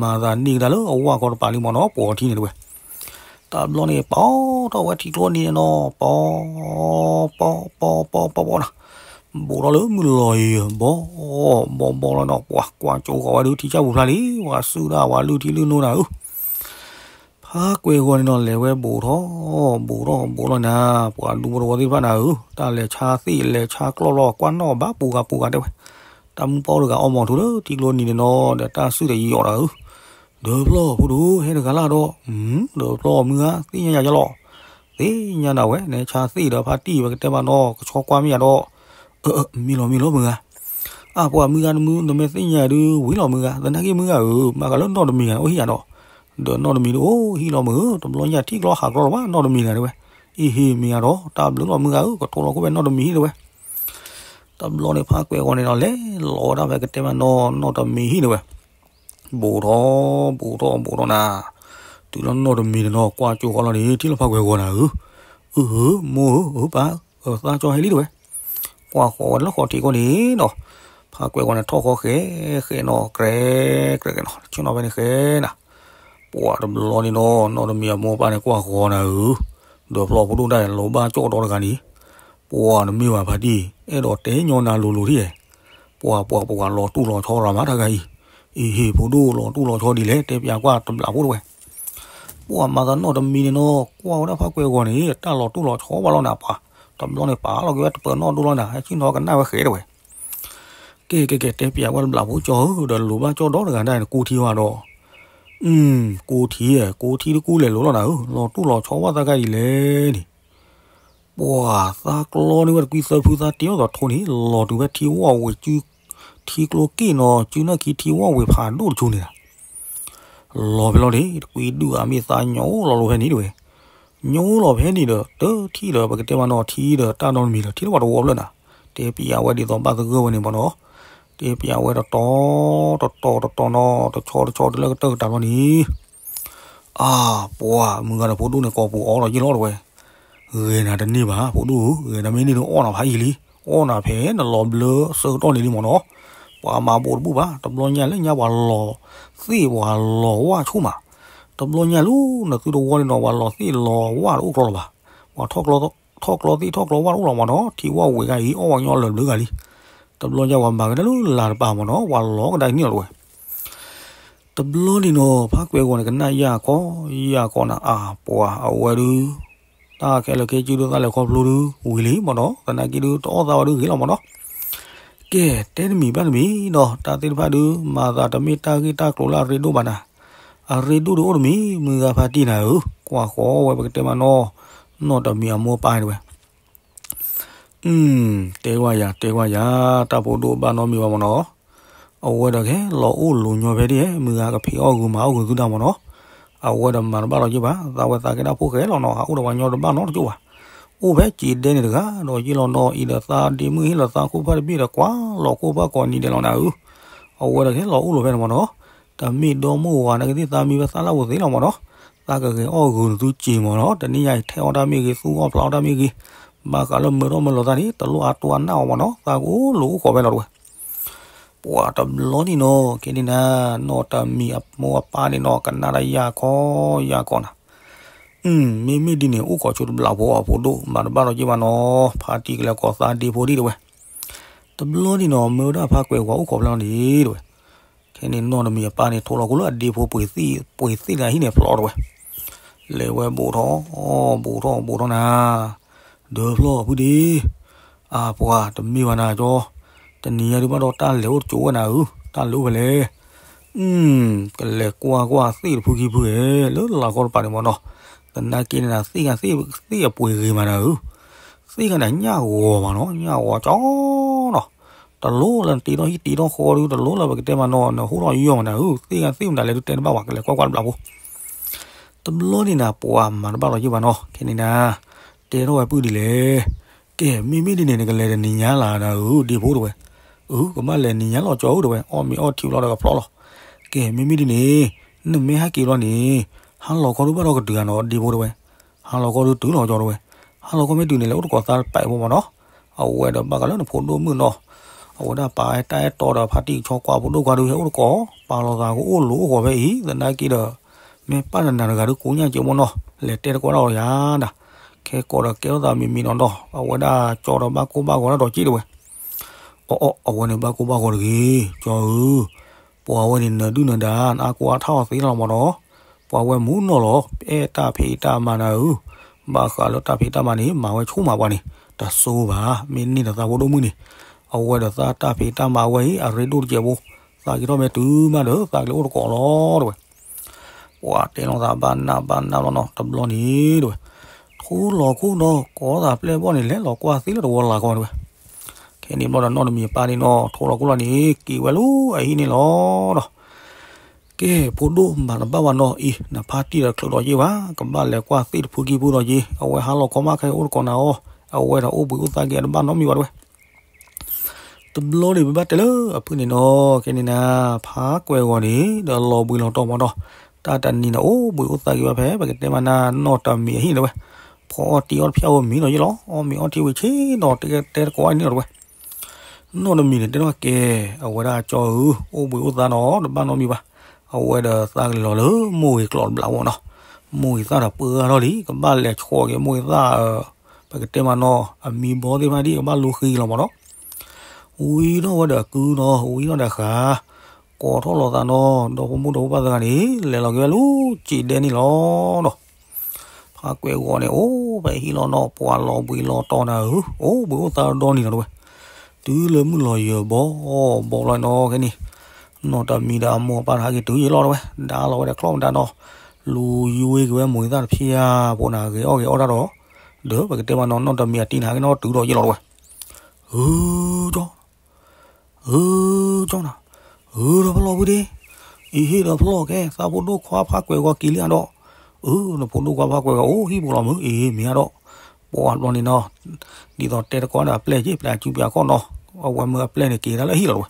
မၤသးန့ၢ်ကဒါလၢအဝၣ်ခီတပၤလံမ့ၢ်နီၤ ပှီၤထံန့ၣ်တဝဲ. တဘျီန့ၣ် ပီထီၣ်ဝဲထံကျိနံၤန့ၣ်နီၤ, ပီ ပီ ပီ ပီ ပီ ပီ နၤ, ဘူးထီၣ်လၢမုၢ်လီၤအံၤ ဘီ ဘီ ဘီလီၤနီၤ, ပှၤကွၢ်ကၠိဃီၤဝဲဒုးထံဆၣ်ပူၤဖျါလံ, ပှၤစုဒၣ်ပှၤလုၢ်ထံလုၢ်နိနၤဧၢ. ဖးကွဲၤဂီၤန့ၣ်နီၤ လဲၤဝဲဘူးထီၣ် ဘူးထီၣ်ဘူးထီၣ်နၤ, ပှၤဒူဖိတဝီသ့ၣ်တဖၣ်နၤဧၢ, တၢ်လဲၤဆါသ့ၣ်လဲၤဆါကျီၢ်လီၤ ကွၢ်နီၣ်ဘၣ်ပူၤဂၤပူၤဂၤတဲဝဲ. တၢ်မုၢ်ပီၢ်တဂၤအီၣ်မီၤထူလၢထံကျိနံၤန့ၣ်နီၤ ဒီးတၢ်စုၣ်တယီၤဒီးဧၢ, ဒီးဖျီၣ်ဖိဒိၣ်ဟဲတဂၤလၢ်ဒီး, ဒီးဖျီၣ်မုၢ်ဂၤ သ့ၣ်ညါယၤယလီၤ, သ့ၣ်ညါနၤဝဲ နဲဆါသ့ၣ်ဒီးဖါတံၢ်ဝဲကတဲမးနီၤ ကဆီကွၢ်မ့ၢ်ယၤဒီး, မ့ၢ်လီၤမ့ၢ်လီၤမုၢ်ဂၤ, အပှၤမုၢ်ဂၤနမုၢ် နမ့ၢ်သ့ၣ်ညါဒုးဝံၤလီၤမုၢ်ဂၤ, သနာ်က့မုၢ်ဂၤဧၢ, မၤကလၢနီၢ်တမံၤဂၤအိၣ်ဟံၣ်ယၤဒီး, ဒီးနီၢ်တမံၤဒုးအိၣ်ဟံၣ်လီၤမုၢ်ဧၢ, တဘျီညါထံၣ်ကျီဟးကျီလီၤဘၣ်နီၢ်တမံၤဂၤတဲဝဲ. အံၤဟ့ၣ်မ့ၢ်ယၤဒီး တၢ်ဘျုးလီၤမုၢ်ဂၤဧၢ, ကထိလီၤခိၣ်ဖဲနီၢ်တမံၤဟံၣ်တဲဝဲ. တဘျီန့ၣ်ဖးကွဲၤဂီၤန့ၣ်နီၤ လဲၤလီၤဝဲဒၣ်ဖဲကတဲမးနီၤ နီၢ်တမံၤဟံၣ်တဲဝဲ. ဘူးထီၣ် ဘူးထီၣ် ဘူးထီၣ်နၤ, တုၤလၢနီၢ်တမံၤန့ၣ်နီၤ ကွၢ်ကၠိဃီလီၤန့ၣ် ထံၣ်လၢဖးကွဲၤဂီၤနၤဧၢ, အၢ မိၢ်ဧၢ ပၢ်ဧၢ သးကၠီဟဲလံတဲဝဲ. ကွၢ်ဃီၤဝဲလၢဃီၤထံးခိၣ်န့ၣ်နီၤ, ဖးကွဲၤဂီၤန့ၣ်ထီၣ်ဃီဃဲဃဲနီၤ ကြဲ ကြဲကဲနီၤ ဆ့ၣ်နီၤဖဲန့ၣ်ဃဲနၤ. ပှၤတဘျီန့ၣ်နီၤ နီၢ်တမံၤအမိၢ်အပၢ်န့ၣ်ကွၢ်ဃီၤနၤဧၢ, ဒီးဖျီၣ်ဖိဒိၣ်တၢ်လိၤဘၣ်ကၠီၣ်ဒီတဂၤန့ၣ်, ပှၤတမ့ၢ်ဘၣ်ဖါတံၢ် အဲၣ်ဒိးတဲညီနၤလိၤလိၤထံၣ်, ပှၤပှၤပှၤလီၤတူၢ်လီၤဆီရၤမးတၢ်ဂၤအံၤ, အံၤဟ့ၣ်ဖိဒိၣ်လီၤတူၢ်လီၤဆီဒ်လဲၣ် တဲပၠးကွၢ်တဘျးဖိတဲဝဲ. ပှၤမၤသးနီၢ်တမံၤန့ၣ်နီၤ ကွၢ်ဝဲဒၣ်ဖးကွဲၤဂီၤန့ၣ် တၢ်လီၤတူၢ်လီၤဆီဘၣ်လီၤနၤပှၤ, တဘျီန့ၣ်ပာ်လီၤက့ၤဝဲတပၢၤနီၣ်ဒိလီၤနၤ ဟဲဆ့ၣ်နီၤကနၣ်ဝဲဃဲတဲဝဲ. ကဲကဲကဲ တဲပၠးဝဲတဘျးဖိကၠီဧၢ, ဒီးလိၤဘၣ်ကၠီၣ်ဒီတဂၤဒၣ်န့ၣ် ကူထံဝဲဒီး, ကူထံဧၢ, ကူထံတကူလဲၤလိၤလီၤနၤဧၢ, လီၤတူၢ်လီၤဆီဝဲသးကါဒ်လဲၣ်န့ၣ်, ပှၤသးကျီန့ၢ်ဝဲတကွံသၢဖုသးတ့အီၣ်သးထိန့ၣ် လီၤတုၤဖဲထံဝီၣ်ဝ့ၤစု, ထံကျိက့ၣ်နီၤ စုနၢ်ခံထံဝီၣ်ဝ့ၤဖးဒိၣ်တဆူန့ၣ်လီၤ. လီၤဖဲလီၤန့ၣ် တကွံဒုၣ်အမ့ၢ်သးညီအိၣ်လီၤလိၤဖဲန့ၣ်တဲဝဲ, ညီအိၣ်လီၤဖဲန့ၣ်ဒီး တထံၣ်ဒီးပကတဲမးနီၤ ထံဒီးတၢ်နီတမံၤဒီး ထံတဝီတဝီဖျၢၣ်နၤ, တဲပၠးဝဲဒ်သိးဘၣ်သဂၢၢ်ဝဲန့ၣ်မ့ၢ်နီၤ, တဲပၠးဝဲတတီၤ, တတီၤတတီၤနီၤ တဆီတဆီတုၤလၢကတၢၢ်ကတၢၢ်လီၤန့ၣ် အါ, ပှၤမုၢ်ဂၤဒီးဖိဒိၣ်န့ၣ် ကိာ်ပူၤအီလီၤယ့ၢ်လီၤတဲဝဲ, ဂဲၤနၤတန့ၢ်ဘၣ် ဖိဒိၣ်ဧၢ, ဂဲၤနၤမ့ၢ်န့ၢ်ဒီးအီၣ်နၤဖးယံာ်လံ, အီၣ်နၤဖဲနလီၤဘျၢဆၢကတီၢ်န့ၣ်လံမ့ၢ်နီၤ, ပှၤမၤဘူးတဘူၣ်ဘၣ်, တဘျီညါလၢညါပှၤလီၤသ့ၣ်ပှၤလီၤဝၣ်ဆူၣ်မး, တဘျီညါလၢနသုတဝီန့ၣ်နီၤ ပှၤလီၤသ့ၣ်လီၤဝၣ်တအိၣ်ကျီလီၤဘၣ်, ပှၤထီၣ်ကျီသ့ၣ်ထီၣ်ကျီဝၣ်တအိၣ်လီၤမ့ၢ်နီၤ, ထံဝီၣ်ဝ့ၤဂၤအံၤ အီၣ်ဝဲညီလၢာ်ဘျုးဂၤလံ, တဘျီညါပှၤမၤကဒါလၢလၤတပၤမ့ၢ်နီၤ ပှၤလီၤကဒါန့ၣ်လီၤတဲဝဲ တဘျီန့ၣ်နီၤ ဖးကွဲၤဂီၤန့ၣ် ကနၣ်ယၢ်ခီ, ယၢ်ခီနၤ အါပှၤအဝဲဒုး, တၢ်ခဲလၢာ်ခဲဆ့ဒုး သးလဲၤခီဖျိဒုး ဝံၤလံမ့ၢ်နီၤ, သနာ်က့ဒုးတအီၣ်သးဝဲဒုးဂ့ၤလီၤမ့ၢ်နီၤ, ကဲ တဲတမံၤဘၣ်တမံၤဒီး တၢ်သ့ၣ်တဖၣ်ဒုး မၤသးတမ့ၢ်တၢ်ဂ့ၢ်တၢ်ကျိၤလၢအရ့ဒိၣ်ဘၣ်နၤ, အရ့ဒိၣ်ဒုးအိၣ်တမံၤ မုၢ်ဂၤဖါတံၢ်နၤဧၢ, ကွၢ်ဃီဝဲပကတဲမးနီၤ, နီၢ်တမံၤအမိၢ်ပၢ်တဲဝဲ တဲကွၢ်ယၤ တဲကွၢ်ယၤ, တၢ်ဖိဒိၣ်ဘၣ်နီတမံၤဘၣ်မ့ၢ်နီၤ, အဝဲဒီးကဟဲလီၤအိၣ်လိၤညီဖဲဒ် မုၢ်ဂၤကဖံးအီၣ်ဂုာ်မၤအီၣ်ဂုာ်သုတၢ်မ့ၢ်နီၤ, အဝဲဒီးမၤတဘၣ်လီၤက့ဘၣ်, သးဝဲသးကဲဒၣ်ဖိၣ်ဃဲလီၤနီၤ, ဟးအိၣ်ဒီးပှၤညီတဘၣ်နီတကၠိၢ်ဘၣ်, အိၣ်ဖဲစံးဒဲန့ၣ်တဂၤဒီးယ့ၢ်လီၤနီၤ, အံၤဒီးသးဒ့မုၣ်ဟ့ၣ်လီၤသးခိၣ်ဖၢၣ်တဘ့ၣ်ဒီး ကွၢ်လီၤခိၣ်ဖၢၣ်ကိးနံၤဒဲးလီၤနၤဧၢ, အဝဲဒီးကဟဲလီၤအိၣ်လိၤဖဲန့ၣ်မ့ၢ်နီၤ, တမ့ၢ်ဒီမိၢ်ဝၤနာ်က့သ့ၣ်သးမံဝဲသးလၢအဝဲသ့ၣ်လီၤမ့ၢ်နီၤ, သးကဂဲၤအီၣ်ဂုာ်နသုစ့မ့ၢ်နီၤ, တနံၤညါအံၤထဲအီၣ်တၢ်မ့ၢ်ဂ့ၤ သူအီၣ်ဖျးအီၣ်တၢ်မ့ၢ်ဂ့ၤ, ဘၣ်ဃးလၢမၢထီၣ်မၢလီၤသးန့ၣ် တလိၣ်အါတိၢ်အါနၢ်အီၤမ့ၢ်နီၤ, သးကအိၣ်လိၤအိၣ်ဃီဖဲလီၤတဲဝဲ. တ ပှၤတဘျီန့ၣ်နီၤ ခဲန့ၣ်နၤ နီၢ်တမံၤအမိၢ်အပၢ်န့ၣ်နီၤ ကနၣ်တၢ်ယၢ်ခီယၢ်ခီနၤ, မ့မ့ၢ်ဒ်န့ၣ် အိၣ်ခိးဆိတဘျီဖိအဖိဒိၣ် မၤတဘၣ်ဒီးက့ၤဘၣ်နီၤ ဖါတံၢ်ကလဲၤကိးသးဒ့ဖိဒံးတဝဲ, တဘျီန့ၣ်နီၤ မၢဝဲဒၣ်ဖါကွဲးဝၤအိၣ်ခိးဖျဲၣ်လီၤန့ၣ်တဝဲ, ခဲန့ၣ်နီၢ်တမံၤအပၢ်န့ၣ် ထိးလီၤခိၣ်လၢအဒ့ဖိ ပှ့ၤသ့ၣ်တၢ်ဟံၣ်န့ၣ်ဖျီတဝဲ, လဲၤဝဲဘူးထီၣ် ဘူးထီၣ်ဘူးထီၣ်နၤ, ဒၢဖျီၣ်ဖုဒ့ အပှၤတမ့ၢ်ဘၣ်နၤကၠီ, တနံၤညါဒုးဘၣ်ဒီးတၢ်လဲၤအိၣ်တကၠိဝဲနၤဧၢ, တၢ်လဲၤအိၣ်ဖဲလဲၣ်, ကလဲၤကွၢ်ကွၢ်သ့ၣ်တဖုခံဖုဧဲ လၢလၤကီတပၤန့ၣ်မ့ၢ်နီၤ, သနာ်က့န့ၣ်နၤ သ့ၣ်ဂၤသ့ၣ်အပှ့ၤဂ့ၤမးနၤဧၢ, သ့ၣ်ဂၤန့ၣ်ညၣ်ဂီၤမးနီၤ ညၣ်ဂီၤကၠီနီၤ, တလိၣ်လၢနတ့ထီၣ်ဟံၣ်တ့ထီၣ်ဃီဒုး တလိၣ်လၢပကတဲမးနီၤ နဟူထီၣ်ယီၢ်မးနၤဧၢ, သ့ၣ်ဂၤသ့ၣ်မတၤလဲၣ်ဒုးတဲတဘၣ်ဝဲ ကလဲၤကွၢ်ကွၢ်တဘျီဖိ တဘျီန့ၣ်နၤ ပှၤမၤတဘၣ်လီၤယ့ၢ်ဘၣ်နီၤ ခဲန့ၣ်နၤ, တဲထီၣ်ဝဲပုၢ်ဒ်လဲၣ်, ကဲ မ့မ့ၢ်ဒ်န့ၣ် နကလဲၤတနံၤညါလၢနၤဧၢ ဒ့ဖိတဝဲ, အၢ ကဘၣ်လဲၤနံၤညါလီၤကၠီဧၢတဝဲ အီၣ်မ့ၤအီထံဘျီဒီးကဖျီၣ်လီၤ, ကဲ မ့မ့ၢ်ဒ်န့ၣ်, နမ့ၢ်ဟဲက့ၤဘျီန့ၣ်, ဟါလီၤခီဒုးဘၣ်ဒီးကတုၤဧါနီၤ ဒ့ဖိတဝဲ, ဟါလီၤခီဒုးတုၤလီၤကၠီတဝဲ, ဟါလီၤခီမ့ၢ်တုၤန့ၣ် လဲၤအိၣ်တကိးသးတပာ်အံၤဖိမးနီၤ, အဝဲဒီးဘၣ်ဃးလၢနဖိဒိၣ်မုၣ်နီၤ, အဝဲဒၣ်ပာ်တၢ်အဲၣ်တီဒီးဖါတံၢ်ကဆီကွၢ်ဖိဒိၣ်ခွါဒုး ဟဲအိၣ်တကိး, ပာ်လီၤသးကအိၣ်လိၤအိၣ်ဂီၤဖဲအံၤ သနာ်က့ဒီး, မ့ၢ်ပၢ်နနၤတဂၤဒုးကိးညါက့ၤမ့ၢ်နီၤ, လဲၤတဲတကိးဒၣ်အီၤယၤနၤ, ခဲကိးဒီးကဲထီၣ်သးမံၤမံၤနီၤနီၤ အဝဲဒၣ်ကၠီဒီးဘၣ်ကိၢ်ဘၣ်ဂီၤဒၣ်ဒီးက့တဝဲ, အီအီ အဝဲန့ၣ်ဘၣ်ကိၢ်ဘၣ်ဂီၤတဂ့ၤ ကၠီဧၢ, ပှၤဝဲန့ၣ်နဒုၣ်နဒါ နအါကိးအါထီၣ်သ့လီၤမးနီၤ, ပှၤဝဲမူနီၤလီၤ အဲၣ်တၢ်ဖံးတၢ်မၤနၤဧၢ, ဘၣ်ဃးလၢတၢ်ဖံးတၢ်မၤန့ၣ် မၤဝဲဆိကမိၣ်ပှၤန့ၣ်, တစိဘၣ် မ့ၢ်န့ၢ်ဒီးသးဖိဒိၣ်မုၣ်န့ၣ်, အဝဲဒီးသးတၢ်ဖံးတၢ်မၤဝဲအံၤ အရ့ဒိၣ်တစဲးဖိ, သးက့ၤထီၣ်မ့ၢ်တုၤမးဒီး သးကလဲၤအိၣ်တကိးလီၤတဝဲ ပှၤတဲလီၤသးဘၣ်နးဘၣ်နးလီၤနီၤ တဘျီန့ၣ်တဝဲ, ထိလီၤခိၣ်နီၤ ကိးသးပျဲၢ်ဘီၣ်န့ၣ် လဲၤလီၤကွၢ်သ့လၢတဝီလၢ်ကီတဝဲ, ခဲန့ၣ်ဘျီဒီးနီၢ်တမံၤအပၢ်န့ၣ်နီၤ ထိလီၤခိၣ်လီၤန့ၣ် က့ၤဝဲလၢအဟံၣ်န့ၣ်လီၤဒီး, ကဲ ဖိဒိၣ်မၤတဘၣ်ဘၣ်နီၤအံၤ နဖါတံၢ်ဒီးချုးဒီးယ့ၢ်ဘၣ် ကဘၣ်လဲၤကွၢ်သ့ၣ်တဖုခံဖုဒီးယ့ၢ် အဝဲဟါလီၤခီမးခဲအိၣ်တကိးနၤအီၤ အဝဲဒီးအိၣ်ဘှံးအိၣ်သါက့ၤအတဘၣ်နီတမံၤဘၣ်တဝဲ တဘျီန့ၣ် ပဘၣ်တဲလၢအဖုၣ်န့ၣ်နီၤ ခဲန့ၣ်နၤ ဖးကွဲးဂီၤန့ၣ် ဒီးလီၤဘှံးလီၤတီၤမးနီၤ, တၢ်တနံၤန့ၣ် အိၣ်ဘှံးအိၣ်သါက့ၤဘၣ်ဖဲ ပကတဲမးနၤ နီၢ်တမံၤအဟံၣ်တဝဲ, ဖီအီၣ်တံၢ်အီၣ်တဖျၢၣ်ဝဲမံၤဒီးယ့ၢ်လီၤ အီၣ်မ့ၤအီထံဝံၤဆ့ၣ်နီၤ တဲတဲတကိးအံၤန့ၣ်လီၤတဝဲ, နီၢ်တမံၤန့ၣ် တဲထီၣ်ကဲ အဝဲဒၣ်ကၠီဧၢ အိၣ်ဘှံးအိၣ်သါနီၤ တဘၣ်နီတမံၤဘၣ်, အဝဲဒီးသးကလဲၤလီၤလၢမိၢ်ဂ့ၤကျိာ်တဘျီမးနီၤ, မိၢ်ဂ့ၤသၣ်ဒီးပှၢ်ထီၣ်လံ ကဘၣ်လဲၤဆှီက့ၤမိၢ်ဂ့ၤသၣ် ပကတဲမးနီၤ အမံဘီသ့ၣ်တဖၣ်ဒ်ကဘၣ်လူဃံလီၤမးနီၤ, ဝံထီၣ်ဝဲဒီးကုနီၤ ဝံထီၣ်ဒီးဃာ်, ကိးထီၣ်လီၤသးနီၤ ဒီဖိမိၢ်ဒီဖိပၢ်သၢဂၤန့ၣ် လဲၤလီၤက့ၤဝဲလၢစံးဒဲန့ၣ်လီၤနီၤ ဖးကွဲးဂီၤန့ၣ် အိၣ်ဖဲဟံၣ်လီၤနီၤ ပှၤလီၤဘှံးလီၤတီၤနၤဧၢ, အိၣ်ဘှံးအိၣ်သါဒီနံၤနီၤတဝဲ, တုၤလၢမုၢ်လီၤယၢၤဘီ ဘီလီၤနီၤ ခဲန့ၣ်, နီၢ်တမံၤဒီးအမိၢ်အပၢ်တဟးက့ၤတုၤယ့ၢ်လီၤတဝဲ, ဒါလီၤဝဲဒီးချီၣ်မတၤနီၤ, လူၤယွ့က့ၤဝဲမိၢ်ဂ့ၤသၣ်တဖျၢၣ်ဖိနၤ ဂဲၤအီၣ်ဂဲၤအီတၢ်ဒီး, ဒီးပကတဲမးနီၤ နီၢ်တမံၤအတံၢ်န့ၣ် ဟးက့ၤနီၤတုၤဒီးယ့ၢ်လီၤတဝဲ, ဧၢ ကၠီ ဧၢ ကၠီနၤ, ဧၢ ဒီးဖျီၣ်ဖုဒ့, အံၤဟ့ၣ်ဒီးဖျီၣ်ကဲ သးဖိဒိၣ်ခွါဖးကွဲးဂီၤက့ၤလံအဒီး, အၢ နဖိဒိၣ်ခွါဖးကွဲးဂီၤအိၣ်ဟံၣ်ပူၤလီၤမုၢ် အံၤမ့ၢ်အဒီး, ပှၤဘျီန့ၣ်နီၤ, ဒ်သိးတဲတကိးဒီးအပျဲၢ်က့ၤ ပျဲၢ်အစုပျဲၢ်အခီၣ်နီၤ, အဝဲမ့ၢ်အပျဲၢ်န့ၣ် က့ၤဒၣ်လၢဟံၣ်လီၤတဝဲ,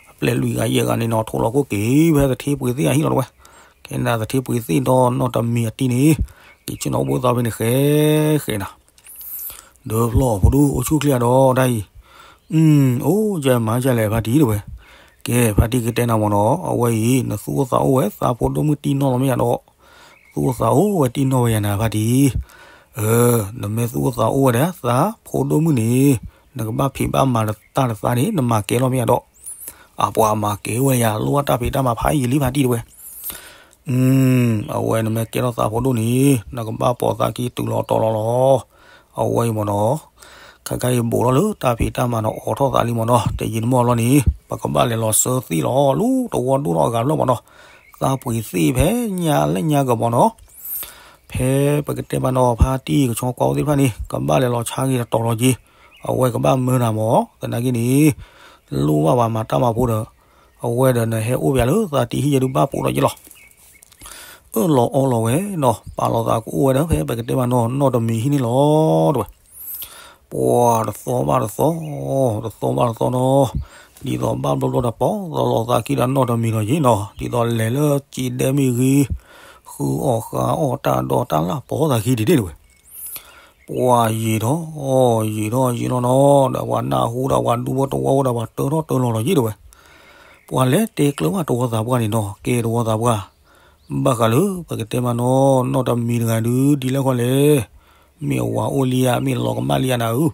အပျဲၢ်လွံၢ်ဂၤယဲၢ်ဂၤန့ၣ်နီၤ ထိးလီၤခိၣ်က့ၤဝဲသထ့ပှ့ၤသ့ၣ်အဟံၣ်လီၤတဝဲ, ခဲန့ၣ်သထ့ပှ့ၤသ့ၣ်ဒီးနီၢ်တမံၤအတံၢ်န့ၣ်, က့ၤဆ့ၣ်နီၤအိၣ်ဘှံးအိၣ်သါဖဲန့ၣ်ဃဲဃဲနၤ ဒီးဖျီၣ်ဖိဒိၣ်အိၣ်ဆူၣ်ချ့အဒီးတၢ်အံၤ, အိၣ်ယမၤယလဲၣ်ဖါတံၢ်တဝဲ, ကဲ ဖါတံၢ်ကတဲနၤမ့ၢ်နီၤ အဝဲအံၤ နသူၣ်အိၣ်သးအိၣ်ဝဲ သးဖိဒိၣ်မုၣ်တံၢ်နီၢ်လီၤမ့ၢ်ယၤဒီး, သူၣ်အိၣ်သးအိၣ်ဝဲတံၢ်နီၢ်ဝဲယၤနၤဖါတံၢ်, နမ့ၢ်သူၣ်အိၣ်သးအိၣ်ဝဲဒီး သးဖိဒိၣ်မုၣ်န့ၣ်, နကဘၣ်ဖံးဘၣ်မၤတၢ်တသးန့ၣ် နမၤကဲလီၤမ့ၢ်ယၤဒီး, အပှၤမၤကဲဝဲယၤ လိၣ်ဘၣ်တၢ်ဖံးတၢ်မၤဖးယံာ်လံဖါတံၢ်တဝဲ အဝဲနမ့ၢ်ကဲထီၣ်သးဖိဒိၣ်န့ၣ် နကဘၣ်ပိာ်သးကံတုၤလီၤတီၤလီၤလီၤ. အဝဲအံၤမ့ၢ်နီၤ, ခဲခါအံၤဘူးထီၣ်လၢတၢ်ဖံးတၢ်မၤနီၤ အိးထီၣ်သးလံမ့ၢ်နီၤ, တယံာ်တမီၢ်လီၤန့ၣ် ပကဘၣ်လဲၤလီၤစၢသ့ၣ်လီၤ လၢတဝီဒိၣ်ထီၣ်အဂၤဖျၢၣ်မ့ၢ်နီၤ, သးပှ့ၤသ့ၣ်ဖဲညါလၢညါကမ့ၢ်နီၤ, ဖဲပကတဲမးနီၤ ဖါတံၢ်ကဆီကွၢ်အိၣ်သ့ၣ်တဖၣ်န့ၣ် ကဘၣ်လဲၤလီၤဆါက့ၤတတီၤလီၤက့ၤ, အဝဲကဘၣ်မၢနၤမ့ၢ်, သနာ်က့န့ၣ် လိၣ်ဘၣ်ပှၤမၤတၢ်မၤဖိဒီး အဝဲဒီးနဟဲအိၣ်ပှၤလၢသးတံၢ်ဟံၣ်ယဲဒုးဘၣ်ပိာ်ဒီးယ့ၢ်လီၤ. အၢၣ်လီၤအီလီၤဝဲနီၤ, ပာ်လီၤသးကအိၣ်ဝဲဒီး ဖဲပကတဲမးနီၤ နီၢ်တမံၤဟံၣ်န့ၣ်လီၤတဝဲ. ပှၤတသီဘၣ်တသီ, တသီဘၣ်တသီနီၤ, ဒ်သိးဘၣ်ဘျီဘျီဒီး ပီၣ်သီလီၤသးခံဒီးနီၢ်တမံၤလီၤယ့ၢ်နီၤ, ဒ်သိးလဲၤလၢစံးဒဲမ့ၢ်ဂ့ၤ, ဃုအီၣ်ဃါအီၣ်တၢ်ဒီးတၢ်လၢ်ပီၣ်သးခံဒံးဒံးတဝဲ. ပှၤယံာ်ထီၣ်, ယံာ်ထီၣ်ယံာ်လီၤနီၤ, ဒီးပှၤနၢ်ဟူဒီးပှၤဒူဖိတဝီဖိဒီးပှၤတၢထီၣ်တၢလီၤလီၤယ့ၢ်တဝဲ. ပှၤလဲၤတဲကျၢၤဘၣ်တဝီသးပှၢ်န့ၣ်နီၤ, ကဲတဝီသးပှၢ်, ဘၣ်ဃးလၢပကတဲမးနီၤ, နီၢ်တမံၤတဂၤဒုး ဒ်လဲၣ်ဃီလဲၣ်, မ့ၢ်အဝၤအိၣ်လံဧါ, မ့ၢ်လီၤကမၣ်လံဧါနၤဧၢ,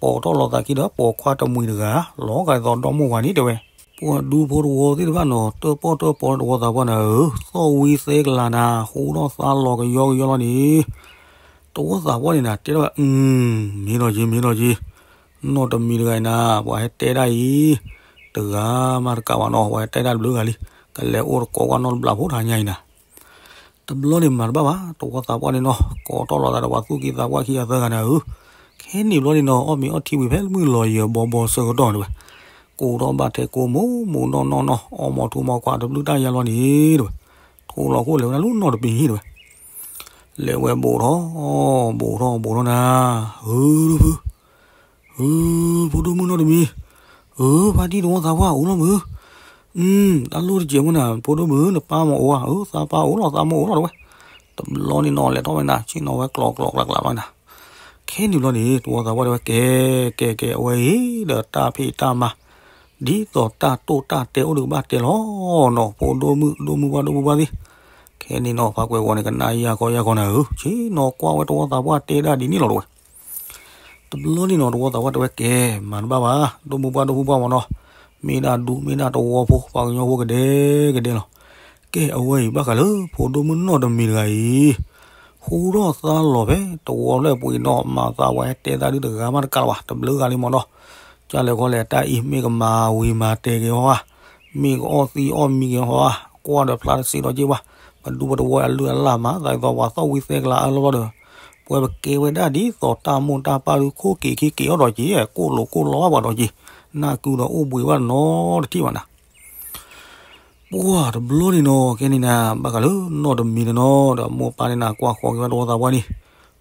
ပိာ်ထီၣ်လီၤသးခံဒီးပိာ်ခွါတမှံၤတဂၤ, လီၤဂာ်သိးဒီမိၢ်ဝၤန့ၣ်တဲဝဲ. ပှၤဒူဖိတဝီသ့ၣ်တဖၣ်နီၤ, တၢၣ်ပီၣ်တၢၣ်ပီတဝီသးပှၢ်နၤဧၢ, သီၣ်ဝံသဲကလၤနၤ, ဟူထီၣ်သါလီၤကယီကယီလီၤန့ၣ်, တဝီသးပှၢ်န့ၣ်နၤ တဲထီၣ်ဝဲ, မ့ၢ်လီၤက့ၤ မ့ၢ်လီၤက့ၤ, နီၢ်တမံၤတဂၤအံၤနၤ ပှၤဟဲတဲဒၣ်အံၤ တဂၤမးတကးဘၣ်နီၤ, ပှၤဟဲတဲဒၣ်တဘျုးဂၤလံ, ကလဲၤအိၣ်တကိးကွၢ်နီတဘျီဖိတဟါညါအံၤနၤ. တဘျီန့ၣ်မၤတဘၣ်ဘၣ်, တဝီသးပှၢ်န့ၣ်နီၤ, ကိးထီၣ်လီၤသးဒီးပှၤသူၣ်က့သးပှၢ်ခံဂၤသၢဂၤနၤဧၢ, ခဲန့ၣ်ဘျီန့ၣ်နီၤ အီၣ်မ့ၤအီထံဝံၤဖဲမုၢ်လီၤယၢၤဘီဘီဆၢကတီၢ်တဲဝဲ, ကိးထီၣ်ဘၣ်ထဲကိးမိၢ်မိၢ်နီၢ်နီၢ်နီၢ်, အီၣ်မီၤထူမီၤခွါတဘျုးတၢ်ယါလီၤန့ၣ်တဲဝဲ, ထိၣ်လီၤခိၣ်လဲၤဝဲဒၣ်လၢနီၢ်တမံၤဟံၣ်တဲဝဲ, လဲၤဝဲဘူးထီၣ်, ဘူးထီၣ်ဘူးထီၣ်နၤ, ဧၢ ဧၢ ဖိဒိၣ်မုၣ်နီၢ်တမံၤ, ဧၢ ဖါတံၢ်တဝီသးပှၢ်အိၣ်လီၤမုၢ်, တၢ်လိၣ်တစဲးဖိနၤ ဖိဒိၣ်မုၣ် နပၢ်မ့ၢ်အိၣ်ဧါ, ဧၢ သးပၢ်အိၣ်လီၤ သးမိၢ်အိၣ်လီၤတဲဝဲ, တဘျီန့ၣ်နီၤ လဲၤထီၣ်ဝဲနၤ ဆ့ၣ်နီၤဝဲကျီကျီကျးကျးလီၤနၤ, ခဲန့ၣ်ဘျီန့ၣ် တဝီသးပှၢ်တဲဝဲ ကဲ ကဲ ကဲ အဝဲအံၤဒီးတၢ်ဖံးတၢ်မၤ ဒ်သိးတၢ်တိၢ်တၢ်တဲအိၣ်ဒီးကဘၣ်တဲလီၤနီၤ ဖိဒိၣ်မုၣ် ဒိၣ်မုၣ်ပှၢ်ဒိၣ်မုၣ်ပှၢ်သ့ၣ်, ခဲန့ၣ်နီၤ ဖါကွဲၤဂီၤန့ၣ် ကနၣ်ယါခီယါခီနၤဧၢ, ဆ့ၣ်နီၤကွၢ်ဝဲတဝီသးပှၢ်တဲဒၣ်ဒ်န့ၣ်လီၤတဲဝဲ, တဘျီန့ၣ်နီၤ တဝီသးပှၢ်တဲဝဲ ကဲ မၤတဘၣ်ဘၣ် ဒိၣ်မုၣ်ပှၢ်ဒိၣ်မုၣ်ပှၢ်မ့ၢ်နီၤ, မ့ၢ်ဒၣ်ဒူ မ့ၢ်ဒၣ်တဝီဖိ ပှၤကညီဖိကဒဲကဒဲလီၤ, ကဲ အဝဲအံၤဘၣ်ဃးလၢ ဖိဒိၣ်မုၣ်နီၢ်တမံၤတဂၤအံၤ ဟူထီၣ်သါလီၤဖဲတဝီဖျၢၣ်ပှ့ၤနီၤ မၤသးဝဲတဲသးဒုတဂၤမးတကးလၢၤဘၣ် တဘျုးဂၤလံမ့ၢ်နီၤ, ကၢ်လဲၤခီလဲၤတၢ်အံၤ မ့ၢ်ကမၤဝံၤမၤတဲာ်က့ၤဟီဧါ, မ့ၢ်ကအီၣ်သံအီၣ်မံက့ၤဟီဧါ, ကွၢ်ဒီးဖျါတစ့ဒီးက့ၤဘၣ်, ပဒူပတဝီအလုၢ်အလၢ်မး သးသိးပှၤသီၣ်ဝံသဲကလၤအါလီၤလီၤဒီး, ပဝဲပကဲဝဲဒၣ်ဒ်သိးတၢ်မိၢ်တၢ်ပၢ်ဒုခိၣ်က့ၤခံက့ၤအီၣ်ဒီးက့ၤ ကိၣ်လိာ်ကိၣ်လီၤဘၣ်ပှၤဒီးက့ၤ, နၢ်ကုဒီးအိၣ်ဘှံးဘၣ်နီတထံၣ်ဘၣ်နၤ ပှၢ်တဘျီန့ၣ်နီၤ ကဲန့ၣ်နၤ ဘၣ်ဃးလၢနီၢ်တမံၤန့ၣ်နီၤ ဒီးမိၢ်ပၢ်န့ၣ်နၤ ကွၢ်ဃီက့ၤဝဲတဝီသးပှၢ်န့ၣ်,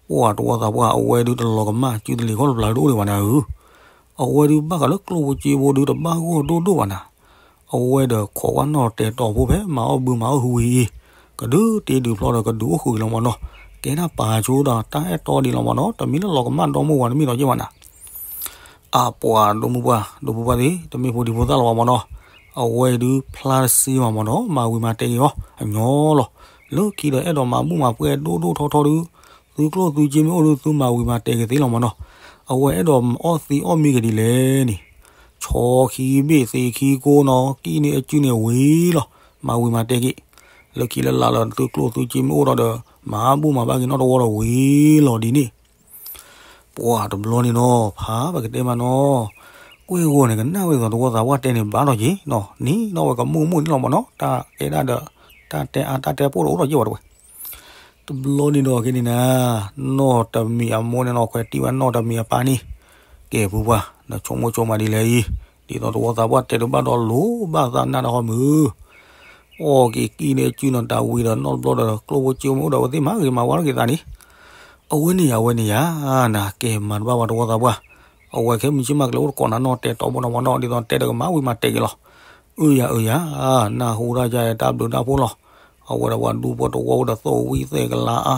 ပှၢ်တဝီသးပှၢ် အဝဲဒုတလီၤကမၣ်စုတလ့ၤခီတပျၢ်ဒိၣ်ဒံးဘၣ်နၤဧၢ, အဝဲဒုဘၣ်ဃးလၢကျိၣ်ဖိစ့ဖိဒုတဘၣ်ဂီၢ်ဒိၣ်ဒိၣ်ဘၣ်နၤ, အဝဲဒီးခိးကွၢ်နီၢ်တဲာ်တီၤဖိဖဲမၤအီၣ်ဘုမၤအီၣ်ဟုဝံၤအံၤ, ကဒုးတ့ဒုးဖျီဒီးကဒုးအိၣ်ဃုာ်လီၤမ့ၢ်နီၤ, ကဲဒၣ်ပာ်ဆိဒီးတၢ်အဲၣ်တီဒံးလီၤမ့ၢ်နီၤ, တမ့ၢ်လၢလီၤကမၣ်ဒီမိၢ်ဝၤတမ့ၢ်ဒီးက့ၤဘၣ်နၤ အပှၤဒိၣ်မုၢ်ပှၢ်ဒိၣ်မုၢ်ပှၢ်သ့ၣ် တမ့ၢ်ဖိဒံဖိသၣ်လၢၤဘၣ်မ့ၢ်နီၤ, အဝဲဒုဖျါတစ့ဘၣ်မ့ၢ်နီၤ မၤဝံၤမၤတဲာ်က့ၤအီၤ အညီလီၤ, လၢခံဒီးအဲၣ်ဒိးမၤဘူၣ်မၤပှဲၤဒိၣ်ဒိၣ်ထီထီဒု, သုကျိၣ်သုစ့မ့ၢ်အိၣ်ဒု သုမၤဝံၤမၤတဲာ်က့ၤသ့လီၤမ့ၢ်နီၤ, အဝဲအဲၣ်ဒိးအီၣ်သံအီၣ်မံက့ၤဒ်လဲၣ်န့ၣ်, ဆီခံဘ့ၣ်သ့ခံကိနီၤ ကံၣ်န့ၢ်အစုန့ၣ်ဝံၤလီၤ, မၤဝံၤမၤတဲာ်က့ၤ, လၢခံလၢလာ်လၢသုကျိၣ်သုစ့မ့ၢ်အိၣ်ဒီးဒီး မၤဘူၣ်မၤဘၣ်က့ၤနီတဝီဒီးဝံၤလီၤဒ်န့ၣ် ပှၤတဘျီန့ၣ်နီၤ ဖးပကတဲမးနီၤ, ကွဲၢ်ဂီၤန့ၣ် ကနၣ်ဝဲဒ်သိးတဝီသးပှၢ်တဲန့ၣ်ဘၣ်ထီၣ်က့ၤနီၤ, နံၤနီၣ်ဝဲကမိၢ်မိၢ်န့ၣ်လီၤမ့ၢ်နီၤ, တၢ်တဲဒၣ်ဒီး တၢ်တဲအါတၢ်တဲပိၢ်တအိၣ်ထီၣ်က့ၤဝဲတဝဲ, တဘျီန့ၣ်ဒီးကဲန့ၣ်နၤ, နီၢ်တမံၤအမိၢ်န့ၣ်နီၤ ခွဲးတံၢ်ဝဲနီၢ်တမံၤအပၢ်န့ၣ်, ကဲပူၤပှၢ် နဆိကမိၣ်ဆိကမးဒ်လဲၣ်အံၤ, ဒ်သိးတဝီသးပှၢ်တဲတဘၣ်ဒီးလိၤဘၣ်သးနၢ်တၢ်ဃီမုၢ် အီၣ်က့ၤကံၣ်န့ၢ်အစုန့ၣ်တၢ်ဝံၤဒီးနီတဘျီဒီး ကျိၣ်ဖိစ့ဖိမ့ၢ်အိၣ်ဒီးအဝဲသ့ၣ်မၤဂ့ၤမၤဝါထီၣ်က့ၤသးန့ၣ်, အဝဲန့ၣ်ယၤ အဝဲန့ၣ်ယၤ, နၤကဲမၤတဘၣ်ဝဲတဝီသးပှၢ်, အဝဲခဲမုၢ်ဆ့ၣ်မးကလဲၤအိၣ်တကိးနၤနီၢ်တဲာ်တီၤဘိနီၤမ့ၢ်နီၤ ဒ်သိးတဲဒီးကမၤဝံၤမၤတဲာ်က့ၤလီၤ, အၢယၤအၢယၤ, နၢ်ဟူဒၣ်ယၤတၢ်ဘျုးတၢ်ဖှိၣ်လီၤ, အဝဲဒီးပှၤဒူဖိတဝီဒီးသီၣ်ဝံသဲကလၤအါ,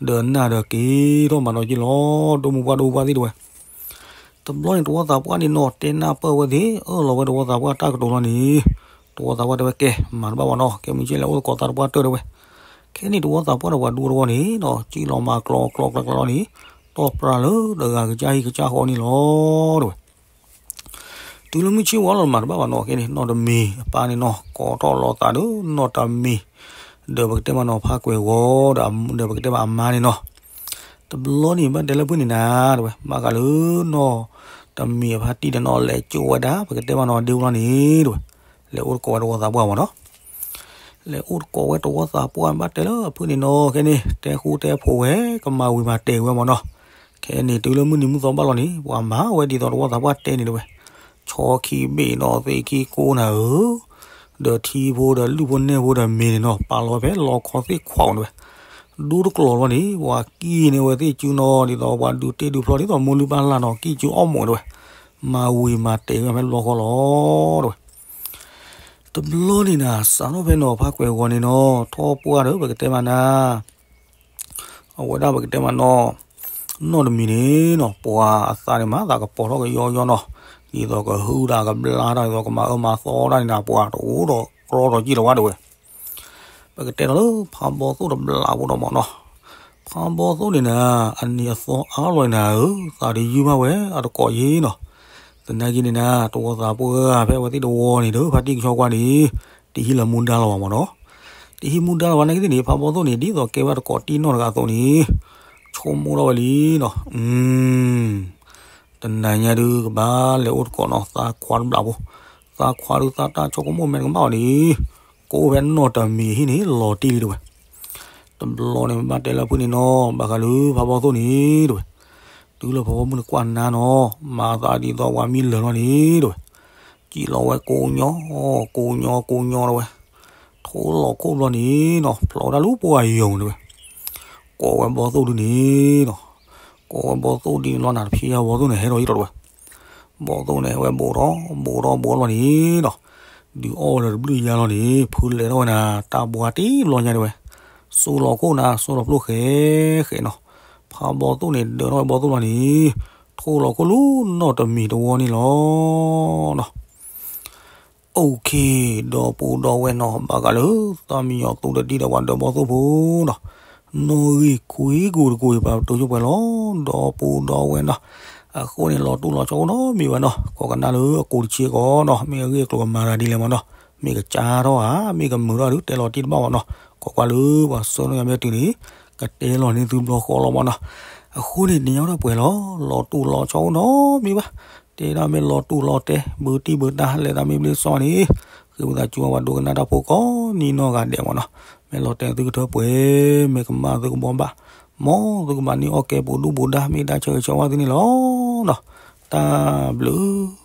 ဒီးနၢ်ဒီးက့ၤထီၣ်မၤနီၤက့ၤလီၤ, ဒိၣ်မုၢ်ပှၢ်ဒိၣ်မုၢ်ပှၢ်သ့ၣ်တဝဲ တဘျီန့ၣ်တဝီသးပှၢ်န့ၣ်နီၤ တဲနၢ်ပၢၢ်ဝဲသ့ၣ် အၢၣ်လီၤဝဲတဝီသးပှၢ်တၢ်ကတိၤလီၤန့ၣ်, တဝီသးပှၢ်တဲဝဲကဲ မၤတဘၣ်ဘၣ်နီၤ ကဲမုၢ်ဆ့ၣ်လဲၤအိၣ်သကိးသးတပှၢ်တၢၢ်တဲဝဲ, ခဲန့ၣ်တဝီသးပှၢ်ဒီးပှၤဒူတဝီန့ၣ်နီၤ စံၣ်လီၤမၤကျီကျီကျီကျီလီၤန့ၣ်, တီၢ်ပြၢ်လၢတဂၤကစၢ်ဟံၣ်ကစၢ်ဃီန့ၣ်လီၤတဲဝဲ တုၤလၢမုၢ်ဆ့ၣ်ဝါလီၤမၤတဘၣ်ဘၣ်နီၤ ခဲန့ၣ် နီၢ်တမံၤအပၢ်န့ၣ်နီၤ ကိးထီၣ်လီၤသးဒီးနီၢ်တမံၤ, ဒီးပကတဲမးနီၤ ဖးကွဲးဂီၤဒီး ဒီးပကတဲမးအမါန့ၣ်နီၤ, တဘျီန့ၣ် ဘၣ်တဲလၢဖုၣ်န့ၣ်နၤတဲဝဲ ဘၣ်ဃးလၢနီၢ်တမံၤအဖါတံၢ်ဒီးနီၤ လဲၤကၠိဝဲဒၣ် ပကတဲမးနီၤ ဒ့ဝလီၤန့ၣ်တဲဝဲ, လဲၤအိၣ်တကိးဝဲတဝီသးပှၢ်မးနီၤ လဲၤအိၣ်တကိးဝဲတဝီသးပှၢ် ဘၣ်တဲလၢအဖုၣ်န့ၣ်နီၤ ခဲန့ၣ် တဲဃူတဲဖိးဝဲ ကမၤဝံၤမၤတဲာ်ဝဲမးနီၤ, ခဲန့ၣ် တုၤလၢမုၢ်နံၤမုၢ်သီဘၣ်လီၤန့ၣ် ပှၤမၤဝဲဒ်သိးတဝီသးပှၢ်တဲန့ၣ်တဲဝဲ, ဆီခံဘ့ၣ်နီၤ သ့ၣ်ခံကိးနၤဧၢ, ဒီးထံဖိဒီးလုၢ်ဖိနဲၣ်ဖိဒီးမ့ၤန့ၣ်နီၤ ပာ်လီၤဝဲဖဲလီခီသ့ၣ်ခွးအီၤတဲဝဲ, ဒူတကျိၤလီၤန့ၣ် ပှၤကံၣ်န့ၢ်ဝဲသ့ၣ်စုနီၤ ဒ်သိးပှၤဒုးတ့ဒုးဖျီဒ်သိးမိၢ်လုၢ်ပၢ်လၢ်နီၤ ကံၣ်စုအီၣ်မိၣ်တဲဝဲ, မၤဝံၤမၤတဲာ်ဝဲဖဲလီခီလီၤတဲဝဲ တဘျီန့ၣ်နၤ စးထီၣ်ဖဲနီၤ ဖးကွဲးဂီၤန့ၣ်နီၤ ထီၣ်ပှၢ်ဒီး ပကတဲမးနၤ အဝဲဒၣ်ပကတဲမးနီၤ နီၢ်တမံၤန့ၣ်နီၤ ပှၤအသးန့ၣ်မး သးကပီၤထီၣ်ကယီကယီနီၤ, ဒ်သိးကဟုၣ်တၢ်ကဘျါတၢ် ဒ်သိးကမၤအၢမၤသီတၢ်န့ၣ် ပှၤတအိၣ်ဒီးကြီဒီးကံၣ်လီၤဝဲဒၣ်ဝဲ. ပကတဲဒီးလၢဖးဘီသိၣ်တဘျီဖိဒီးမၢ်နီၤ. ဖးဘီသိၣ်န့ၣ်နၤ အနံၤအသီအါလီၤနၤဧၢ, သးတယုၢ်ဘၣ်ဝဲအတကိးယ့ၣ်နီၤ. သနာ်က့န့ၣ်နၤ တဝီသးပှၢ်ဖဲအဝဲသ့ၣ်တဝီန့ၣ်ဒီး ဖါတံၢ်ကဆီကွၢ်န့ၣ် တဟံးလၢမူဒါလီၤဘၣ်မၢ်နီၤ. တဟံးမူဒါလီၤဘၣ်နာ်က့သ့ၣ်န့ၣ် ဖးဘီသိၣ်န့ၣ် ဒ်သိးကဲဝဲတကိးတံၢ်နီၢ်တဂၤအသိးန့ၣ် ဆိကမိၣ်ထီၣ်ဝဲလံနီၤ. တနၤညါဒုးကဘၣ်လဲၤအိၣ်တကိးနီၤ သးခွါတဘျီဖိ. သးခွါဒုးသးတၢ်ဆိကမိၣ်မဲာ်တကမၣ်အီၤန့ၣ် ကအိၣ်ဖဲနီၢ်တမံၤဟံၣ်န့ၣ်လီၤတံၢ်လံတဲဝဲ. တဘျီန့ၣ်မ့ၢ်ဘၣ်တဲလၢအဖုၣ်န့ၣ်နီၤ ဘၣ်ဃးလၢဖးဘီသိၣ်န့ၣ်တဲဝဲ. တုၤလၢဖးဘီမုၣ်န့ၣ်ကွၢ်နါနီၤ မၤသးဒ်သိးဝၤမံလၢာ်လီၤန့ၣ်တဲဝဲ. စံၣ်လီၤဝဲကိးညီ ကိးညီကိးညီတဲဝဲ. ထိလီၤခိၣ်ဘျီန့ၣ်နီၤ ဖျိးဝဲဒၣ်လၢပှၢ်ယိာ်တဲဝဲ. ကိးဝဲဘီသိၣ်ဒုးန့ၣ်နီၤ. ကိးဝဲဘီသိၣ်ဒ်န့ၣ်လီၤနၤ တဖံးယါဘီသိၣ်န့ၣ် ဟဲထီၣ်ယံၤထီၣ်တဲဝဲ. ဘီသိၣ်န့ၣ် ဟဲဝဲဘိးထီၣ် ဘိးထီၣ်ဘိးလီၤန့ၣ်နီၤ. ဒုးအီၣ်ဝဲဒီးတဘျုးယါလီၤန့ၣ် ဖုလဲၤထီၣ်ဝဲနၤ တၢ်ဘှါတံၢ်ဘျီညါတဲဝဲ. စိလီၤခိၣ်နၤ စိလီၤဖျိဃဲဃဲနီၤ. ဖးဘီသိၣ်န့ၣ် ဒၢးထီၣ်ဝဲဘီသိၣ်လီၤန့ၣ် ထိလီၤခိၣ်လၢနီၢ်တမံၤတဝီန့ၣ်လီၤနီၤ. OK, ဒီပုၢ်ဒီဝဲၢ်နီၤ ဘၣ်ဃးလၢ သးမံယီၤသူတဒံဒီးပှၤဒီးဘီသိၣ်ဖိနီၤ, နီၣ်ဂံၢ်ခွံကိၢ်တကိၢ်အံၤ ပာ်ပတုာ်ဆိပှဲၤလီၤ ဒီပုၢ်ဒီဝဲၢ်နီၤ. အဃိန့ၣ် လီၤတူၢ်လီၤဆီအိၣ်နီတမံၤဘၣ်နီၤ, ကိးကနၣ်လၢအကိးတဆံဃီနီၤ, မ့ၢ်အဂ့ၢ်အကျိၤကမၤတၢ်ဒ်လဲၣ်မးနီၤ, မ့ၢ်ကစၢ်ထီၣ်ဧါ မ့ၢ်ကမုာ်ထီၣ်ဧါဒုး တဲလီၤတံၢ်တဘၣ်ဘၣ်နီၤ, ကွၢ်ကွၢ်လၢပှၤဆှၢနီၣ်ယၤမ့ၢ်တုၤန့ၣ် ကတဲလီၤန့ၢ်သုဘျီဃီလီၤမးနီၤ. အဃိန့ၣ် နံၤညါတပှဲၤလီၤ လီၤတူၢ်လီၤဆီအိၣ်နီတမံၤဘၣ်, တဲဒၣ်မ့ၢ်လီၤတူၢ်လီၤတဲ ဘုတံၢ်ဘုတၢ် လဲၤသးမ့ၢ်ဘျ့စီန့ၣ်, ဃ့ဝံသးစူၤပှၤဒိကနၣ်တၢ်ဖိကိးနံၤနီၢ်ဂၤဒဲးမးနီၤ, မ့ၢ်လီၤတဲသုကထၢပှဲၤ မ့ၢ်ကမၣ်သုကဘှီဘၣ်, မ်သုကဘၣ်န့ၢ်အီၣ်ကဲပူၤဒူၣ်ပူၤဒါ မ့ၢ်ဒၣ်ဆၢဂ့ၤဆၢဝါသုန့ၣ်လီၤနီၤ, တၢ်ဘျုး